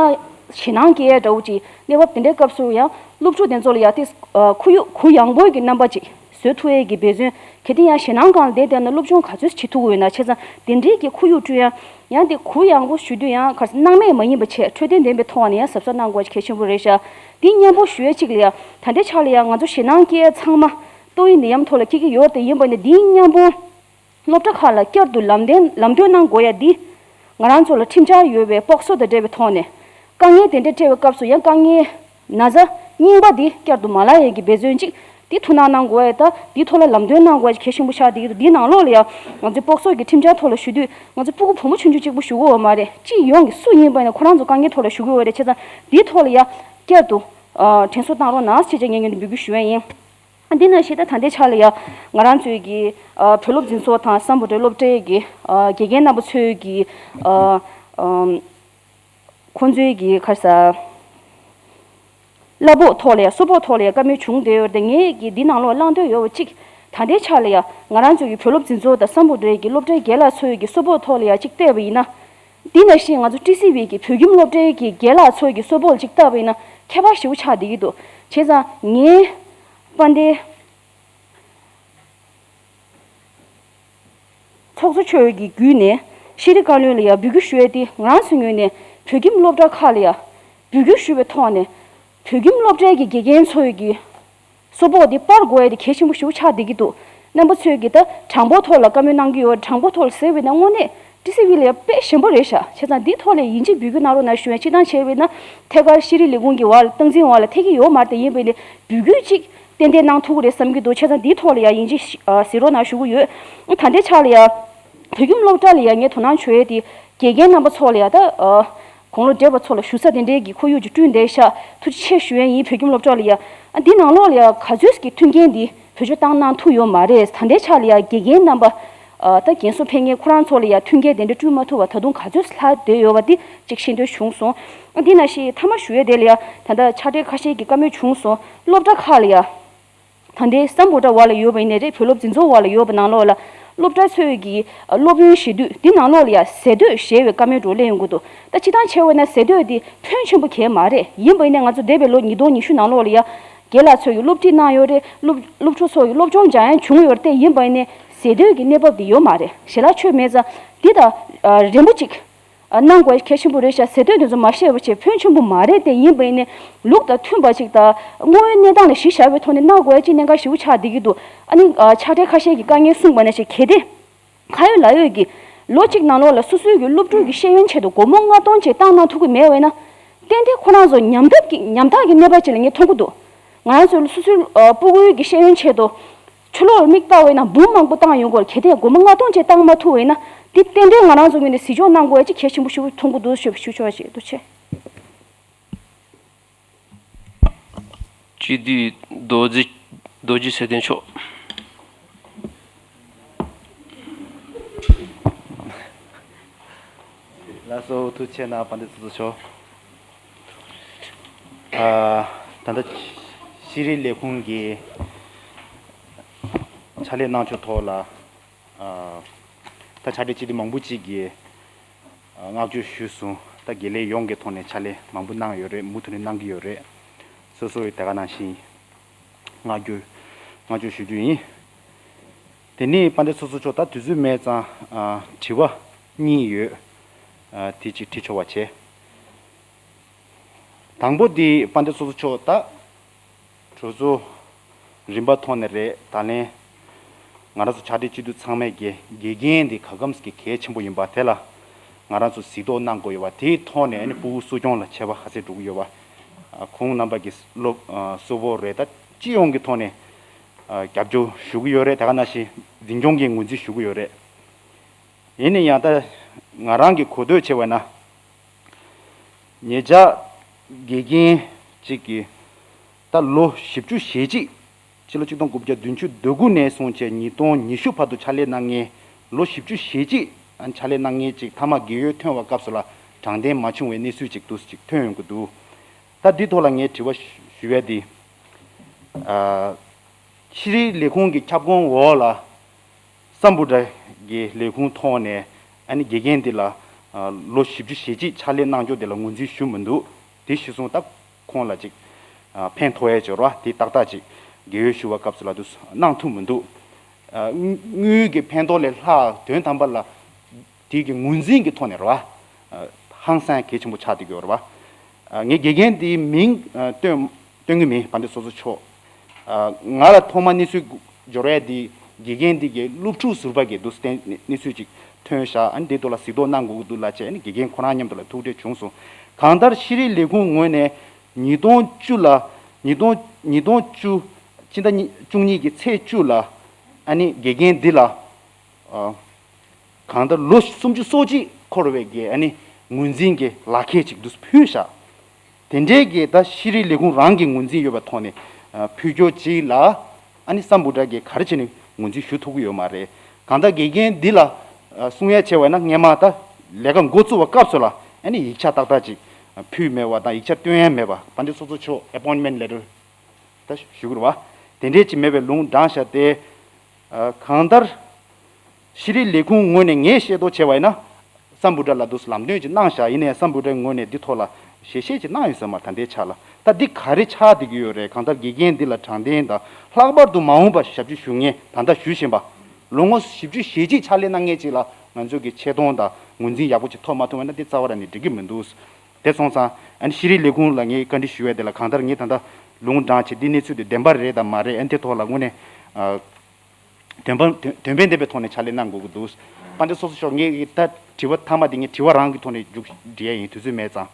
ཞེད་སྣང་སྐྱེ་ཡ་འདྲ་བོ་ཅིག་གནས་བབ་དེ་འདྲའི་སྐབས་སུ་ཡང་སློབ་ཕྲུག་དེ་ཚོ་ལ་ཡ་དེ་ཁོར་ཡུག་གུ་ཡངས་པོའི་གི་རྣམ་པ་ཅིག་བཟོ་ཐུབ་ཡས་ཀྱི་འབད་བརྩོན། གལ་ཏེ་ཡང་ཞེད་སྣང་སྒང་ལ་བསྡད་བསྡད་ན་སློབ་སྦྱོང་ག་ཚོད་བྱེད་ཐུབ་ཀྱི་ཡོད་ན། བྱས་ཙང་དེ་འདྲའི་གི་ཁོར་ཡུག་བསྐྲུན་ཡ། ཡང་དེ་གུ་ཡངས་པོ་ཞུ་དུས་ཡང་ག་སྣང་མེད་མ་ཡིན་པ་བྱས་འཕྲོད་བསྟེན་ལྡན་པའི་ཐོག་ནས་ཡང་གཟབ་གཟབ་གནང་དགོས་གལ་ཆེན་པོ་རེད་ཤག་དེ་མཉམ་པོ་ཞུ་ཡ་གཅིག་ལ་ཡང་ད་ལྟའི་ཆ་ལ་ཡང་ང་ཚོ་ཞེད་སྣང་སྐྱེ་ཡ་ཚང་མ་ཏོག་དབྱིབས་ནད་ཡམས་ཐོག་ལ་སྐྱེ་གི་ཡོད་རེད། དེ་ཡིན་པ་ནི་དེ་མཉམ་པོ་སློབ་གྲྭ་ཁག་ལ་བསྐྱར་དུ་ལམ་སྟོན་ལམ་སྟོན་གནང་དགོས་ཡ་འདི་ང་རང་ཚོ་ལ་ཁྲིམས་འཆར་ཡོད་པའི་སྤོག་སོ་དང་འབྲེལ་བའི་ཐོག་ནས་དཀའ་ངལ་དེ་འདྲ་འཕྲད་པའི་སྐབས་སུ་ཡང་དཀའ་ངལ་ན་ཚ་རྙིང་པ་འདི་བསྐྱར་དུ་མ་ལངས་ཡས་ཀྱི་འབད་བརྩོན་ཅིག་འདི་ཐུགས་སྣང་གནང་དགོས་ཡས་དང་འདིའི་ཐོག་ལ་ལམ་སྟོན་གནང་དགོས་ཡས་གལ་ཆེན་པོ་ཆགས་བསྡད་ཀྱི་འདུག་འདིའི་ནང་ལོགས་ལ་ཡང་ང་ཚོའི་སྤོག་སོ་གི་ཁྲིམས་འཆར་ཐོག་ལ་ཞུ་དུས་ང་ཚོ་སྤུ་གུ་བུ་མོ་ཆུང་ཆུང་གཅིག་པུ་ཞུ་གི་ཡོད་མ་རེད། སྤྱི་ཡོངས་ཀྱི་སུ་ཡིན་པ་ཡིན་ན་ཁོ་རང་ཚོ་དཀའ་ངལ་ཐོག་ལ་ཞུ་གི་ཡོད་རེད། བྱས་ཙང་འདིའི་ཐོག་ལ་ཡང་བསྐྱར་དུ་ཨ་དྲན་གསོ་བཏང་རོགས་གནང་ཞེས་བྱས་ངས་སྙན་འབུལ་རྒྱུ་ཞུ་ཡས་ཡིན། འདི་ནང་བཞིན་ད་ད་ལྟའི་ཆ་ལ་ཡང་ང་རང་ཚོའི་གི་ཨ་བོད་སློབ་འཛིན་ཚོགས་དང་སམ་བྷོ་ཊ་སློབ་གྲྭའི་གི་ཨ་དགེ་རྒན་རྣམ་པ་ཚོའི་གི་ཨ་ཨམ་ཁོང་ཚོའི་གི་ག་རེ་ཟ་གླ་ཕོགས་ཐོག་ལ་ཡང་གསོལ་ཕོགས་ཐོག་ལ་ཡང་བཀའ་མོལ་བྱུང་བསྡད་ཡོད་རེད། ངས་གི་འདི་ནང་ལོགས་བླང་འདོད་ཡོད་པ་གཅིག་ད་ལྟའི་ཆ་ལ་ཡང་ང་རང་ཚོའི་གི་བོད་སློབ་འཛིན་ཚོགས་དང་སམ་བྷོ་ཊའི་གི་སློབ་གྲྭའི་རྒན་ལགས་ཚོའི་གི་གསོལ་ཕོགས་ཐོག་ལ་ཡང་གཅིག་བལྟས་པ་ཡིན་ན། འདི་ནང་བཞིན་ང་ཚོ་ཊི་སི་ཝི་གི་བོད་ཁྱིམ་སློབ་གྲྭའི་གི་རྒན་ལགས་ཚོའི་གི་གསོལ་ཕོགས་ལ་གཅིག་བལྟས་པ་ཡིན་ན་ཁྱད་པར་ཞེ་པོ་ཆགས་བསྡད་ཀྱི་འདུག་བྱས་ཙང་ངའི་དཔལ་ལྡན་ཚོགས་གཙོ་མཆོག་གི་བརྒྱུད་ནས་ཤེས་རིག་བཀའ་བློན་ལ་ཡང་འབོད་སྐུལ་ཞུ་ཡས་དེ་ང་རང་ཚོའི་ངོས་ནས་བོད་ཁྱིམ་སློབ་གྲྭ་ཁག་ལ་ཡང་འབོད་སྐུལ་ཞུ་བའི་ཐོག་ནས་བོད་ཁྱིམ་སློབ་གྲྭའི་གི་དགེ་རྒན་ཚོའི་གི་གསོལ་ཕོགས་དེ་སྤར་དགོས་ཡས་དེ་གལ་ཆེན་པོ་ཞེ་པོ་ཆགས་བསྡད་ཀྱི་འདུག་རྣམ་པ་ཚོས་གི་ད་གྲངས་འབོར་ཐོག་ལ་བཀའ་མོལ་གནང་གི་ཡོད། གྲངས་འབོར་ཐོག་ལ་ཟེར་བས་ན་དངོས་གནས་ཊི་སི་ཝི་ལ་ཡང་དཔེ་ཞན་པོ་རེད་ཤག་བྱས་ཙང་འདིའི་ཐོག་ལ་ཡིན་གཅིག་འབོད་སྐུལ་གནང་རོགས་གནང་ཞུ་ཡ། སྤྱིར་བཏང་བྱས་པས་ན་ཐད་ཀར་ཤེས་རིག་ལས་ཁུངས་ཀྱི་འོག་ལ་སྟངས་འཛིན་འོག་ལ་ཐེ་གི་ཡོད་མ་རེད། དེ་ཡིན་པས་ནི་འབོད་སྐུལ་གཅིག་ཏན་ཏན་གནང་ཐུབ་ཀྱི་རེད་བསམ་གྱི་འདུག་བྱས་ཙང་འདིའི་ཐོག་ལ་ཡང་ཡིན་གཅིག་ཨ་གཟིགས་རོགས་གནང་ཞུ་གི་ཡོད། ད་ལྟའི་ཆ་ལ་ཡང་བོད་ཁྱིམ་སློབ་གྲྭ་ལ་ཡང་ངས་དོ་སྣང་བྱེད་ཡས་དེ་དགེ་རྒན་རྣམ་པ་ཚོ་ལ་ཡང་ད་ཨ་དགུང་ལོ་བགྲེས་པ་ཚོ་ལ་བཞུགས་ས་དེ་འདྲའི་གི་ཁོར་ཡུག་ཅིག་བསྐྲུན་བསྡད་ཤག་ཐུགས་རྗེ་ཆེ་ཞུ་ཡས་ཡིན། བོད་ཁྱིམ་སློབ་གྲྭ་ལ་ཡང་ཨ་འདི་ནང་ལོགས་ལ་ཡང་ག་ཚོད་ཀྱི་མཐུན་རྐྱེན་འདི་བེད་སྤྱོད་བཏང་གནང་ཐུབ་ཡོད་མ་རེད། ད་ལྟའི་ཆ་ལ་ཡང་དགེ་རྒན་རྣམ་པ་ཨ་ད་རྒན་གསོ་ཕེབས་མཁན་ཁོ་རང་ཚོ་ལ་ཡང་མཐུན་རྐྱེན་དེ་འདྲ་བསྐྲུན་མ་ཐུབ་པ་ད་དུང་ག་ཚོད་ལྷག་བསྡད་ཡོད་པ་འདི་གཅིག་ཤེས་འདོད་བྱུང་སོང་། ཨ་འདི་ནང་བཞིན་མཐའ་མ་ཞུ་ཡས་དེ་ལ་ཡང་ད་ལྟ་ཕྱག་སྦྲེལ་ཁ་ཤས་ཀྱི་བཀའ་མོལ་བྱུང་སོང་། སློབ་གྲྭ་ཁག་ལ་ཡང་ད་ལྟའི་སམ་བྷོ་ཊ་འོག་ལ་ཡོད་པ་ཡིན་ནའི་རེད། བོད་སློབ་འཛིན་ཚོགས་འོག་ལ་ཡོད་པ་ནང་ལོགས་ལ་སློབ་གྲྭ་ཚོས་ཀྱི་སློབ་ཡོན་བཞེས་དུས་འདི་ནང་ལོགས་ལ་ཡང་ཟས་དུས་བཞེས་པའི་བཀའ་མོལ་འགྲོ་སླེབས་ཡོང་གི་འདུག་ད་སྤྱིར་བཏང་བྱས་པ་ན་ཟས་དུས་འདི་ཕོན་ཆེན་པོ་གང་ཡང་མ་རེད། ཡིན་པ་ཡིན་ནའི་ང་ཚོ་འདས་པའི་ལོ་ཉིས་སྟོང་ཉི་ཤུ་ནང་ལོགས་ལ་ཡང་རྒན་ལགས་ཚོས་ཀྱི་སློབ་ཁྲིད་གནང་ཡོད་རེད། སློབ་སློབ་ཕྲུག་ཚོ་ཡི་སློབ་སྦྱོང་སྦྱང་ཡ་བྱུང་ཡོད་རེད། དེ་ཡིན་པ་ཡིན་ནའི་ཟས་དུས་ཀྱི་གནས་བབ་འདི་ཡོད་མ་རེད། ཞལ་ལག་མཆོད་མེད་ཙང་འདི་ད་རན་པོ་ཅིག་ཨ་གནང་དགོས་གལ་ཆེན་པོ་རེད་ཤག་ཟས་དུས་དེ་ཚོ་མ་བཤད་པ་བྱས་ཕོན་ཆེན་པོ་མ་རེད། དེ་ཡིན་པ་ཡིན་ནའི་ལུགས་དང་མཐུན་པ་ཅིག་དང་དངོས་ཡོད་གནས་སྟངས་ལ་གཞི་བཞག་པའི་ཐོག་ནས་གནང་དགོས་ཡ་ཅིག་གནད་འགག་ཞེ་པོ་ཆགས་བསྡད་ཀྱི་འདུག་ཨ་ནི་ཨ་ཕྱག་སྦྲེལ་ཁ་ཤས་ཀྱིས་དཀའ་ངལ་གསུངས་པ་ནང་བཞིན་གལ་ཏེ་ཁ་ཡོད་ལག་ཡོད་ཀྱིས་ལོ་གཅིག་ནང་ལོགས་ལ་སོ་སོའི་གི་སློབ་ཕྲུག་གི་ཤེས་ཡོན་ཆེད་དུ་སྒོར་མོ་ལྔ་སྟོང་ཅིག་བཏང་གནང་ཐུབ་ཀྱི་མེད་པ་ཡིན་ན། ཏན་ཏན་ཁོ་རང་ཚོ་ཉམ་ཐག་གི་ཉམ་ཐག་གི་གནས་བབ་ཅིག་ལ་ངས་མཐོང་གི་འདུག་ང་རང་ཚོའི་སོ་སོའི་ཨ་སྤུ་གུའི་གི་ཤེས་ཡོན་ཆེད་དུ། ཕྱི་ལོགས་ལ་མིག་ལྟ་བས་ན་འབུམ་མང་པོ་བཏང་ཡོང་གི་རེད། གལ་ཏེ་སྒོར་མོ་ལྔ་སྟོང་ཅིག་བཏང་མ་ཐུབ་པ་ཡིན་ན་འདི་ཏན་ཏན་ང་རང་ཚོ་ངོས་ནས་གཟིགས་སྐྱོང་གནང་དགོས་ཡ་ཅིག་གལ་ཆེན་པོ་ཞེ་པོ་མཐོང་གི་འདུག་ཞུ་ཞུ་ཆོག་ཅིག་འདུག་ཆེ། སྤྱི་འཐུས་རྡོ་རྗེ་རྡོ་རྗེ་ཚེ་བརྟན་མཆོག་ལགས་སོ། ཐུགས་རྗེ་ཆེ་གནང་། དཔལ་ལྡན་ཚོགས་གཙོ་མཆོག་ཨ་ད་ལྟ་ཤེས་རིག་ལས་ཁུངས་ཀྱི་ཕྱག་ལས་གནང་ཕྱོགས་ཐོག་ལ་ཨ་ད་ཕྱག་སྦྲེལ་སྤྱི་འཐུས་མང་པོ་ཅིག་གིས་ཨ་བསྔགས་བརྗོད་ཞུས་སོང་། ད་དགེ་ལས་ཡོངས་ཀྱི་ཐོག་ནས་ཕྱག་ལས་མང་པོ་གནང་ཡོད་རེད། མུ་མཐུད་ནས་གནང་གི་ཡོད་རེད། སོ་སོ་ཡི་དེ་ག་ནང་བཞིན་བསྔགས་བརྗོད་བསྔགས་བརྗོད་ཞུ་རྒྱུ་ཡིན། དེ་ནས་དཔལ་ལྡན་ཚོགས་གཙོ་མཆོག་ད་དུས་ཚོད་མེད་ཙང་། ཨ། དྲི་བ་གཉིས་ཡོད། ཨ། དེ་གཅིག་དྲི་ཆོག་པ་བྱས། དང་པོ་དེ་དཔལ་ལྡན་ཚོགས་གཙོ་མཆོག་ད་གྲོས་ཚོགས་རིམ་པ་ཐོག་ནས་རེད། ད་ལན་ང་རང་ཚོ་ཕྱག་སྦྲེལ་སྤྱི་འཐུས་ཚང་མས་ཀྱི་དགེ་རྒན་དེ་ག་གམ་གི་གལ་ཆེན་པོ་ཡིན་པ་དེ་ལ་ང་རང་ཚོ་གཟིགས་རྟོག་གནང་དགོས་ཡོད་པ། དེའི་ཐོག་ནས་ཨ་ནི་ཕྲུ་གུ་གསོ་སྐྱོང་ལ་ཆད་པ་ག་ཚད་འགྲོ་གི་ཡོད་པ། ཨ། ཁོང་རྣམ་པ་གི་སློབ། ཨ། གསོལ་ཕོགས་རེད། ད་སྤྱི་ཡོངས་ཀྱི་ཐོག་ནས། ཨ། རྒྱབ་སྐྱོར་ཞུ་གི་ཡོད་རེད། དེ་ག་ནང་བཞིན་འཛིན་སྐྱོང་གི་ངོས་འཛིན་ཞུ་གི་ཡོད་རེད། ཡིན་ན་ཡང་ད་ང་རང་གི་གོ་ཐོས་བྱས་པ་ན། ཉེ་ཆར་དགེ་རྒན་གཅིག་གིས་ད་ལོ་བཞི་བཅུ་ཞེ་གཅིག་སྤྱི་ལོ་ཆིག་སྟོང་དགུ་བརྒྱ་བདུན་ཅུ་དོན་དགུ་ནས་བཟུང་བྱས་ཉིས་སྟོང་ཉི་ཤུ་བར་དུ་ཕྱག་ལས་གནང་མཁན། ལོ་བཞི་བཅུ་ཞེ་གཅིག་ཨ་ནི་ཕྱག་ལས་གནང་མཁན་གཅིག་མཐའ་མ་རྒས་ཡོལ་ཐོན་པའི་སྐབས་སུ་ལ་དྲང་བདེན་མ་བྱུང་བའི་གནས་ཚུལ་ཅིག་འདུག་ཅིག་ཐོན་ཡོང་གི་འདུག་ད་འདི་ཐོག་ལ་ངས་དྲི་བ་ཞུ་ཡ་འདི། ཨ། ཤེས་རིག་ལས་ཁུངས་ཀྱི་ཁྱབ་ཁོངས་འོག་ལ་སམ་བྷོ་ཊ་གི་ལས་ཁུངས་ཐོག་ནས་ཨ་ནི་དགེ་རྒན་འདི་ལ། ཨ། ལོ་བཞི་བཅུ་ཞེ་གཅིག་ཕྱག་ལས་གནང་ཕྱོགས་འདི་ལ་ངོས་འཛིན་ཞུ་མི་འདུག་དེ་གཞི་བཟུང་ད་ཁོང་ལ་ཅིག་ཨ། ཕན་ཐོགས་ཡས་ཅིག་རེད་བ། དེ་ཏག་ཏག་ཅིག་རྒས་ཡོལ་ཞུ་བའི་སྐབས་སུ་ལ་དུ་གནང་ཐུབ་མི་འདུག་ཨ། དངུལ་གྱི་ཕན་ཐོགས་ལས་ལྷག་དོན་དམ་པ་ལ་དེ་གི་ངོས་འཛིན་གྱི་ཐོག་ནས་རེད་བ། ཧང་སང་གལ་ཆེན་པོ་ཆགས་བསྡད་ཀྱི་ཡོད་རེད་བ། ངས་དགེ་རྒན་དེའི་མིང་སྟོན་སྟོན་གྱི་མིན། དཔལ་ལྡན་ཚོགས་གཙོ་མཆོག་ང་ལ་ཐོག་མ་གནས་ཚུལ་འབྱོར་ཡས་དེ་དགེ་རྒན་དེ་གའི་སློབ་ཕྲུག་ཟུར་པ་གིས་འདུག་སྟེ་གནས་ཚུལ་ཅིག་ཐོན་ཤག་ཨ་ནི་དེ་ཐོག་ལ་གཟིགས་རྟོག་གནང་དགོས་ཀྱི་འདུག་ལབ་བྱས། ཨ་ནི་དགེ་རྒན་ཁོ་རང་མཉམ་དུ་ལ་ཐུག་འཕྲད་བྱུང་སོང་། གང་ལྟར་ཤེས་རིག་ལས་ཁུངས་ངོས་ནས་ཉིས་སྟོང་བཅུ་ལ་ཉིས་སྟོང་ཉིས་སྟོང་བཅུ་ཕྱི་ཟླ་གཉིས་བཅུ་གཉིས་ཀྱི་ཚེས་བཅུ་ལ་ཨ་ནི་དགེ་རྒན་འདི་ལ། ཨ། གང་ལྟར་ལོ་སུམ་ཅུ་སོ་གཅིག་འཁོར་བའི་གི་ཨ་ནི་ངོས་འཛིན་གྱི་ལག་ཁྱེར་ཅིག་འདུག་ཕུལ་བཞག་དེ་འདྲའི་གི་ད་ཤེས་རིག་ལས་ཁུངས་རང་གི་ངོས་འཛིན་ཡོད་པའི་ཐོག་ནས། ཨ། ཕུལ་ཕྱོགས་ཅིག་ལ་ཨ་ནི་སམ་བྷོ་ཊ་གིས་ག་རེ་བྱས་ནས་ངོས་འཛིན་ཞུ་ཐུབ་ཀྱི་ཡོད་མ་རེད། གང་ལྟར་དགེ་རྒན་འདི་ལ། ཨ། གསུང་ཡ་བྱས་པ་ན་སྔས་མ་ད་ལས་ཀ་འགོ་བཙུགས་པའི་སྐབས་སུ་ལ་ཨ་ནི་ཡིག་ཆ་ཏག་ཏག་ཅིག་ཕུལ་མེད་པ་དང་ཡིག་ཆ་སྟོན་ཡ་མེད་པ། དཔལ་ལྡན་ཚོགས་གཙོ་མཆོག་appointment letter ད་ཞུ་གི་རེད་བ། དེ་འདྲའི་ཅིག་མེད་པའི་ལུང་དྲངས་བཞག་སྟེ། ཨ། གང་ལྟར་ཤེས་རིག་ལས་ཁུངས་ངོས་ནས་ངས་ཤེས་རྟོགས་བྱས་པ་ཡིན་ན་སམ་བྷོ་ཊ་ལ་འདུག་ལམ་སྟོན་ཅིག་གནང་བཞག་ཡིན་ནའི་སམ་བྷོ་ཊའི་ངོས་ནས་འདི་ཐོག་ལ་ཞལ་བཞེས་ཅིག་གནང་ཡོད་ས་མ་རེད། ད་ལྟའི་ཆ་ལ་ད་འདི་ག་རེ་ཆགས་བསྡད་ཀྱི་ཡོད་རེད། གང་ལྟར་དགེ་རྒན་འདི་ལ་དྲང་བདེན་དང་ལྷག་པར་དུ་མ་འོངས་པ་ཞབས་ཕྱི་ཞུ་མཁན་ད་ལྟ་ཞུ་བཞིན་པ་ལོ་ངོ་བཞི་བཅུ་ཞེ་གཅིག་ཕྱག་ལས་གནང་མཁན་ཅིག་ལ་ང་ཚོ་གི་ཆེ་མཐོང་དང་ངོས་འཛིན་ཡག་པོ་ཅིག་ཐོབ་མ་ཐུབ་པ་ན་འདི་རྩ་བ་རང་ནས་འགྲིག་གི་མི་འདུག་དེ་སོང་ཙང་ཨ་ནི་ཤེས་རིག་ལས་ཁུངས་ལ་ངས་བཀའ་འདྲི་ཞུ་ཡས་དེ་ལ། གང་ལྟར་ངས་ད་ལྟ་ལུང་དྲངས་བྱས་འདི་གནས་ཚུལ་དེ་བདེན་པ་རེད་དམ་མ་རེད། ཨ་ནི་དེ་ཐོག་ལ་དངོས་གནས། ཨ། དོན་པ་དོན་དོན་ཕན་ལྡན་པའི་ཐོག་ནས་ཕྱག་ལས་གནང་དགོས་ཀྱི་འདུག་དཔལ་ལྡན་ཚོགས་གཙོ་མཆོག་ངས་ད་དྲི་བ་མཐའ་མ་དེ་ངས་དྲི་བ་རང་གི་ཐོག་ནས་མཇུག་སྒྲིལ་ཡས་ཡིན། དུས་ཚོད་མེད་ཙང་།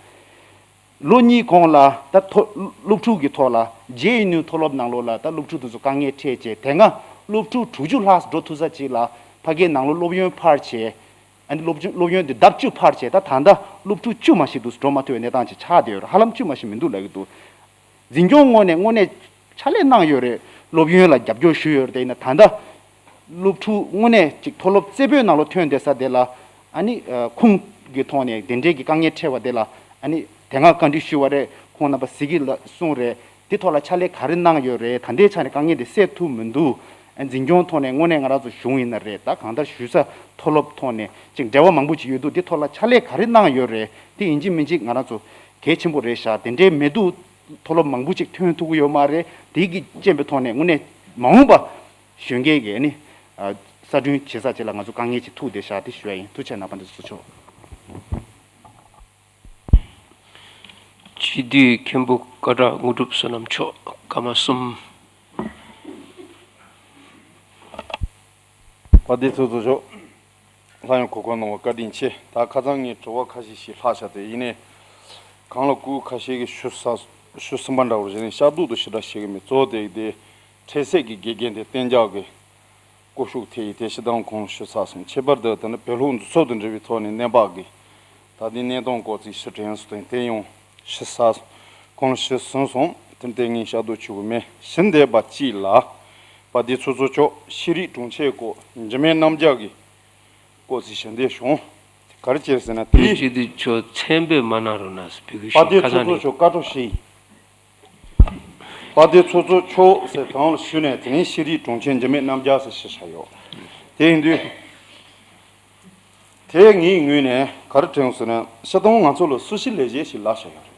ལོ་གཉིས་གོང་ལ་ད་མཐོ་སློབ་ཕྲུག་གི་ཐོག་ལ་ཇེ་ཨེན་ཡུ་མཐོ་སློབ་ནང་ལོགས་ལ་ད་སློབ་ཕྲུག་དེ་ཚོ་དཀའ་ངལ་འཕྲད་བྱས་དེ་སྔ་སློབ་ཕྲུག་དྲུག་ཅུ་ལྷག་འགྲོ་ཐུབ་ས་ཅིག་ལ་ཕ་གིའི་ནང་ལོགས་སློབ་ཡོན་འཕར་བྱས། ཨ་ནི་སློབ་སློབ་ཡོན་དེ་ལྡབ་བཅུ་འཕར་བྱས། ད་ད་ལྟ་སློབ་ཕྲུག་བཅུ་མ་ཞིག་འདུག་འགྲོ་མ་ཐུབ་པའི་གནས་སྟངས་ཅིག་ཆགས་བསྡད་ཡོད་རེད། ཧ་ལམ་བཅུ་མ་ཞིག་མི་འདུག་ལབ་ཀྱི་འདུག་འཛིན་སྐྱོང་ངོས་ནས་དངོས་གནས་ཕྱག་ལས་གནང་ཡོད་རེད། སློབ་ཡོན་ལ་རྒྱབ་སྐྱོར་ཞུས་ཡོད་རེད། དེ་ཡིན་ན་ད་ལྟ་སློབ་ཕྲུག་དངོས་གནས་ཅིག་མཐོ་སློབ་རྩེ་ཕུད་ནང་ལོགས་ཐོན་བསྡད་ས་དེ་ལ་ཨ་ནི་ཁུངས་ཀྱི་ཐོག་ནས་དེ་འདྲའི་གི་དཀའ་ངལ་འཕྲད་པ་དེ་ལ་ཨ་ནི་དེ་སྔ་བཀའ་འདྲི་ཞུས་པ་རེད། ཁོང་རྣམ་པ་གཟིགས་ཀྱི་ལ་གསུངས་རེད། དེ་ཐོག་ལ་ཕྱག་ལས་ག་རེ་གནང་ཡོད་རེད། ད་ལྟའི་ཆ་ནས་དཀའ་ངལ་དེ་སེལ་ཐུབ་མི་འདུག་འཛིན་སྐྱོང་ཐོག་ནས་དངོས་གནས་ང་རང་ཚོ་གཞུང་ཡིན་ན་རེད། ད་གང་ལྟར་ཞུ་ས་མཐོ་སློབ་ཐོག་ནས་ཅིག་འབྲེལ་བ་མང་པོ་ཅིག་ཡོད་འདུག་དེ་ཐོག་ལ་ཕྱག་ལས་ག་རེ་གནང་ཡོད་རེད། དེ་ཡིན་གཅིག་མིན་གཅིག་ང་རང་ཚོ་གལ་ཆེན་པོ་རེད་ཤག་དེ་འདྲའི་མེད་དུ་མཐོ་སློབ་མང་པོ་ཅིག་ཐོན་ཐུབ་ཀྱི་ཡོད་མ་རེད། དེ་གི་རྐྱེན་པའི་ཐོག་ནས་དངོས་གནས་མ་འོངས་པ་གཞོན་སྐྱེས་ཀྱི་ནི་གསར་སྐྲུན་བྱེད་ས་ཅིག་ལ་ང་ཚོ་དཀའ་ངལ་ཅིག་ཐུག་བསྡད་ཤག་དེ་ཞུ་ཡ་ཡིན། ཐུགས་རྗེ་ཆེ་གནང་། དཔལ་ལྡན་ཚོགས་གཙོ་མཆོག་སྤྱི་འཐུས་མཁན་པོ་བཀའ་གྲགས་དངོས་གྲུབ་བསོད་ནམས་མཆོག་སྐར་མ་གསུམ། དཔལ་ལྡན་ཚོགས་གཙོ་མཆོག་སླར་ཡང་གོ་སྐབས་གནང་བར་བཀའ་དྲིན་ཆེ། ད་ཁ་སང་ངས་དྲི་བ་ཁ་ཤས་ཤིག་ལྷག་བཞག་སྟེ་ཡིན་ནའི་གང་ལ་སྐུལ་ཁ་ཤས་ཀྱིས་ཞུ་ས་ཞུ་ཟིན་པ་འདྲ་བོ་རེད། ཤར་ཏོག་ཏོ་ཞེ་དྲག་བཤད་ཀྱི་མེད། གཙོ་བོ་དེ་དེ་འཕྲལ་སེལ་གྱི་དགེ་རྒན་དེ་གཏན་འཇགས་ཀྱི་སྐུ་ཤུགས་ཐེ་ཡིས་དེ་ཞེ་དྲག་གོང་ཞུ་ཚར་སོང་། ཁྱད་པར་དུ་ད་ནི་བོད་ལུགས་འདུ་ཚོགས་དང་འབྲེལ་བའི་ཐོག་ནས་གནས་བབ་ཀྱི་ད་ལྟའི་གནས་སྟངས་སྐོར་ཅིག་ཞུ་དྲན་སོང་། དེ་ཡང་ཞུ་ས་གོང་ཞུ་ཟིན་སོང་། དེ་ལྟས་ངན་ཤ་སྟག་ཆུ་བོ་མེ་ཞུ་འདས་པ་གཅིག་ལ། དཔལ་ལྡན་ཚོགས་གཙོ་མཆོག་ཤེས་རིག་དྲུང་ཆེའི་སྐོར་འཇིགས་མེད་རྣམ་རྒྱལ་གྱི་སྐོར་ཅིག་ཞུ་འདས་བྱུང་། ག་རེ་བྱས་ཟེར་ན་དེ། སྤྱི་འཐུས་མཆོག་མཚན་དཔེ་མ་གནང་རོགས་གནང་ཟེར་བོད་ཀྱི་དཔལ་ལྡན་ཁ་སང་ཚོགས་གཙོ་ནས་མཆོག་བཀའ་སྒྲོག་ཞུ་ཡིན། དཔལ་ལྡན་ཚོགས་གཙོ་མཆོག་ཟེར་གང་ལ་ཞུས་ནས་དེ་ནས་ཤེས་རིག་དྲུང་ཆེ་འཇིགས་མེད་རྣམ་རྒྱལ་ཟེར་ཞུས་བཞག་ཡོད། དེ་ཡིན་དུས། དེ་ངའི་ངོས་ནས་ག་རེ་དྲན་ཟེར་ན་སྤྱིར་བཏང་ང་ཚོ་ལ་སྲི་ཞུ་ལས་བྱེད་ཞིག་ལབ་བཞག་ཡོད་རེད།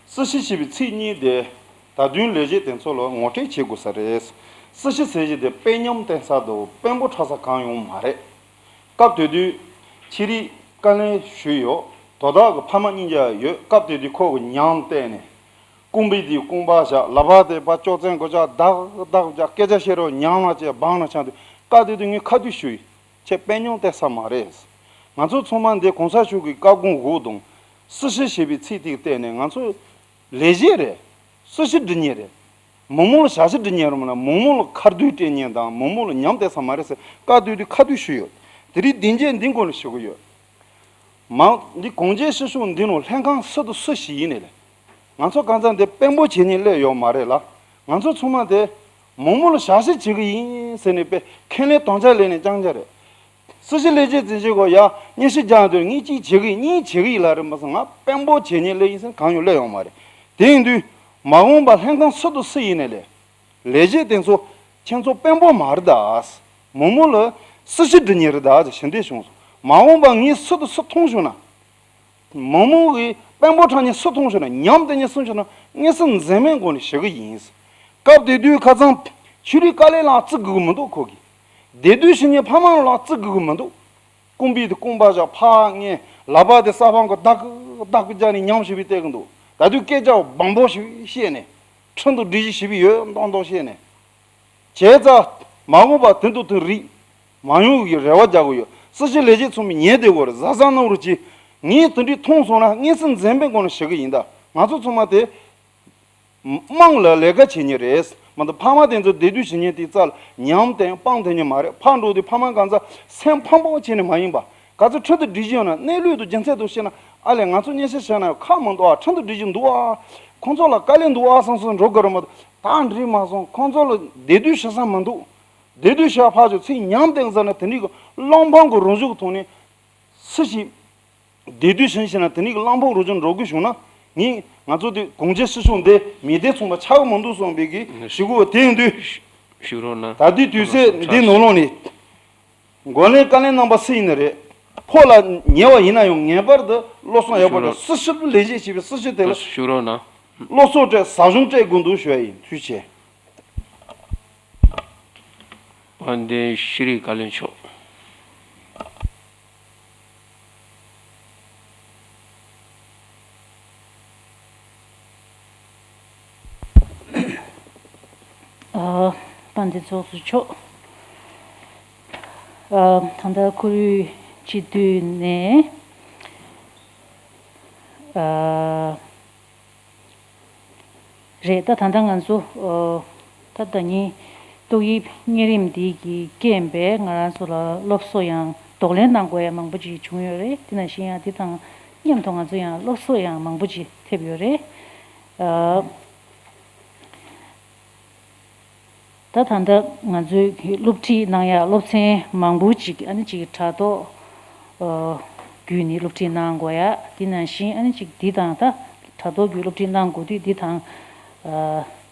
སྲི་ཞུ་ཞེས་པའི་ཚིག་གཉིས་དེ་ད་དུང་ལས་བྱེད་དེ་ཚོ་ལ་ངོ་སྤྲོད་བྱེད་དགོས་ས་རེད། སྲི་ཞུ་ཟེར་གྱི་དེ་དཔོན་ཉམས་བསྟེན་ས་དང་དཔོན་པོ་འཁྲབ་ས་གང་ཡོང་མ་རེད། སྐབས་དེ་དུས་ཆེད་རིགས་བཀའ་ལན་ཞུས་ཡོད། དོ་བདག་གི་ཕ་མ་གཉིས་ཀ་ཡོད། སྐབས་དེ་དུས་ཁོ་གི་ཉམས་བསྟན་ནས། རྐང་པའི་དེ་རྐང་པ་བཞག་ལག་པ་དེ་ཕར་ཅོག་ཙེ་མགོ་ལྕགས་བདག་བདག་བཞག་སྐད་ཆ་བཤད་རོགས་ཉམས་ལ་བཅས་སྦང་ལ་ཆང་དུས། སྐབས་དེ་དུས་ངས་ཁ་ཐུག་ཞུས་ཡིན། ཁྱེད་དཔོན་ཉམས་བསྟེན་ས་མ་རེད། ང་ཚོ་ཚང་མ་འདི་གོང་ས་མཆོག་གི་བཀའ་དགོངས་འོག་དང་། སྲི་ཞུ་ཞེས་པའི་ཚིག་དེ་བལྟས་ནས་ང་ཚོ་ལས་བྱེད་རེད། སྲི་ཞུ་སྒྲུབ་མཁན་རེད། མི་མང་ལ་ཞབས་ཞུ་སྒྲུབ་མཁན་རེད་མ་ན་མི་མང་ལ་ཁ་རྡུང་སྤྲད་མཁན་དང་མི་མང་ལ་ཉམས་བསྟན་ས་མ་རེད་ཟེར་བཀའ་བསྡུས་དུས་ཁ་བསྡུས་ཞུས་ཡོད། དེ་རིང་སྡིངས་ཆ་འདི་སྒང་ལ་ཞུ་གི་ཡོད། མང་འདི་གངས་ཅན་སྲི་ཞུ་འདི་ནང་ལྷན་ཁང་སུ་དང་སུ་ཞིག་ཡིན་ནའི་ལས། ང་ཚོ་གང་ཚང་འདི་དཔོན་པོ་བྱེད་མཁན་སླེབས་ཡོད་མ་རེད་ལ། ང་ཚོ་ཚང་མ་དེ་མི་མང་ལ་ཞབས་ཞུ་བྱེད་གི་ཡིན་ཟེར་ནས་དཔེ་ཁས་ལེན་དམ་བཅའ་ལེན་ནས་རྐྱང་རྐྱང་རེད། སྲི་ཞུ་ལས་བྱེད་འཛིན་བྱེད་གོ་ཡ་སྙན་ཞུ་རྒྱག་འདོད་ངས་གཅིག་བྱེད་གི་ཡིན་གཉིས་བྱེད་གི་ཡིན་ལ་རེད་མ་སོང་ང་དཔོན་པོ་བྱེད་མཁན་སླེབས་ཡིན་ཟེར་གང་ཡོད་སླེབས་ཡོད་མ་རེད། དེ་ཡིན་དུས་མ་འོངས་པ་ལྷན་ཁང་སུ་དང་སུ་ཡིན་ནའི་ལས། ལས་བྱེད་དེ་ཚོ་ཁྱེད་ཚོ་དཔོན་པོ་མ་རེད་ད། མི་མང་ལ་སྲི་ཞུ་སྒྲུབ་མཁན་རེད་ད་ཞེ་འདོད་བྱུང་སོང་། མ་འོངས་པ་ངས་སུ་དང་སུ་མཐོང་བྱུང་ན། མི་མང་གི་དཔོན་པོ་འཁྲབ་མཁན་སུ་མཐོང་བྱུང་ན་ཉམས་བསྟན་མཁན་སུ་བྱུང་ན་དངོས་སུ་འཛེམ་མེད་སྒོ་ནས་ཞུ་གི་ཡིན། སྐབས་དེ་དུས་ཁ་སང་ཆོས་རིག་བཀའ་བློན་ལ་བརྩི་དགོས་ཀྱི་མི་འདུག་ཁོ་གིས། བདེ་སྡུག་ཞུ་མཁན་ཕ་མ་ལ་བརྩི་དགོས་ཀྱི་མི་འདུག་རྐང་པའི་དེ་རྐང་པ་བཞག་ཕར་ངས་ལག་པ་དེ་ས་ཕང་གི་བདག་གི་བདག་གི་རྒྱག་ནས་ཉམས་ཞིག་བྱས་བསྡད་ཀྱི་འདུག་ད་དུས་སྐད་ཆ་སྦང་པོ་ཞིག་བཤད་ནས། ཁྲིམས་དང་སྒྲིག་གཞི་ཞིག་ཡོད་མདོག་མདོག་བཤད་ནས། བྱས་ཙང་མ་འོངས་པ་དེ་འདུག་དེ་རིགས་མ་ཡོང་གི་རེ་བ་རྒྱག་གི་ཡོད། སྲི་ཞུ་ལས་བྱེད་ཚང་མས་ཉན་བསྡད་དགོས་རེད། གཟབ་གཟབ་གནང་རོགས་གྱིས། ངས་དེ་འདྲའི་མཐོང་སོང་ན་དངོས་སུ་འཛེམ་པའི་སྒོ་ནས་ཞུ་གི་ཡིན་ད། ང་ཚོ་ཚང་མ་དེ། དམངས་ལ་ལས་ཀ་བྱེད་མཁན་རེད། མ་གཏོགས་ཕ་མ་དེ་ཚོ་བདེ་སྡུག་བྱེད་མཁན་དེའི་རྩ་ལ་ཉམས་བསྟན་སྤང་བསྡད་མཁན་མ་རེད། ཕར་འགྲོ་དུས་ཕ་མ་གང་ཚ་སེམས་ཕམ་ཕམ་བྱས་ནས་མ་ཡིན་པ། ག་ཚོད་ཁྲིམས་དང་སྒྲིག་གཞི་ཡོད་ན་གནས་ལུགས་དང་རྒྱུ་མཚན་དང་བཤད་ན་ཨ་ལས་ང་ཚོ་སྙན་ཞུ་བྱས་ན་ཁག་མི་འདུག་ཨ། ཁྲིམས་དང་སྒྲིག་གཞི་འདུག་ཨ། ཁོང་ཚོ་ལ་དཀའ་ལས་འདུག་ཨ་བསམ་བསམ་འགྲོ་དགོས་རེད་མ་གཏོགས་ད་འགྲིག་མ་སོང་། ཁོང་ཚོ་ལ་བདེ་སྡུག་བྱེད་ས་མི་འདུག་བདེ་སྡུག་བྱེད་ཕར་ཕྱོགས་ཚིག་ཉམས་བསྟན་ཟེར་ན་དེ་འདྲའི་གི་བློ་ཕམ་གི་རང་བཞིན་གི་ཐོག་ནས་སུ་ཞིག་བདེ་སྡུག་བྱུང་ཞེ་ན་དེ་ནི་གླང་ཕོག་རུ་ཅུང་འགྲོ་དགོས་བྱུང་ན་ངས་ང་ཚོ་དེ་གོང་ཆེན་སྲིད་གཞུང་འདི་མི་སྡེ་ཚོང་པ་ཆགས་ཀྱི་མི་འདུག་གསུངས་པའི་གི་ཞུ་གོ་དེ་ཡིན་དུས། ཞུ་རོགས་གནང་། ད་ལྟའི་དུས་ཚོད་འདི་ནང་ལོགས་ནས་འགོ་ལེན་བཀའ་ལན་གནང་པ་སུ་ཡིན་ནི་རེད། ཕོགས་ལ་ཉེ་བ་ཡིན་ན་ཡང་ངེས་པར་དུ་བློ་བཟང་ཡག་པོ་དང་སྲིད་ཞུ་ལས་བྱེད་བྱེད་པའི་སྲིད་ཞུ་དེ་ལ་ཞུ་རོགས་གནང་། བློ་གསོ་སྤྲད་ཟབ་སྦྱོང་སྤྲད་དགོས་འདུག་ཞུ་ཡ་ཡིན། ཐུགས་རྗེ་ཆེ། དཔལ་ལྡན་ཤེས་རིག་བཀའ་བློན་མཆོག་ཨ། དཔལ་ལྡན་ཚོགས་གཙོ་མཆོག་ཨ། ད་ལྟ་ཁོར་ཡུག་སྤྱི་འཐུས་ནས་ཨ། རེད། ད་ད་ལྟ་ང་ཚོ་ཨོ། ད་ལྟ་ཉིན་ཏོག་དབྱིབས་གཉན་རིམས་འདི་གི་རྐྱེན་པས་ང་རང་ཚོ་ལ་སློབ་གསོ་ཡང་གདོང་ལེན་གནང་དགོས་ཡ་མང་པོ་ཅིག་བྱུང་ཡོད་རེད། དེ་ནང་བཞིན་ཡང་འདི་དང་མཉམ་དུ་ང་ཚོ་ཡང་སློབ་གསོ་ཡང་མང་པོ་ཅིག་ཐེབས་ཡོད་རེད། ཨ། ད་ད་ལྟ་ང་ཚོའི་སློབ་ཁྲིད་གནང་ཡ་སློབ་ཚན་མང་པོ་ཅིག་ཨ་ནི་ཅིག་དྲ་ཐོག་བརྒྱུད་ནས་སློབ་ཁྲིད་གནང་དགོས་ཡ། དེ་ནང་བཞིན་ཨ་ནི་ཅིག་འདི་དང་ད་དྲ་ཐོག་བརྒྱུད་སློབ་ཁྲིད་གནང་དགོས་དུས་འདི་དང་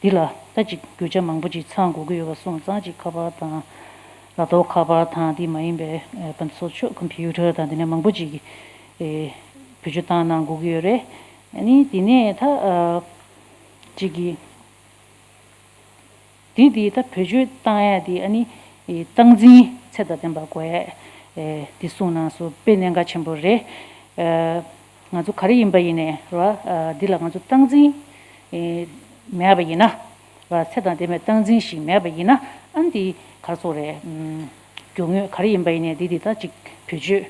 འདི་ལ་ད་ཅིག་རྒྱུ་ཆ་མང་པོ་ཅིག་ཚང་དགོས་ཀྱི་ཡོད་པ་སོང་ཙང་ཅིག་ཁ་པར་དང་ལག་ཐོག་ཁ་པར་དང་འདི་མ་ཡིན་པའི་ཕན་ཚུན་ཁམ་པུ་ཊར་དང་འདི་ནས་མང་པོ་ཅིག་བེད་སྤྱོད་བཏང་གནང་དགོས་ཀྱི་ཡོད་རེད། ཨ་ནི་འདི་ནས་ད་ཅིག་གི་འདི་འདི་ད་བེད་སྤྱོད་བཏང་ཡ་འདི་ཨ་ནི་སྟངས་འཛིན་ཚད་དང་ལྡན་པ་དགོས་ཡ་འདི་གསུངས་གནང་སོང་། དཔེ་གནད་འགག་ཆེན་པོ་རེད། ང་ཚོ་ག་རེ་ཡིན་པ་ཡིན་ནའི་ར་འདི་ལ་ང་ཚོ་སྟངས་འཛིན་མེད་པ་ཡིན་ན་ར་ཚད་དང་ལྡན་པའི་སྟངས་འཛིན་ཞིག་མེད་པ་ཡིན་ན་ཨ་ནི་འདི་ག་རེ་ཟེར་དགོས་རེད། མགྱོགས་དངོས་ག་རེ་ཡིན་པ་ཡིན་ནའི་འདི་འདི་ད་ཅིག་བེད་སྤྱོད།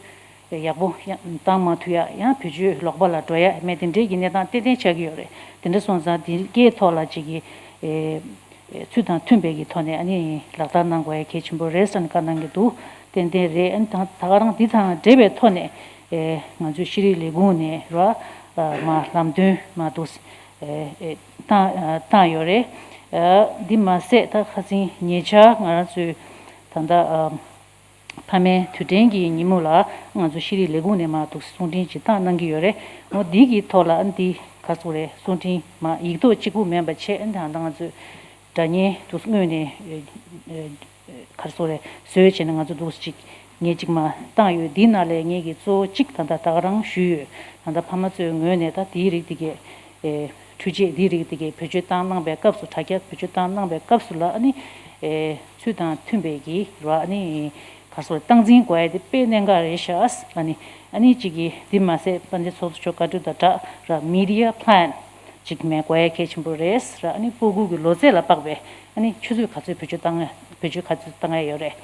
ཡག་པོ་ཡང་བཏང་མ་ཐུབ་ཡ་ཡང་བེད་སྤྱོད་ལོག་པ་ལ་འགྲོ་ཡ་མེད་དེ་འདྲའི་གི་གནས་སྟངས་ཏན་ཏན་ཆགས་ཀྱི་ཡོད་རེད། དེ་འདྲ་སོང་ཙང་དེ་གའི་ཐོག་ལ་ཅིག་གི་ཚུལ་དང་མཐུན་པའི་གི་ཐོག་ནས་ཨ་ནི་ལག་བསྟར་གནང་དགོས་ཡ་གལ་ཆེན་པོ་རེད་ཟེར་ནས་བཀའ་གནང་གི་འདུག་ཏན་ཏན་རེད། ཨ་ནི་ད་ད་ག་རང་འདི་དང་འབྲེལ་བའི་ཐོག་ནས་ང་ཚོའི་ཤེས་རིག་ལས་ཁུངས་ནས་ར་མ་ལམ་སྟོན་མ་འདུག་བཏང་བཏང་ཡོད་རེད། འདི་མ་ཟད་ད་ཁ་སང་ཉེ་ཆར་ང་རང་ཚོའི་ད་ལྟ་ཕ་མའི་དུས་དྲན་གྱི་ཉིན་མོ་ལ་ང་ཚོ་ཤེས་རིག་ལས་ཁུངས་ནས་མར་འདུག་གསུང་འཕྲིན་ཅིག་བཏང་གནང་གི་ཡོད་རེད། འོ་འདི་གི་ཐོག་ལ་འདི་ག་ཚོད་རེད། གསུང་འཕྲིན་མ་ཡིག་ཐོག་གཅིག་པུ་མིན་པ་བྱས། ཨ་ནི་ད་ང་ཚོས་སྒྲ་བརྙན་འདུག་དངོས་ནས་ག་ཚོད་རེད་བཟོས་བྱས་ནས་ང་ཚོ་འདུག་ཅིག་ངས་ཅིག་མ་བཏང་ཡོད། འདིའི་ནང་ལས་ངེད་ཀྱིས་གཙོ་བོ་གཅིག་ད་ལྟ་ད་ག་རང་ཞུས་ཡོད། ད་ལྟ་ཕ་མ་ཚོའི་ངོས་ནས་ད་དེའི་རིགས་དེ་གས། འཕྲུལ་ཆས་འདིའི་རིགས་དེ་གའི་བེད་སྤྱོད་བཏང་གནང་པའི་སྐབས་སུ་དྲ་རྒྱ་བེད་སྤྱོད་བཏང་གནང་པའི་སྐབས་སུ་ལ་ཨ་ནི་ ཚུལ་དང་མཐུན་པའི་གི་ར་ཨ་ནི་ག་སོ་སྟངས་འཛིན་དགོས་ཡ་དེ་དཔེ་གནད་འགག་རེད་ཤག་ཨ་ནི་ཨ་ནི་གཅིག་གི་འདི་མ་ཟད་དཔལ་ལྡན་ཚོགས་གཙོ་མཆོག་བཀའ་འཁྲོལ་དང་སྦྲགས་ར་མི་ཌི་ཡ་པི་ལན་ཅིག་མེད་དགོས་ཡ་གལ་ཆེན་པོ་རེད་ར། ཨ་ནི་སྤུ་གུ་གི་ལོ་ཚད་ལ་དཔག་པའི་ཨ་ནི་ཆུ་ཚོད་ག་ཚོད་བེད་སྤྱོད་བཏང་ཡ་བེད་སྤྱོད་ག་ཚོད་བཏང་ཡ་ཡོད་རེད།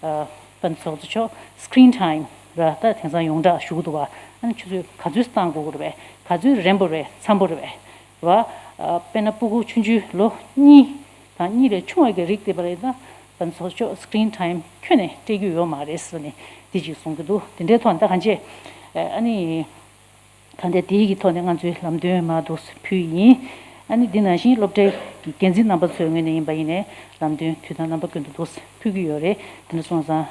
དཔལ་ལྡན་ཚོགས་གཙོ་མཆོག་སི་ཀི་རིན་ཊའིམ་ར་ད་དེང་སང་ཡོངས་གྲགས་ཞུ་གི་འདུག་བ། ཨ་ནི་ཆུ་ཚོད་ག་ཚོད་བཏང་དགོས་ཀྱི་རེད་པས། ག་ཚོད་རན་པོ་རེད། འཚམ་པོ་རེད་པས། ར། དཔེར་ན་སྤུ་གུ་ཆུང་ཆུང་ལོ་གཉིས་དང་གཉིས་ལས་ཆུང་བ་གི་རིགས་དེ་བར་ཡིན་ན་དཔལ་ལྡན་ཚོགས་གཙོ་མཆོག་སི་ཀི་རིན་ཊའིམ་ཁྱོན་ནས་སྤྲད་རྒྱུ་ཡོད་མ་རེད་ཟེར་ནས་དེ་ཅིག་གསུང་གི་འདུག་དེ་འདྲའི་ཐོག་ནས་ད་གང་བྱས། ཨ་ནི། ད་ལྟའི་དེའི་གི་ཐོག་ནས་ང་ཚོའི་ལམ་སྟོན་མར་འདུག་ཕུལ་ཡིན། ཨ་ནི་འདི་ནང་བཞིན་སློབ་གྲྭའི་གི་འགན་འཛིན་རྣམ་པ་ཚོའི་ངོས་ནས་ཡིན་པ་ཡིན་ནའི་ལམ་སྟོན་དུས་དང་རྣམ་པ་ཀུན་ཏུ་འདུག་ཕུལ་གྱི་ཡོད་རེད། དེ་འདྲ་སོང་ཙང་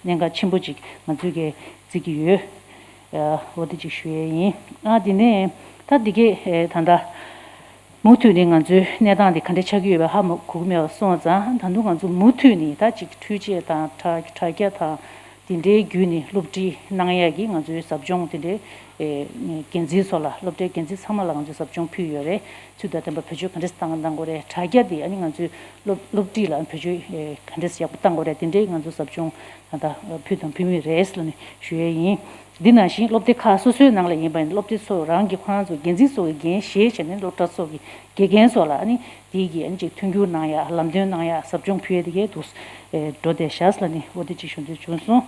གནད་འགག་ཆེན་པོ་ཅིག་ང་ཚོའི་གི་བརྩི་གི་ཡོད། འོ་དེ་ཅིག་ཞུ་ཡས་ཡིན། ཨ་དེ་ནས་ད་འདི་གས་ད་ལྟ་མུ་མཐུད་ནས་ང་ཚོའི་གནས་སྟངས་དེ་ག་འདྲ་ཆགས་ཀྱི་ཡོད་པ་ཧ་མ་གོ་གི་མེད་པ་སོང་ཙང་ད་དུང་ང་ཚོ་མུ་མཐུད་ནས་ད་ཅིག་འཕྲུལ་ཆས་དང་དྲ་དྲ་རྒྱ་དང་། དེ་འདྲའི་བརྒྱུད་ནས་སློབ་ཁྲིད་གནང་ཡག་གི་ང་ཚོའི་ཟབ་སྦྱོང་དེ་འདྲའི་ཨེ་འགན་འཛིན་ཚོ་ལ་སློབ་གྲྭའི་འགན་འཛིན་ཚང་མ་ལ་ང་ཚོས་ཟབ་སྦྱོང་ཕུལ་ཡོད་རེད། ཚུལ་དང་ལྡན་པ་བེད་སྤྱོད་ག་འདྲས་བཏང་གཏང་དགོས་རེད། དྲ་རྒྱ་དེ་ཨ་ནི་ང་ཚོའི་སློབ་སློབ་ཁྲིད་ལ་བེད་སྤྱོད་ཨེ་ག་འདྲས་ཡག་པོ་གཏང་དགོས་རེད། དེ་འདྲའི་ང་ཚོ་ཟབ་སྦྱོང་ད་ལྟ་ཕུལ་དང་ཕུལ་མུས་རེད་ཟེར་ནས་ཞུ་ཡས་ཡིན། འདི་ནང་བཞིན་སློབ་སྡེ་ཁག་སོ་སོའི་ནང་ལ་ཡིན་པ་ཡིན་སློབ་སྡེ་ཚོ་རང་གི་ཁོ་རང་ཚོ་འགན་འཛིན་ཚོ་གི་འགན་བཞེས་བྱས་ནས་སློབ་གྲྭ་ཚོ་གི་དགེ་རྒན་ཚོ་ལ་ཨ་ནི་དེའི་གི་ཨ་ནི་ཅིག་མཐུན་འགྱུར་གནང་ཡ། ལམ་སྟོན་གནང་ཡ། ཟབ་སྦྱོང་ཕུལ་ཡ་དེ་གའི་འདུག་ཨེ་འགྲོ་བསྡད་ཤག་ལ་ནི་འོ་དེ་ཅིག་ཞུ་འདོད་བྱུང་སོང་།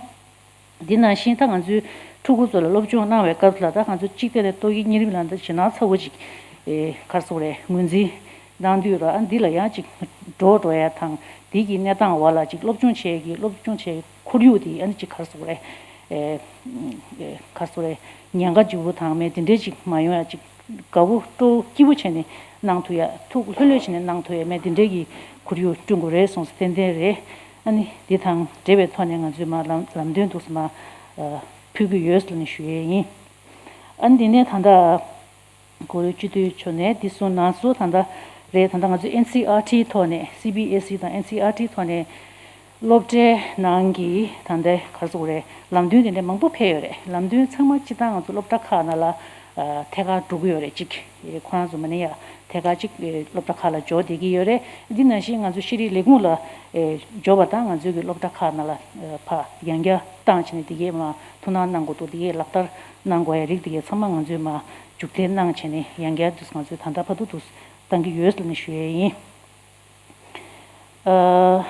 འདི་ནང་བཞིན་ད་ང་ཚོའི་ཕྲུ་གུ་ཚོ་ལ་སློབ་སྦྱོང་གནང་བའི་སྐབས་ལ་ད་ང་ཚོ་གཅིག་ཐད་ནས་ཏོག་དབྱིབས་གཉན་རིམས་ལ་ད་ཞེད་སྣང་ཚ་བོ་ཅིག་ཨེ་ག་རེ་ཟེར་དགོས་རེད། ངོས་འཛིན་གནང་དུས་ར་ཨ་འདི་ལ་ཡང་ཅིག་འགྲོ་འགྲོ་ཡ་དང་འདི་གི་གནས་སྟངས་འོག་ལ་ཅིག་སློབ་སྦྱོང་བྱེད་ཀྱི་སློབ་སྦྱོང་བྱེད་ཁོར་ཡུག་དེ་ཨ་ནི་ཅིག་ག་རེ་ཟེར་དགོས་རེད། ཨེ་ཨེ་ག་རེ་ཟེར་དགོས་རེད། ཉེན་ཁ་ལྗིད་པོ་དང་མེད་དེ་འདྲས་ཅིག་མ་ཡོང་ཡ་ཅིག་དགའ་བོ་སྤྲོ་བོ་སྐྱིད་པོ་བྱས་ནས་གནང་ཐུབ་ཡ། ཐུགས་ལྷོད་ལྷོད་བྱས་ནས་གནང་ཐུབ་ཡ་མེད་དེ་འདྲས་ཀྱི་ཁོར་ཡུག་བསྐྲུན་དགོས་རེད་གསུངས་སོ། ཏན་ཏན་རེད། ཨ་ནི་འདི་དང་འབྲེལ་བའི་ཐོག་ནས་ང་ཚོས་མར་ལམ་ལམ་སྟོན་འདུག་སེ་མར་ཨ་ཕུལ་གྱི་ཡོད་ཟེར་ནས་ཞུ་ཡས་ཡིན། ཨ་ནི་འདི་ནས་ད་ལྟ་གོ་ལོ་སྤྱི་འཐུས་མཆོག་ནས་འདི་གསུངས་གནང་སོང་། ད་ལྟ་རེད། ད་ལྟ་ང་ཚོས་ཨེན་སི་ཨར་ཊི་ཐོག་ནས་སི་བི་ཨེས་ཨི་དང་ཨེན་སི་ཨར་ཊི་ཐོག་ནས་སློབ་གྲྭའི་ནང་གི་ད་ལྟའི་ག་རེ་ཟེར་དགོས་རེད། ལམ་སྟོན་དེ་འདྲ་མང་པོ་ཕེབས་ཡོད་རེད། ལམ་སྟོན་ཚང་མ་སྤྱིར་བཏང་ང་ཚོ་སློབ་གྲྭ་ཁག་ནང་ལ་ཨ་ཐད་ཀར་འགྲོ་གི་ཡོད་རེད། གཅིག་ཁོ་རང་ཚོ་མ་ནི་ཡ་ཐད་ཀར་གཅིག་སློབ་གྲྭ་ཁག་ལ་འབྱོར་བསྡད་ཀྱི་ཡོད་རེད། འདི་ནང་བཞིན་ང་ཚོ་ཤེས་རིག་ལས་ཁུངས་ལ་ཨེ་འབྱོར་བ་དང་ང་ཚོའི་གི་སློབ་གྲྭ་ཁག་ནང་ལ་ཨེ་ཕར་ཡང་བསྐྱར་བཏང་བྱས་ནས་དེ་གའི་མར་ཐུགས་སྣང་གནང་དགོས་འདུག་དེ་གའི་ལག་བསྟར་གནང་དགོས་ཡ་རིགས་དེ་གའི་ཚང་མ་ང་ཚོས་མར་མཇུག་མཐའི་གནང་བྱས་ནས་ཡང་བསྐྱར་དུ་ང་ཚོས་ད་ལྟ་བར་དུ་དུ་བཏང་གི་ཡོད་ཟེར་ནས་ཞུ་ཡས་ཡིན། ཨ།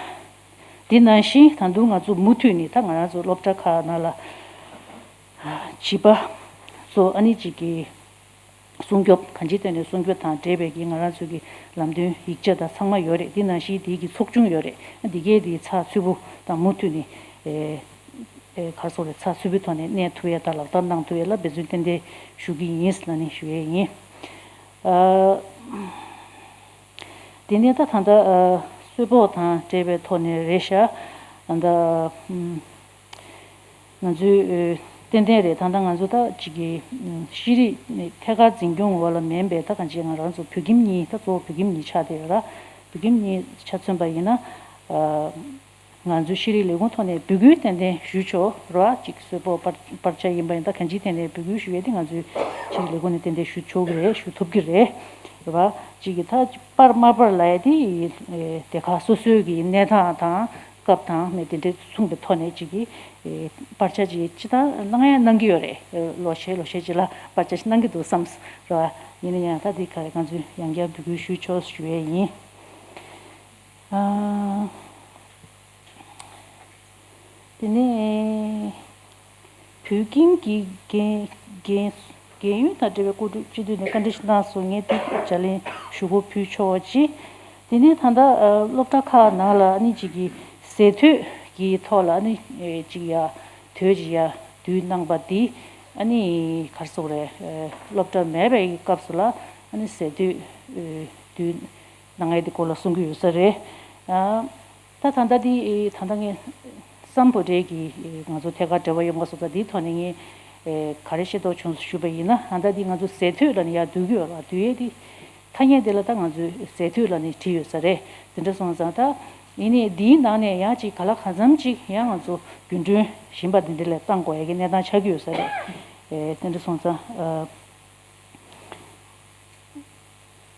དེ་ནང་བཞིན་ད་དུང་ང་ཚོ་མུ་མཐུད་ནས་ད་ང་རང་ཚོ་སློབ་གྲྭ་ཁག་ནང་ལ་བྱིས་པ་ཚོ་ཨ་ནི་གཅིག་གི་སྲུང་སྐྱོབ་གང་ཅིའི་ཐད་ནས་སྲུང་སྐྱོབ་དང་འབྲེལ་བའི་གི་ང་རང་ཚོ་གི་ལམ་སྟོན་ཡིག་ཆ་དང་ཚང་མ་ཡོད་རེད། དེ་ནང་བཞིན་དེའི་གི་ཚོགས་ཆུང་ཡོད་རེད། འདི་གའི་དེ་ཚགས་ཚུད་པོ་དང་མུ་མཐུད་ནས་ཨེ་ཨེ་ག་རེ་ཟེར་དགོས་རེད། ཚགས་ཚུད་པོའི་ཐོག་ནས་གནས་ཐུབ་ཡ་དང་ལག་བསྟར་གནང་ཐུབ་ཡ་ལ་འབད་བརྩོན་ཏན་ཏན་ཞུ་གི་ཡིན་ཟེར་ནས་ཞུ་ཡས་ཡིན། ཨ། དེ་ནས་ད་ད་ལྟ་ཨ་གསོལ་ཕོགས་དང་འབྲེལ་བའི་ཐོག་ནས་རེད་ཤག་ད་ལྟ་ཨམ་ང་ཚོའི་ཨེ་ཏན་ཏན་རེད། ད་ལྟ་ང་ཚོ་ད་ཅིག་གི་ཨམ་ཤེས་རིག་ནི་ཐད་ཀར་འཛིན་སྐྱོང་འོག་ལ་མིན་པའི་ད་གང་ཅི་ང་རང་ཚོ་བོད་ཁྱིམ་གཉིས་ད་གཙོ་བོ་བོད་ཁྱིམ་གཉིས་ཆགས་བསྡད་ཡོད་ར། བོད་ཁྱིམ་གཉིས་ཆ་མཚོན་པ་ཡིན་ན་ཨ། ང་ཚོའི་ཤེས་རིག་ལས་ཁུངས་ཐོག་ནས་འབོད་སྐུལ་ཏན་ཏན་ཞུ་ཆོག་ར། གཅིག་གསོལ་ཕོགས་སྤར་སྤར་ཆ་ཡིན་པ་ཡིན་ད་གང་ཅིའི་ཐད་ནས་འབོད་སྐུལ་ཞུ་ཡས་དེ་ང་ཚོའི་ཤེས་རིག་ལས་ཁུངས་ནས་ཏན་ཏན་ཞུ་ཆོག་གི་རེད། ཞུ་ཐུབ་ཀྱི་རེད། ར་གཅིག་གི་ད་སྤར་མ་སྤར་ལབ་ཡས་དེ་སྡེ་ཁག་སོ་སོའི་གི་གནས་སྟངས་དང་སྐབས་དང་མི་དེ་འདྲས་མཚུངས་པའི་ཐོག་ནས་གཅིག་གི་སྤར་ཆ་ཅིག་སྤྱི་བཏང་གནང་ཡ་གནང་གི་ཡོད་རེད། ལོ་ཤས་ལོ་ཤས་ཅིག་ལ་སྤར་ཆ་ཞིག་གནང་གི་འདུག་བསམས་ར། ཡིན་ན་ཡང་ད་དེ་ག་རེ་ང་ཚོས་ཡང་བསྐྱར་འབོད་སྐུལ་ཞུ་ཆོག་ཞུ་ཡས་ཡིན། ཨ། དེ་ནས་བོད་ཁྱིམ་གྱི་རྒན་རྒན་རྒན་ཡོལ་དང་འབྲེལ་བའི་སྐོར་སྤྱི་འཐུས་ནས་བཀའ་འདྲི་ཞིག་གནང་སོང་། ངས་དེ་བརྗེ་ལེན་ཞུ་སྒོ་ཕུལ་ཆོག་ཅིག་དེ་ནས་ད་ལྟ་སློབ་གྲྭ་ཁག་ནང་ལ་ཨ་ནི་གཅིག་གི་ཟས་ཐོས་ཀྱི་ཐོག་ལ་ཨ་ནི་གཅིག་ཡ་དོས་ཅིག་ཡ་བསྡུས་གནང་པ་འདི་ཨ་ནི་ག་རེ་ཟེར་དགོས་རེད། སློབ་གྲྭ་མེད་པའི་སྐབས་སུ་ལ་ཨ་ནི་ཟས་ཐོས་བསྡུས་གནང་ཡས་དེ་སྐོར་ལ་གསུང་གི་ཡོད་ས་རེད། ད་ད་ལྟ་འདི་ད་ལྟ་ངས་སམ་བྷོ་ཊའི་གི་ང་ཚོ་ཐད་ཀར་འབྲེལ་བ་ཡོང་ག་སོང་ཙང་འདིའི་ཐོག་ནས་ངས་ག་རེ་ཤེས་རྟོགས་བྱུང་ཞུས་པ་ཡིན་ན། ད་ལྟ་འདི་ང་ཚོ་ཟས་ཐོས་ལ་ནི་ཡར་བསྡུ་གི་ཡོད་ར། བསྡུ་ཡས་འདི་ཐ་སྙད་འདི་ལ་ད་ང་ཚོས་ཟས་ཐོས་ལ་ནི་བྲིས་ཡོད་ས་རེད། དེ་འདྲ་སོང་ཙང་ད་ཡིན་ནའི་འདིའི་ནང་ནས་ཡང་ཅིག་ག་ལ་གང་འཚམ་ཅིག་ཡང་ང་ཚོ་རྒྱུན་གྲོན་གཞན་པ་འདི་འདྲ་ལ་བཏང་དགོས་ཡ་གི་གནས་སྟངས་ཆགས་ཀྱི་ཡོད་ས་རེད། དེ་འདྲ་སོང་ཙང་།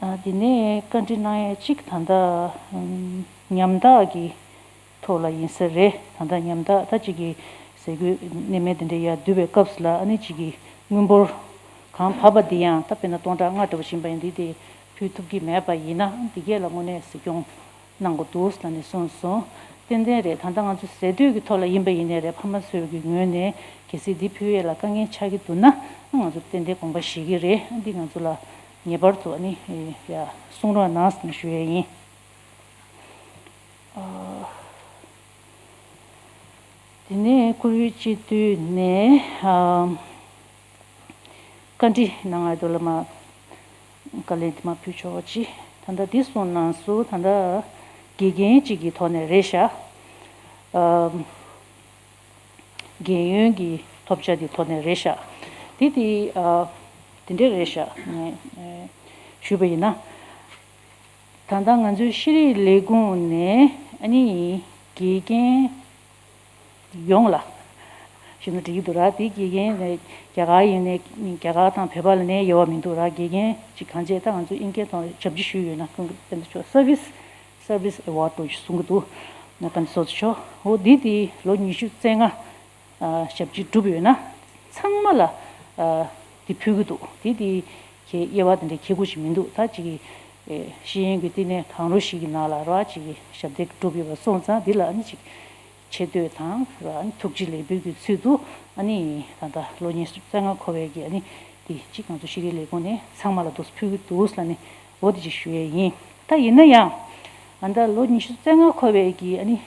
ཨ། དེ་ནས་བཀའ་འདྲི་གནང་ཡས་གཅིག་ད་ལྟ། ཨམ། ཉམ་ཐག་གི་ཐོག་ལ་ཡིན་ས་རེད། ད་ལྟ་ཉམ་ཐག་ད་ཅིག་གི་ཟས་གོས་གནས་མལ་དེ་འདྲ་ཡར་བསྡུ་བའི་སྐབས་སུ་ལ་ཨ་ནི་ཅིག་གི་དངུལ་འབོར་གང་བབས་པ་འདི་ཡང་ད་དཔེར་ན་སྟོང་ཕྲག་ལྔ་འདྲ་བོ་ཕྱིན་པ་ཡིན་དུས་དེ་ཕུལ་ཐུབ་ཀྱི་མེད་པ་ཡིན་ན་འདི་གས་ལ་དངོས་གནས་གཟིགས་སྐྱོང་གནང་དགོས་འདུག་ལབ་ནས་གསུངས་སོང་། ཏན་ཏན་རེད། ད་ལྟ་ང་ཚོ་ཟས་དུས་ཀྱི་ཐོག་ལ་ཡིན་པ་ཡིན་ནའི་རེད། ཕ་མ་ཚོའི་གི་ངོས་ནས་གལ་སྲིད་འདི་ཕུལ་ཡས་ལ་དཀའ་ངལ་ཆགས་ཀྱི་འདུག་ན་ང་ཚོ་ཏན་ཏན་དགོངས་པ་བཞེས་ཀྱི་རེད། འདི་ང་ཚོ་ལ་ངེས་པར་དུ་ཨ་ནི་ཡ་གསུང་རོགས་གནང་ཟེར་ནས་ཞུ་ཡས་ཡིན། ཨ། དེ་ནས་བཀུར་འོས་སྤྱི་འཐུས་ནས་ཨ། བཀའ་འདྲི་གནང་ཡ་དེ་ལ་མ་བཀའ་ལན་དེ་མ་ཕུལ་ཆོག་པ་ཅི། ད་ལྟ་འདི་གསུངས་གནང་སོང་། ད་ལྟ་དགེ་རྒན་གཅིག་གི་ཐོག་ནས་རེད་ཤག་ཨ། རྒན་ཡོན་གྱི་ཐོབ་ཆ་དེ་ཐོག་ནས་རེད་ཤག་དེ་དེ་ཨ། དེ་འདྲས་རེད་ཤག་ངས་ཨ། ཞུས་པ་ཡིན་ན། ད་ལྟ་ང་ཚོའི་ཤེས་རིག་ལས་ཁུངས་ནས་ཨ་ནི་དགེ་རྒན་ཡོངས་ལ་ཞུས་ན་འགྲིག་གི་འདུག་ར། དེ་དགེ་རྒན་ནས་རྒྱ་གར་ཡིན་ནའི་རྒྱ་གར་དང་བོད་པ་ལ་ནས་དབྱེ་བ་མི་འདུག་ར། དགེ་རྒན་ཅིག་གང་བྱས་ད་ང་ཚོ་ཨིན་སྐད་ཐོག་ཞབས་ཕྱི་ཞུས་ཡོད་ན་ཁོང་གི་དཔེ་མི་ཆོག་Service Service Award་འགྲོ་ཞུ་གསུང་གི་འདུག་ན་དཔེ་མི་སོགས་ཆོག་འོ་འདི་དེ་ལོ་ཉི་ཤུ་རྩ་ལྔ་ཞབས་ཕྱི་བསྒྲུབས་ཡོད་ན་ཚང་མ་ལ་དེ་ཕུལ་གི་འདུག་དེ་དེ་ཁྱེད་དབྱེ་བ་དེ་འདྲའི་ཁྱེད་དགོས་ཞིག་མི་འདུག་ད་ཅིག་གི་ཤེས་ཡོན་གྱི་བསྟི་གནས་གང་རུང་ཞིག་གི་ནང་ལ་ར་ཅིག་གི་ཞབས་འདེགས་བསྒྲུབས་ཡོད་པ་སོང་ཙང་འདི་ལ་ཨ་ནི་ཅིག་ཆེ་བསྟོད་དང་ར་ཨ་ནི་ཐུགས་རྗེ་ལེགས་འབུལ་གྱི་ཚུལ་དུ་ཨ་ནི་ད་ལྟ་ལོ་ཉི་ཤུ་རྩ་ལྔ་འཁོར་བའི་གི་ཨ་ནི་དེ་ཅིག་ང་ཚོ་ཤེས་རིག་ལས་ཁུངས་ནས་ཚང་མ་ལ་དུ་ཕུལ་གི་འདུག་ལ་ནི་འོ་དེ་ཅིག་ཞུ་ཡས་ཡིན། ད་ཡིན་ན་ཡང་ཨ་ད་ལོ་ཉི་ཤུ་རྩ་ལྔ་འཁོར་བའི་གི་ཨ་ནི།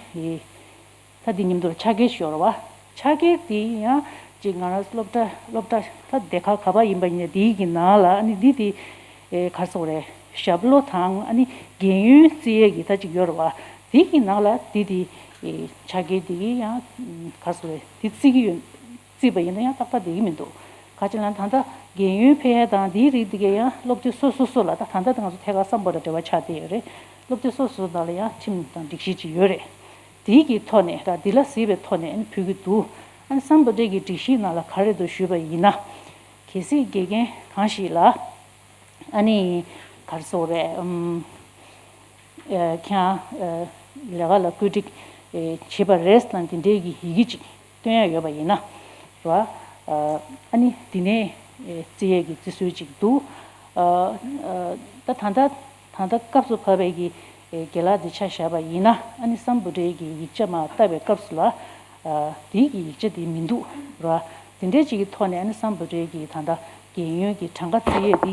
ད་འདི་མཉམ་དུ་ཕྱག་འཁྱེར་ཤོར་བ། ཕྱག་འཁྱེར་འདི་ཡང་ཅིག་ང་རང་སློབ་གྲྭ་སློབ་གྲྭ་ད་སྡེ་ཁག་ག་པར་ཡིན་པ་ཡིན་ནའི་འདིའི་གི་ནང་ལ་ཨ་ནི་འདི་དེ་ཨེ་ག་རེ་ཟེར་དགོས་རེད། ཞབས་ལོ་དང་ཨ་ནི་རྒན་ཡོལ་བརྩི་ཡས་ཀྱི་ད་ཅིག་ཡོད་རེད་བ། འདི་གི་ནང་ལ་འདི་དེ་ཨེ་ཕྱག་འཁྱེར་འདི་གི་ཡང་ག་རེ་ཟེར་དགོས་རེད། འདི་བརྩི་གི་ཡོད། བརྩིས་པ་ཡིན་ན་ཡང་ཏག་ཏག་བསྡད་ཀྱི་མི་འདུག་ག་ཅི་ལབ་ན་ད་ལྟ་རྒན་ཡོལ་ཕེབས་ཡ་དང་དེའི་རིགས་དེ་གས་ཡང་སློབ་དེབ་སོ་སོ་སོ་ལ་ད་ད་ལྟ་ང་ཚོ་ཐད་ཀར་སམ་བྷོ་ཊ་འབྲེལ་བ་ཆགས་བསྡད་ཡོད་རེད། སློབ་དེབ་སོ་སོ་ནང་ལ་ཡང་ཁྲིམས་དང་སྒྲིག་གཞི་ཅིག་ཡོད་རེད། དེའི་གི་ཐོག་ནས་ད་འདི་ལ་གཟིགས་པའི་ཐོག་ནས་ཨ་ནི་ཕུལ་གྱི་འདུག་ཨ་ནི་སམ་བྷོ་ཊའི་གི་སྒྲིག་གཞི་ནང་ལ་ག་རེ་འདུག་ཞུས་པ་ཡིན་ན། གལ་སྲིད་དགེ་རྒན་གང་ཞིག་ལ་ཨ་ནི་ག་རེ་ཟེར་དགོས་རེད། ཨམ། ཨ། ཁྱེད་རང་ཨ། ལས་ཀ་ལ་བཀོད་སྒྲིག་ཨེ་བྱེད་པ་རེད་དང་དེ་འདྲའི་གི་ཡི་གེ་ཅིག་སྟོན་ཡ་ཡོད་པ་ཡིན་ན་རེད་བ། ཨ་ནི་དེ་ནས་ཨེ་བརྩི་ཡས་ཀྱི་བརྩི་སྲོལ་ཅིག་འདུག་ཨ། ཨ། ད་ད་ལྟ་ད་ལྟ་སྐབས་སུ་བབས་པའི་གི་ཨེ་རྒན་ལགས་འདི་ཆ་བཞག་པ་ཡིན་ན་ཨ་ནི་སམ་བྷོ་ཊའི་གི་ཡིག་ཆ་མར་བལྟ་བའི་སྐབས་སུ་ལ་ཨ་དེའི་གི་ཡིག་ཆ་དེ་མི་འདུག་རེད་བ། དེ་འདྲའི་ཅིག་གི་ཐོག་ནས་ཨ་ནི་སམ་བྷོ་ཊའི་གི་ད་ལྟ་རྒན་ཡོལ་གྱི་གྲངས་ཀ་བརྩི་ཡས་འདི་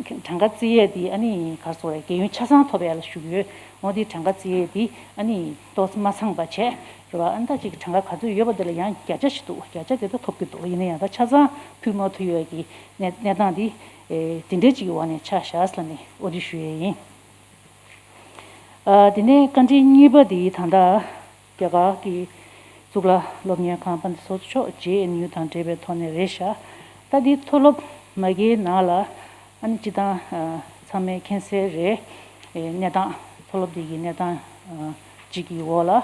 གྲངས་ཀ་བརྩི་ཡས་འདི་ཨ་ནི་ག་རེ་ཟེར་དགོས་རེད། རྒན་ཡོལ་ཆ་ཚང་ཐོབ་ཡ་ལ་ཞུ་གི་ཡོད། འོ་འདི་གྲངས་ཀ་བརྩི་ཡས་འདི་ཨ་ནི་ཏོག་ཙམ་མ་ཚང་པ་བྱས་རེད་བ། ཨ་ནི་ད་ཅིག་གྲངས་ཀ་ག་ཚོད་ཡོད་པ་དེ་ལ་ཡང་བརྒྱ་ཆ་ཞིག་འདུག་བརྒྱ་ཆ་དེ་ད་ཐོབ་ཀྱི་འདུག་ཡིན་ན་ཡང་ད་ཆ་ཚང་ཕུལ་མ་ཐུབ་ཡས་ཀྱི་གནས་གནས་སྟངས་འདི་ཨེ་དེ་འདྲའི་ཅིག་གི་འོག་ནས་ཆགས་བཞག་ལབ་ནས་འོ་འདི་ཞུ་ཡས་ཡིན། ཨ། དེ་ནས་བཀའ་འདྲི་གཉིས་པ་དེ་ད་ལྟ་རྒྱ་གར་གྱི་གཙུག་ལག་སློབ་གཉེར་ཁང་པ་འདི་ཚོ་ཆོག་ཇེ་ཨེན་ཡུ་དང་འབྲེལ་བའི་ཐོག་ནས་རེད་ཤག་ད་འདི་མཐོ་སློབ་མ་གིའི་ནང་ལ་ཨ་ནི་སྤྱི་བཏང་ཨ་ཚང་མས་མཁྱེན་གསལ་རེད། ཨེ་གནས་སྟངས་མཐོ་སློབ་འདི་གི་གནས་སྟངས་ཨ་གཅིག་གི་འོག་ལ་ཨ་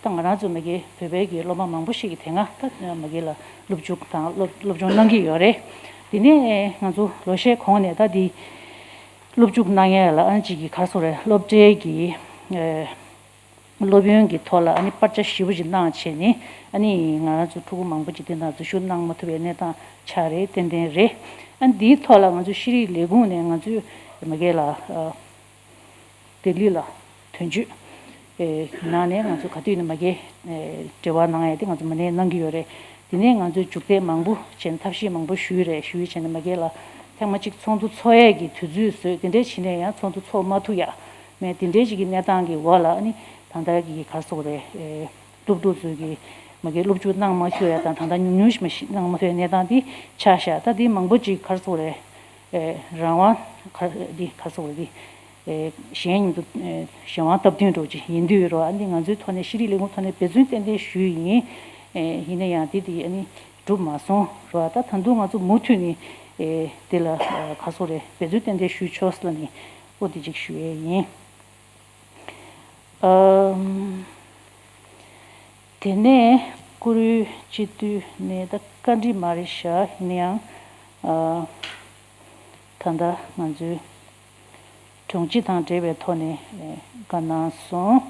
ད་ང་རང་ཚོ་མ་གི་བོད་པའི་གི་སློབ་མ་མང་པོ་ཞིག་གིས་དེ་སྔ་ད་མ་གི་ལ་སློབ་འཇུག་དང་སློབ་སློབ་སྦྱོང་གནང་གི་ཡོད་རེད། དེ་ནས་ང་ཚོ་ལོ་ཤས་གོང་ནས་ད་འདི། སློབ་འཇུག་གནང་ཡས་ལ་ཨ་ནི་གཅིག་གི་ག་རེ་ཟེར་དགོས་རེད། སློབ་གྲྭའི་གི་ཨེ་སློབ་ཡོན་གྱི་ཐོག་ལ་ཨ་ནི་པར་ཆ་ཞེ་པོ་ཅིག་གནང་བྱས་ནས་ཨ་ནི་ང་རང་ཚོ་ཕྲུ་གུ་མང་པོ་ཅིག་དེ་དང་འཛུལ་ཞུགས་གནང་མ་ཐུབ་པའི་གནས་སྟངས་ཆགས་རེད། ཏན་ཏན་རེད། ཨ་ནི་འདིའི་ཐོག་ལ་ང་ཚོའི་ཤེས་རིག་ལས་ཁུངས་ནས་ང་ཚོའི་མ་གི་ལ་ཨ་ལྡི་ལི་ལ་དོན་གཅོད་ཨེ་ནང་ནས་ང་ཚོ་ག་དུས་ནས་མ་གི་ཨེ་འབྲེལ་བ་གནང་ཡས་དེ་ང་ཚོ་མ་ནས་གནང་གི་ཡོད་རེད། དེ་ནས་ང་ཚོས་འཇུག་འཐུས་མང་པོ་བྱས་ནས་ཐབས་ཤེས་མང་པོ་ཞུས་རེད། ཞུས་བྱས་ནས་མ་གི་ལ་ཐེངས་མ་གཅིག་ཚོགས་འདུ་ཚོགས་ཡས་ཀྱི་དུས་ཚོད་བཟོས། དེ་འདྲས་བྱས་ནས་ཡང་ཚོགས་འདུ་ཚོགས་མ་ཐུབ་ཡ་མེད། དེ་འདྲས་ཅིག་གི་གནས་སྟངས་ཀྱི་འོག་ལ་ཨ་ནི་ད་ལྟ་གི་ག་རེ་ཟེར་དགོས་རེད། ཨེ་སློབ་ཕྲུག་ཚོས་ཀྱི་མ་གི་སློབ་འཇུག་གནང་མ་ཐུབ་ཡ་དང་ད་ལྟ་ཉུང་ཉུང་ཞིག་མ་ཞིག་གནང་མ་ཐུབ་ཡ་གནས་སྟངས་འདི་ཆགས་ཤག་ད་འདི་མང་པོ་ཅིག་ག་རེ་ཟེར་དགོས་རེད། ཨེ་རང་དབང་ག་འདི་ག་རེ་ཟེར་དགོས་རེད། འདི་ཨེ་གཞན་ཡིན་དུ་ཨེ་གཞན་དབང་སྟབས་བསྟུན་འགྲོ་ཅིག་ཡིན་དུས་རོ། ཨ་འདི་ང་ཚོའི་ཐོག་ནས་ཤེས་རིག་ལས་ཁུངས་ཐོག་ནས་འབད་བརྩོན་ཏན་ཏན་ཞུས་ཡིན། ཨེ་ཡིན་ན་ཡང་འདི་འདི་ཨ་ནི་གྲུབ་མ་སོང་རོ། ད་ད་དུང་ང་ཚོ་མུ་མཐུད་ནས་ཨེ་འདི་ལ་ཨ་ག་རེ་ཟེར་དགོས་རེད། འབད་བརྩོན་ཏན་ཏན་ཞུས་ཆོག་ཟེར་ནས་ཨོ་འདི་ཅིག་ཞུ་ཡས་ཡིན། ཨམ། དེ་ནས་བཀུར་འོས་སྤྱི་འཐུས་ནས་ད་བཀའ་འདྲི་མ་རེད་ཤག་ཡིན་ན་ཡང་ཨ་ད་ལྟ་ང་ཚོའི་ གྲོང་སྤྱི་དང་འབྲེལ་བའི་ཐོག་ནས་བཀའ་གནང་སོང་།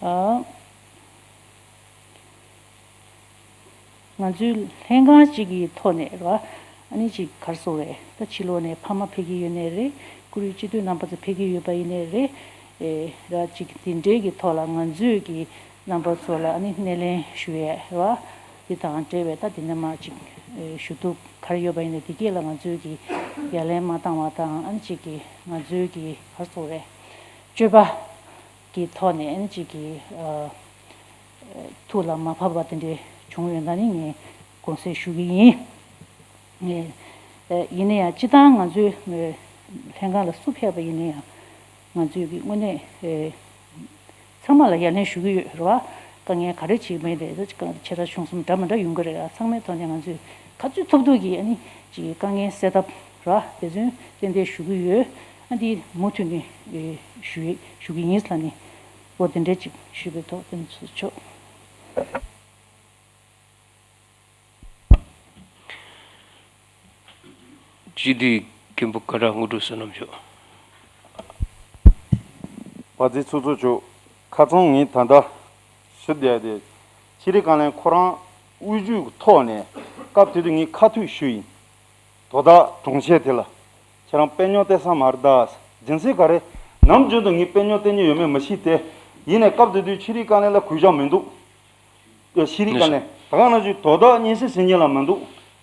ཨ། ང་ཚོའི་ལྷན་ཁང་གཅིག་གི་ཐོག་ནས་རེད་བ། ཨ་ནི་ཅིག་ག་རེ་ཟེར་དགོས་རེད། ད་ཕྱི་ལོགས་ནས་ཕ་མ་ཕེབས་ཀྱི་ཡོད་ནའི་རེད། ཁོར་ཡུག་སྤྱི་འཐུས་རྣམ་པ་ཚོ་ཕེབས་ཀྱི་ཡོད་པ་ཡིན་ནའི་རེད། ཨེ། ར་ཅིག་དེ་འདྲའི་གི་ཐོག་ལ་ང་ཚོས་ཀྱི་རྣམ་པ་ཚོ་ལ་ཨ་ནི་སྣེ་ལེན་ཞུ་ཡས་རེད་བ། དེ་དང་འབྲེལ་བའི་ད་དེ་ནས་མར་ཅིག་ཨེ། ཞུ་གཏུག་ག་རེ་ཡོད་པ་ཡིན་ནའི་དེ་གས་ལ་ང་ཚོས་ཀྱི་ཡ་ལན་མ་བཏང་བ་དང་། ཨ་ནི་ཅིག་གི་ང་ཚོའི་གི་ག་རེ་ཟེར་དགོས་རེད། སྤྱོད་པ་གི་ཐོག་ནས་ཨ་ནི་ཅིག་གི་ཨ། ཐུགས་ལ་མ་བབས་པ་དེ་འདྲའི་བྱུང་ཡོད་ན་ནི་ངས་དགོངས་སེལ་ཞུ་གི་ཡིན། ངས་ཨ། ཡིན་ན་ཡང་སྤྱིར་བཏང་ང་ཚོའི་ཨ། ལྷན་ཁང་ལ་སུ་ཕེབས་པ་ཡིན་ན་ཡང་ང་ཚོས་ཀྱི་དངོས་གནས་ཨ། ཚང་མ་ལ་ཡ་ལན་ཞུ་གི་ཡོད་རེད་བ། དཀའ་ངལ་ག་རེ་ཅིག་མེད་རེད། ད་ཅིག་ཆེ་ཕྲ་ཆུང་གསུམ་འདྲ་མི་འདྲ་ཡོང་གི་རེད་ར། ཚང་མའི་ཐོག་ནས་ང་ཚོས་ག་ཚོད་ཐུབ་ཐུབ་ཀྱིས་ཨ་ནི་ཅིག་དཀའ་ངལ་སེལ་ཐབས་ར་དེ་ཚོ་ཏན་ཏན་ཞུ་གི་ཡོད། ཨ། འདི་མུ་མཐུད་ནས་ཨེ། ཞུ་ཞུ་གི་ཡིན་ལབ་ནས་འོ་དེ་འདྲ་ཅིག་ཞུས་པའི་ཐོག་དེ་ཚོ་ཆོག། སྤྱི་འཐུས་མཁན་པོ་ཀ་བྲག་དངོས་གྲུབ་བསོད་ནམས་མཆོག། བ་ཛི་ཚོགས་གཙོ་མཆོག། ཁ་སང་ངས་ད་ལྟ་ཞུ་བསྡད་དེ། ཤེས་རིག་བཀའ་བློན་ཁོ་རང་དབུས་གཞུང་གི་ཐོག་ནས་སྐབས་དེ་དུས་ངས་ཁ་ཐུག་ཞུས་ཡིན། དོ་བདག་གྲོང་ཁྱེར་དེ་ལ་ཁྱེད་རང་དཔེ་ཉོ་སྟེར་ས་མ་རེད་ད། རྒྱུ་མཚན་ག་རེ། ནམ་རྒྱུན་དུ་ངས་དཔེ་ཉོ་སྟེར་མྱོང་ཡོད་མེད་མི་ཤེས་ཏེ། ཡིན་ནའི་སྐབས་དེ་དུས་ཤེས་རིག་བཀའ་བློན་ལ་གུས་ཞབས་མི་འདུག་ཤེས་རིག་བཀའ་བློན་ད་ག་ནང་བཞིན་དོ་བདག་སྙན་ཞུ་ཞུ་མཁན་ལ་མི་འདུག་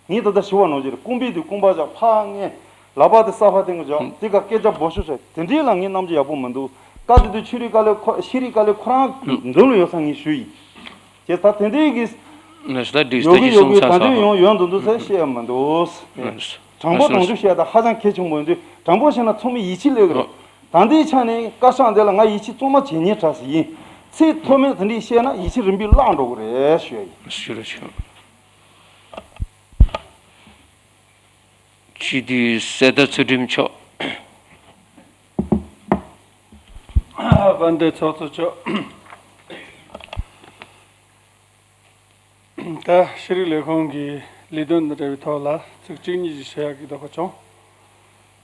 ངས་ད་ལྟ་ཞུ་བ་ནང་བཞིན་རེད། རྐང་པའི་དུས་རྐང་པ་བཞག་ཕར་ངས་ལག་པ་དེ་ས་ཕར་སྟེང་གི་བཞག་དེ་ག་སྐད་ཆ་འབོ་ཤོག་བྱས་དེ་འདྲའི་ལ་ངས་རྣམ་འགྱུར་ཡག་པོ་མི་འདུག་སྐབས་དེ་དུས་ཤེས་རིག་བཀའ་བློན་ཁོ་ཤེས་རིག་བཀའ་བློན་ཁོ་རང་མདུན་ལ་ཡོད་ས་ངས་ཞུས་ཡིན། ཅེས་ད་དེ་འདྲའི་གི་ཡོད་གི་ཡོད་གི་གང་དུ་ཡོང་ཡོང་དུ་འདུག་ཟེར་བཤད་མི་འདུག་དྲང་པོ་དྲང་བཞག་བཤད་ད་ཧ་ཅང་གལ་ཆེན་པོ་འདུག་དྲང་པོ་བཤད་ན་ཚང་མས་ཡིད་ཆེས་སླེབས་གི་རེད། ད་ལྟའི་ཆ་ནས་བཀའ་ཤག་འདི་ལ་ང་ཡིད་ཆེས་གཙང་མ་བྱེད་མཁན་འདྲ་ཞིག་ཡིན། ཚིག་མཐོ་དམན་དེ་འདྲས་བཤད་ན་ཡིད་ཆེས་རིམ་པས་བརླག་འགྲོ་གི་རེད་ཞུ་ཡ་ཡིན། ཞུ་རོགས་ཞུ། སྤྱི་འཐུས་གསེར་རྟ་ཚུལ་ཁྲིམས་མཆོག། དཔལ་ལྡན་ཚོགས་གཙོ་མཆོག། ད་ཤེས་རིག་ལས་ཁུངས་ཀྱི་ལས་དོན་དང་འབྲེལ་བའི་ཐོག་ལ་ཚིག་གཅིག་གཉིས་ཤིག་བཤད་ཡག་གི་འདོད་པ་བྱུང་།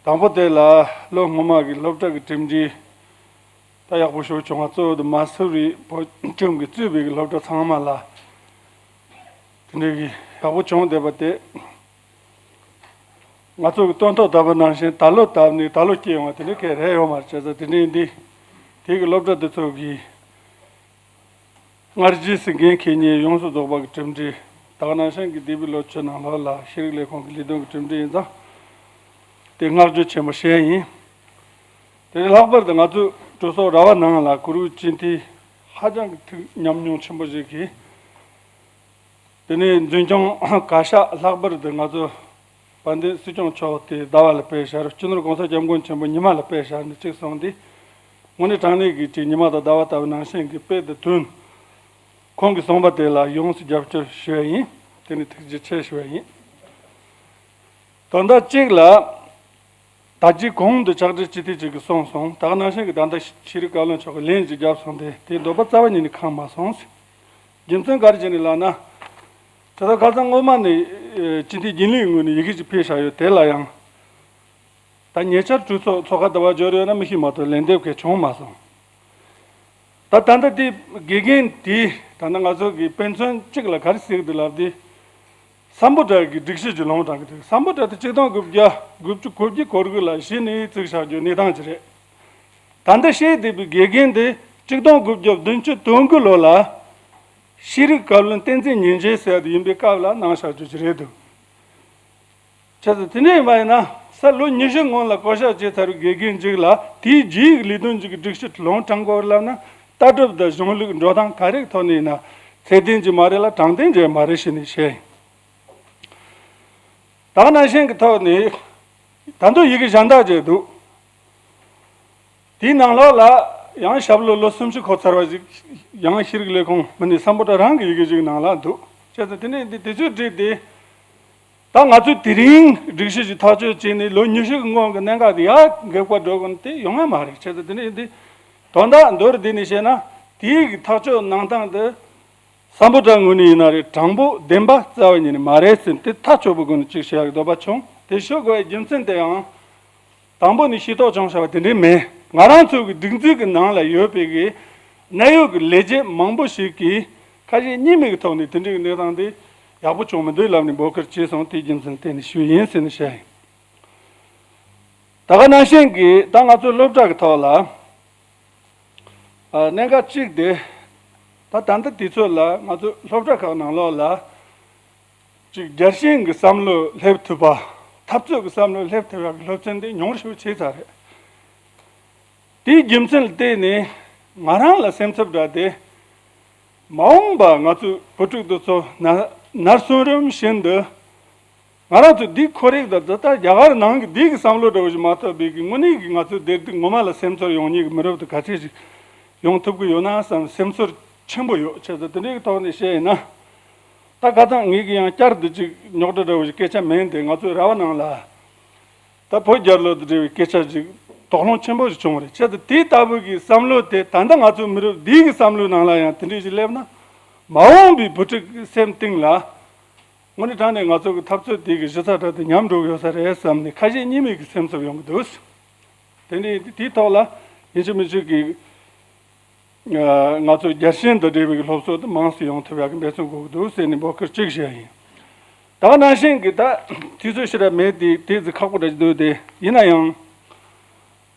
དང་པོ་དེ་ལ་ལོ་སྔོན་མ་གི་སློབ་གྲྭ་གི་གྲུབ་འབྲས་ད་ཡག་པོ་ཞིག་བྱུང་བ། གཙོ་བོ་དེ་མ་སུ་རི་བོད་ཁྱིམ་གྱིས་གཙོས་པའི་གི་སློབ་གྲྭ་ཚང་མ་ལ་དེ་འདྲའི་གི་ཡག་པོ་བྱུང་བསྡད་པ་དེ། ང་ཚོ་གི་སྟོན་ཐོག་བཏབ་པ་ནང་བཞིན་ད་ལོ་བཏབ་ནས་ད་ལོ་སྐྱེས་ཡོང་བ་དེ་འདྲའི་གང་རེད་ཡོད་མ་རེད། བྱས་ཙང་དེ་འདྲའི་འདི་དེ་གི་སློབ་གྲྭ་དེ་ཚོ་གི་སྔར་རྗེས་སུ་འགན་འཁྱེར་མཁན་ཡོངས་སུ་རྫོགས་པ་གི་གྲུབ་འབྲས། ད་ག་ནང་བཞིན་གྱི་འདས་པའི་ལོ་བཅུ་ནང་ལོགས་ལ་ཤེས་རིག་ལས་ཁུངས་ཀྱི་ལས་དོན་གྱི་གྲུབ་འབྲས་ཡིན་ཙང་། དེ་བསྔགས་བརྗོད་ཆེན་པོ་བྱས་ཡིན། དེ་ནས་ལྷག་པར་དུ་ང་ཚོའི་གྲོས་ཚོགས་ར་བ་ནང་ལ་གུ་རུ་སྤྱི་འཐུས་ཧ་ཅང་གི་ཐུགས་ཉམས་མྱོང་ཆེན་པོ་ཞིག་གིས། དེ་ནས་འཛིན་སྐྱོང་བཀའ་ཤག་ལྷག་པར་དུ་ང་ཚོ་དཔལ་ལྡན་སྲིད་སྐྱོང་མཆོག་དེ་ཟླ་བ་ལ་དཔེ་བཞག་སྤྱི་ནོར་༸གོང་ས་༸སྐྱབས་མགོན་ཆེན་པོ་ཉི་མ་ལ་དཔེ་བཞག་ནས་གཅིག་སོང་སྟེ། དངོས་གནས་དྲང་གནས་ཀྱི་གཅིག་ཉི་མ་དང་ཟླ་བ་ལྟ་བུ་ནང་བཞིན་གྱི་དཔེ་དེ་མཐུན། ཁོང་གིས་གསུངས་པ་དེ་ལ་ཡོངས་སུ་རྒྱབ་སྐྱོར་ཞུ་བ་ཡིན། དེ་ནི་ཐུགས་རྗེ་ཆེ་ཞུ་བ་ཡིན། དོན་དག་གཅིག་ལ། ད་ཅི་གོང་དུ་ཕྱག་སྦྲེལ་སྤྱི་འཐུས་གཅིག་གིས་གསུངས་སོང་། ད་ག་ནང་བཞིན་གྱི་ད་ལྟ་ཤེས་རིག་བཀའ་བློན་མཆོག་གིས་ལན་ཅིག་བརྒྱབ་སོང་སྟེ་དེའི་འདོད་པ་རྩ་བ་ཉིད་ནས་ཁེངས་མ་སོང་ཟེར། རྒྱུ་མཚན་ག་རེ་བྱས་ནས་ལབ་ན། དེ་ལྟར་ཁ་སང་སྔོན་མ་ནས་སྤྱི་འཐུས་རྒྱུན་ལས་ངོས་ནས་ཡི་གེ་ཅིག་ཕུལ་བཞག་ཡོད། དེ་ལ་ཡང་། ད་ཉེ་ཆར་གྲོས་ཚོགས་ཚོགས་ཁག་དུ་བ་འབྱོར་ཡོད་ན་མི་ཤེས་མ་གཏོགས་ལན་འདེབས་གལ་བྱུང་མ་སོང་། ད་ད་ལྟ་དེ་དགེ་རྒན་དེ་ད་ནི་ང་ཚོ་གི་དཔེ་མཚོན་གཅིག་ལ་ག་རེ་ཟེར་གི་འདུག་ལབ་དུས། སམ་བྷོ་ཊ་གི་སྒྲིག་གཞི་ཅིག་ལུང་དྲངས་གི་འདུག་སམ་བྷོ་ཊ་དེ་ཆིག་སྟོང་དགུ་བརྒྱ་དགུ་བཅུ་གོ་བརྒྱད་གོ་དགུ་ལ་གཞི་ནས་བཙུགས་བཞག་རྒྱུ་གནས་སྟངས་ཅིག་རེད། ད་ལྟ་བཤད་བསྡད་པའི་དགེ་རྒན་དེ་ཆིག་སྟོང་དགུ་བརྒྱ་བདུན་ཅུ་དོན་དགུ་ལོ་ལ་ཤེས་རིག་བཀའ་བློན་བསྟན་འཛིན་ཉིན་བྱེད་ཟེར་ཡ་དེ་ཡིན་པའི་སྐབས་ལ་གནང་བཞག་རྒྱུ་ཅིག་རེད་འདུག་བྱས་ཙང་དེ་འདྲ་ཡིན་པ་ཡིན་ན་ས་ལོ་ཉི་ཤུ་སྔོན་ལ་བསྐོ་གཞག་བྱས་ཚར་བའི་དགེ་རྒན་ཅིག་ལ་དེའི་རྗེས་ཀྱི་ལས་དོན་ཅིག་གི་སྒྲིག་གཞི་ལུང་དྲངས་དགོས་ལབ་ན་ལྟ་གྲུབ་དང་གཞུང་ལུགས་འགྲོ་སྟངས་ག་རེའི་ཐོག་ནས་ཡིན་ན་ཚད་ལྡན་ཅིག་མ་རེད་ལ་དྲང་བདེན་ཅིག་མ་རེད་ཞེས་ནས་བཤད། ད་ག་ནང་བཞིན་གྱི་ཐོག་ནས་ད་དུང་ཡི་གེ་གཞན་དག་ཅིག་འདུག་དེའི་ནང་ལོགས་ལ་ཡང་ཞབས་ལོ་ལོ་སུམ་ཅུ་འཁོར་ཚར་བ་ཞིག་ཡང་ཤེས་རིག་ལས་ཁུངས་མི་སྣའི་སམ་བྷོ་ཊ་རང་གི་ཡི་གེ་ཞིག་ནང་ལ་འདུག་བྱས་ཙང་དེ་ནས་འདི་དེ་ཚོའི་བྲིས་ཏེ། ད་ང་ཚོས་དེ་རིང་སྒྲིག་གཞི་ཞིག་ཐག་གཅོད་བྱས་ནས་ལོ་ཉི་ཤུ་གི་སྔོན་གྱི་གནད་འགག་དེ་ཡར་འགེབས་པ་འགྲོ་དགོས་ན་དེ་ཡོང་ཡ་མ་རེད། བྱས་ཙང་དེ་ནས་འདི་དོན་དག་མདོར་བསྡུས་ནས་བཤད་ན་དེའི་གི་ཐག་གཅོད་གནང་སྟངས་དེ་སམ་བྷོ་ཊ་ངོས་ནས་ཡིན་ན་རེད། དྲང་པོ་བདེན་པ་རྩ་བ་ཉིད་ནས་མ་རེད་ཟེར་དེ་ཐག་ཆོད་པོ་སྒོ་ནས་གཅིག་བཤད་ཡག་འདོད་པ་བྱུང་། དེ་ཞུ་དགོས་པའི་རྒྱུ་མཚན་དེ་ཡང་། དང་པོ་ནས་ཤེས་རྟོགས་བྱུང་བཞག་པ་དེ་འདྲའི་མེད། ང་རང་ཚོ་གི་སྒྲིག་འཛུགས་ཀྱི་ནང་ལ་ཡོད་པའི་གི་གནད་ཡོད་ཀྱི་ལས་བྱེད་མང་པོ་ཞིག་གིས་ཁ་ཞེ་གཉིས་མེད་ཀྱི་ཐོག་ནས་དེ་འདྲའི་གི་གནས་སྟངས་དེ་ཡག་པོ་བྱུང་མི་འདུག་ལབ་ནས་འབོད་སྐུལ་བྱས་སོང་། དེའི་རྒྱུ་མཚན་བརྟེན་ནས་ཞུས་ཡིན་ཟེར་ནས་བཤད་ཡིན། ད་ག་ནང་བཞིན་གྱི་ད་ང་ཚོའི་སློབ་གྲྭ་གི་ཐོག་ལ་ཨ། གནད་འགག་གཅིག་དེ། ད་ད་ལྟ་དུས་ཚོད་ལ་ང་ཚོ་སློབ་གྲྭ་ཁག་ནང་ལོགས་ལ་ཅིག་རྒྱལ་ཞེན་གྱི་བསམ་བློ་སླེབས་ཐུབ་པ། འཐབ་རྩོད་ཀྱི་བསམ་བློ་སླེབས་ཐུབ་ཡག་གི་སློབ་ཚན་དེ་ཉུང་རུ་ཞིག་བྱས་ཚར་རེད། དེའི་རྒྱུ་མཚན་ལ་བརྟེན་ནས་ང་རང་ལ་སེམས་འཚབ་འདྲ་དེ། མ་འོངས་པ་ང་ཚོའི་བུ་ཕྲུག་དེ་ཚོ་ན་ནར་སོན་རིམ་བཞིན་དུ། ང་རང་ཚོ་འདི་ཁོར་ཡུག་དང་ད་ལྟ་རྒྱ་གར་ནང་གི་འདི་གི་བསམ་བློ་འདྲ་བོ་ཞིག་མ་ཐོབ་པའི་གི་དངོས་གནས་ཀྱི་ང་ཚོའི་བདེ་སྡུག་ངོ་མ་ལ་སེམས་ཚོར་ཡོང་མཁན་གྱི་མི་རབས་དེ་ག་ཚད་ཞིག་ཡོང་ཐུབ་ཀྱི་ཡོད་ན་བསམ་སེམས་ཚོར་ཆེན་པོ་ཡོད། བྱས་ཙང་དེ་འདྲའི་གི་ཐོག་ནས་བཤད་ཡིན་ན། ད་ཁ་སང་ངེད་ཀྱི་ཡང་བསྐྱར་དུ་ཅིག་རྙོག་དྲ་འདྲ་བོ་ཞིག་སྐད་ཆ་མིན་ཏེ། ང་ཚོའི་ར་བ་ནང་ལ་ད་བོད་རྒྱལ་ལོ་དང་འབྲེལ་བའི་སྐད་ཆ་ཞིག་དོགས་སློང་ཆེན་པོ་ཞིག་བྱུང་བ་རེད། བྱས་ཙང་དེ་ལྟ་བུ་གི་བསམ་བློ་དེ་ད་ལྟ་ང་ཚོའི་མི་རབས་འདི་གི་བསམ་བློའི་ནང་ལ་ཡང་དེ་འདྲའི་ཞིག་སླེབས་ན། མ་འོངས་པའི་བུ་ཕྲུག་གི་སེམས་གཏིང་ལ། དངོས་གནས་དྲང་གནས་ང་ཚོ་གི་འཐབ་རྩོད་དེ་གི་གཞི་རྩ་འདྲ་དེ་ཉམས་འགྲོ་གི་ཡོད་ས་རེད་བསམ་ནས་ཁ་ཞེ་གཉིས་མེད་ཀྱི་སེམས་འཚབ་ཡོང་གི་འདུག། དེ་འདྲའི་དེའི་ཐོག་ལ་ཡིན་གཅིག་མིན་གཅིག་གི་ང་ཚོ་རྒྱལ་ཞེན་དང་འབྲེལ་བའི་སློབ་གསོ་དེ་མང་ཙམ་ཡོང་ཐུབ་ཡག་གི་འབད་བརྩོན་དགོས་ཀྱི་འདུག་ཟེར་ནས་འབོད་སྐུལ་གཅིག་བྱས་ཡིན། ད་ག་ནང་བཞིན་གྱི་ད་དུས་ཚོད་ཞེ་དྲག་མེད་དེ་དེ་ཙི་ཁག་པོ་འདྲ་ཞིག་འདུག་སྟེ། ཡིན་ན་ཡང་།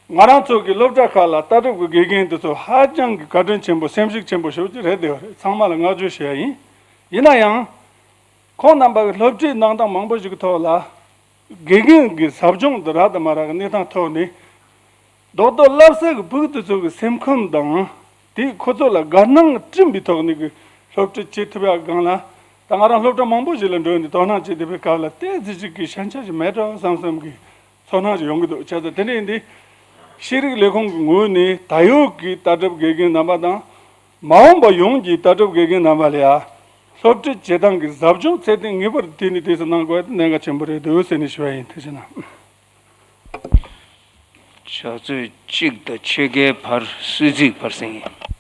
ང་རང་ཚོ་གི་སློབ་གྲྭ་ཁག་ལ་ལྟ་གྲུབ་ཀྱི་དགེ་རྒན་དེ་ཚོ་ཧ་ཅང་གི་བཀའ་དྲིན་ཆེན་པོ་སེམས་ཤུགས་ཆེན་པོ་ཞེ་པོ་ཅིག་རེད་བསྡད་པ་རེད། ཚང་མ་ལ་བསྔགས་བརྗོད་ཞུ་ཡ་ཡིན། ཡིན་ན་ཡང་། ཁོང་རྣམ་པ་གི་སློབ་ཁྲིད་གནང་སྟངས་མང་པོ་ཞིག་གི་ཐོག་ལ། དགེ་རྒན་གྱི་ཟབ་སྦྱོང་དེ་རག་དང་མ་རག་གི་གནས་སྟངས་ཐོག་ནས། རྡོག་རྡོག་བསླབ་ས་གི་ཕྲུ་གུ་དེ་ཚོ་གི་སེམས་ཁམས་དང་། དེས་ཁོ་ཚོ་ལ་དགའ་སྣང་སྐྲུན་པའི་ཐོག་ནས་གི་སློབ་ཁྲིད་བྱེད་ཐུབ་ཡག་སྒང་ལ། ད་ང་རང་སློབ་གྲྭ་མང་པོ་ཞིག་ལ་འགྲོ་ནས་དོ་སྣང་བྱེད་བསྡད་པའི་སྐབས་ལ་ཏོག་ཙམ་ཅིག་གི་ཞན་ཆ་ཞིག་མེད་འགྲོ་བསམ་བསམ་གི་ཚོར་སྣང་ཞིག་ཡོང་གི་འདུག། བྱས་ཙང་དེ་འདྲ་ཡིན་དུས། ཤེས་རིག་ལས་ཁུངས་ཀྱི་ངོས་ནས་ད་ཡོད་ཀྱི་ལྟ་གྲུབ་དགེ་རྒན་རྣམ་པ་དང་། མ་འོངས་པ་ཡོང་རྒྱུའི་ལྟ་གྲུབ་དགེ་རྒན་རྣམ་པ་ལ་ཡང་སློབ་ཁྲིད་བྱེད་སྟངས་ཀྱི་ཟབ་སྦྱོང་ཚད་ལྡན་ངེས་པར་དུ་དེ་ནས་དེ་ཚོ་གནང་དགོས་པ་དེ་གནད་འགག་ཆེན་པོ་རེད་འདུག་ཟེར་ནས་ཞུ་བ་ཡིན། ཐུགས་རྗེ་གནང་། ཕྱག་ཚོད་གཅིག་དང་ཕྱེད་ཀའི་བར་གསོལ་ཚིགས་ཕར་གསན་ཡིན།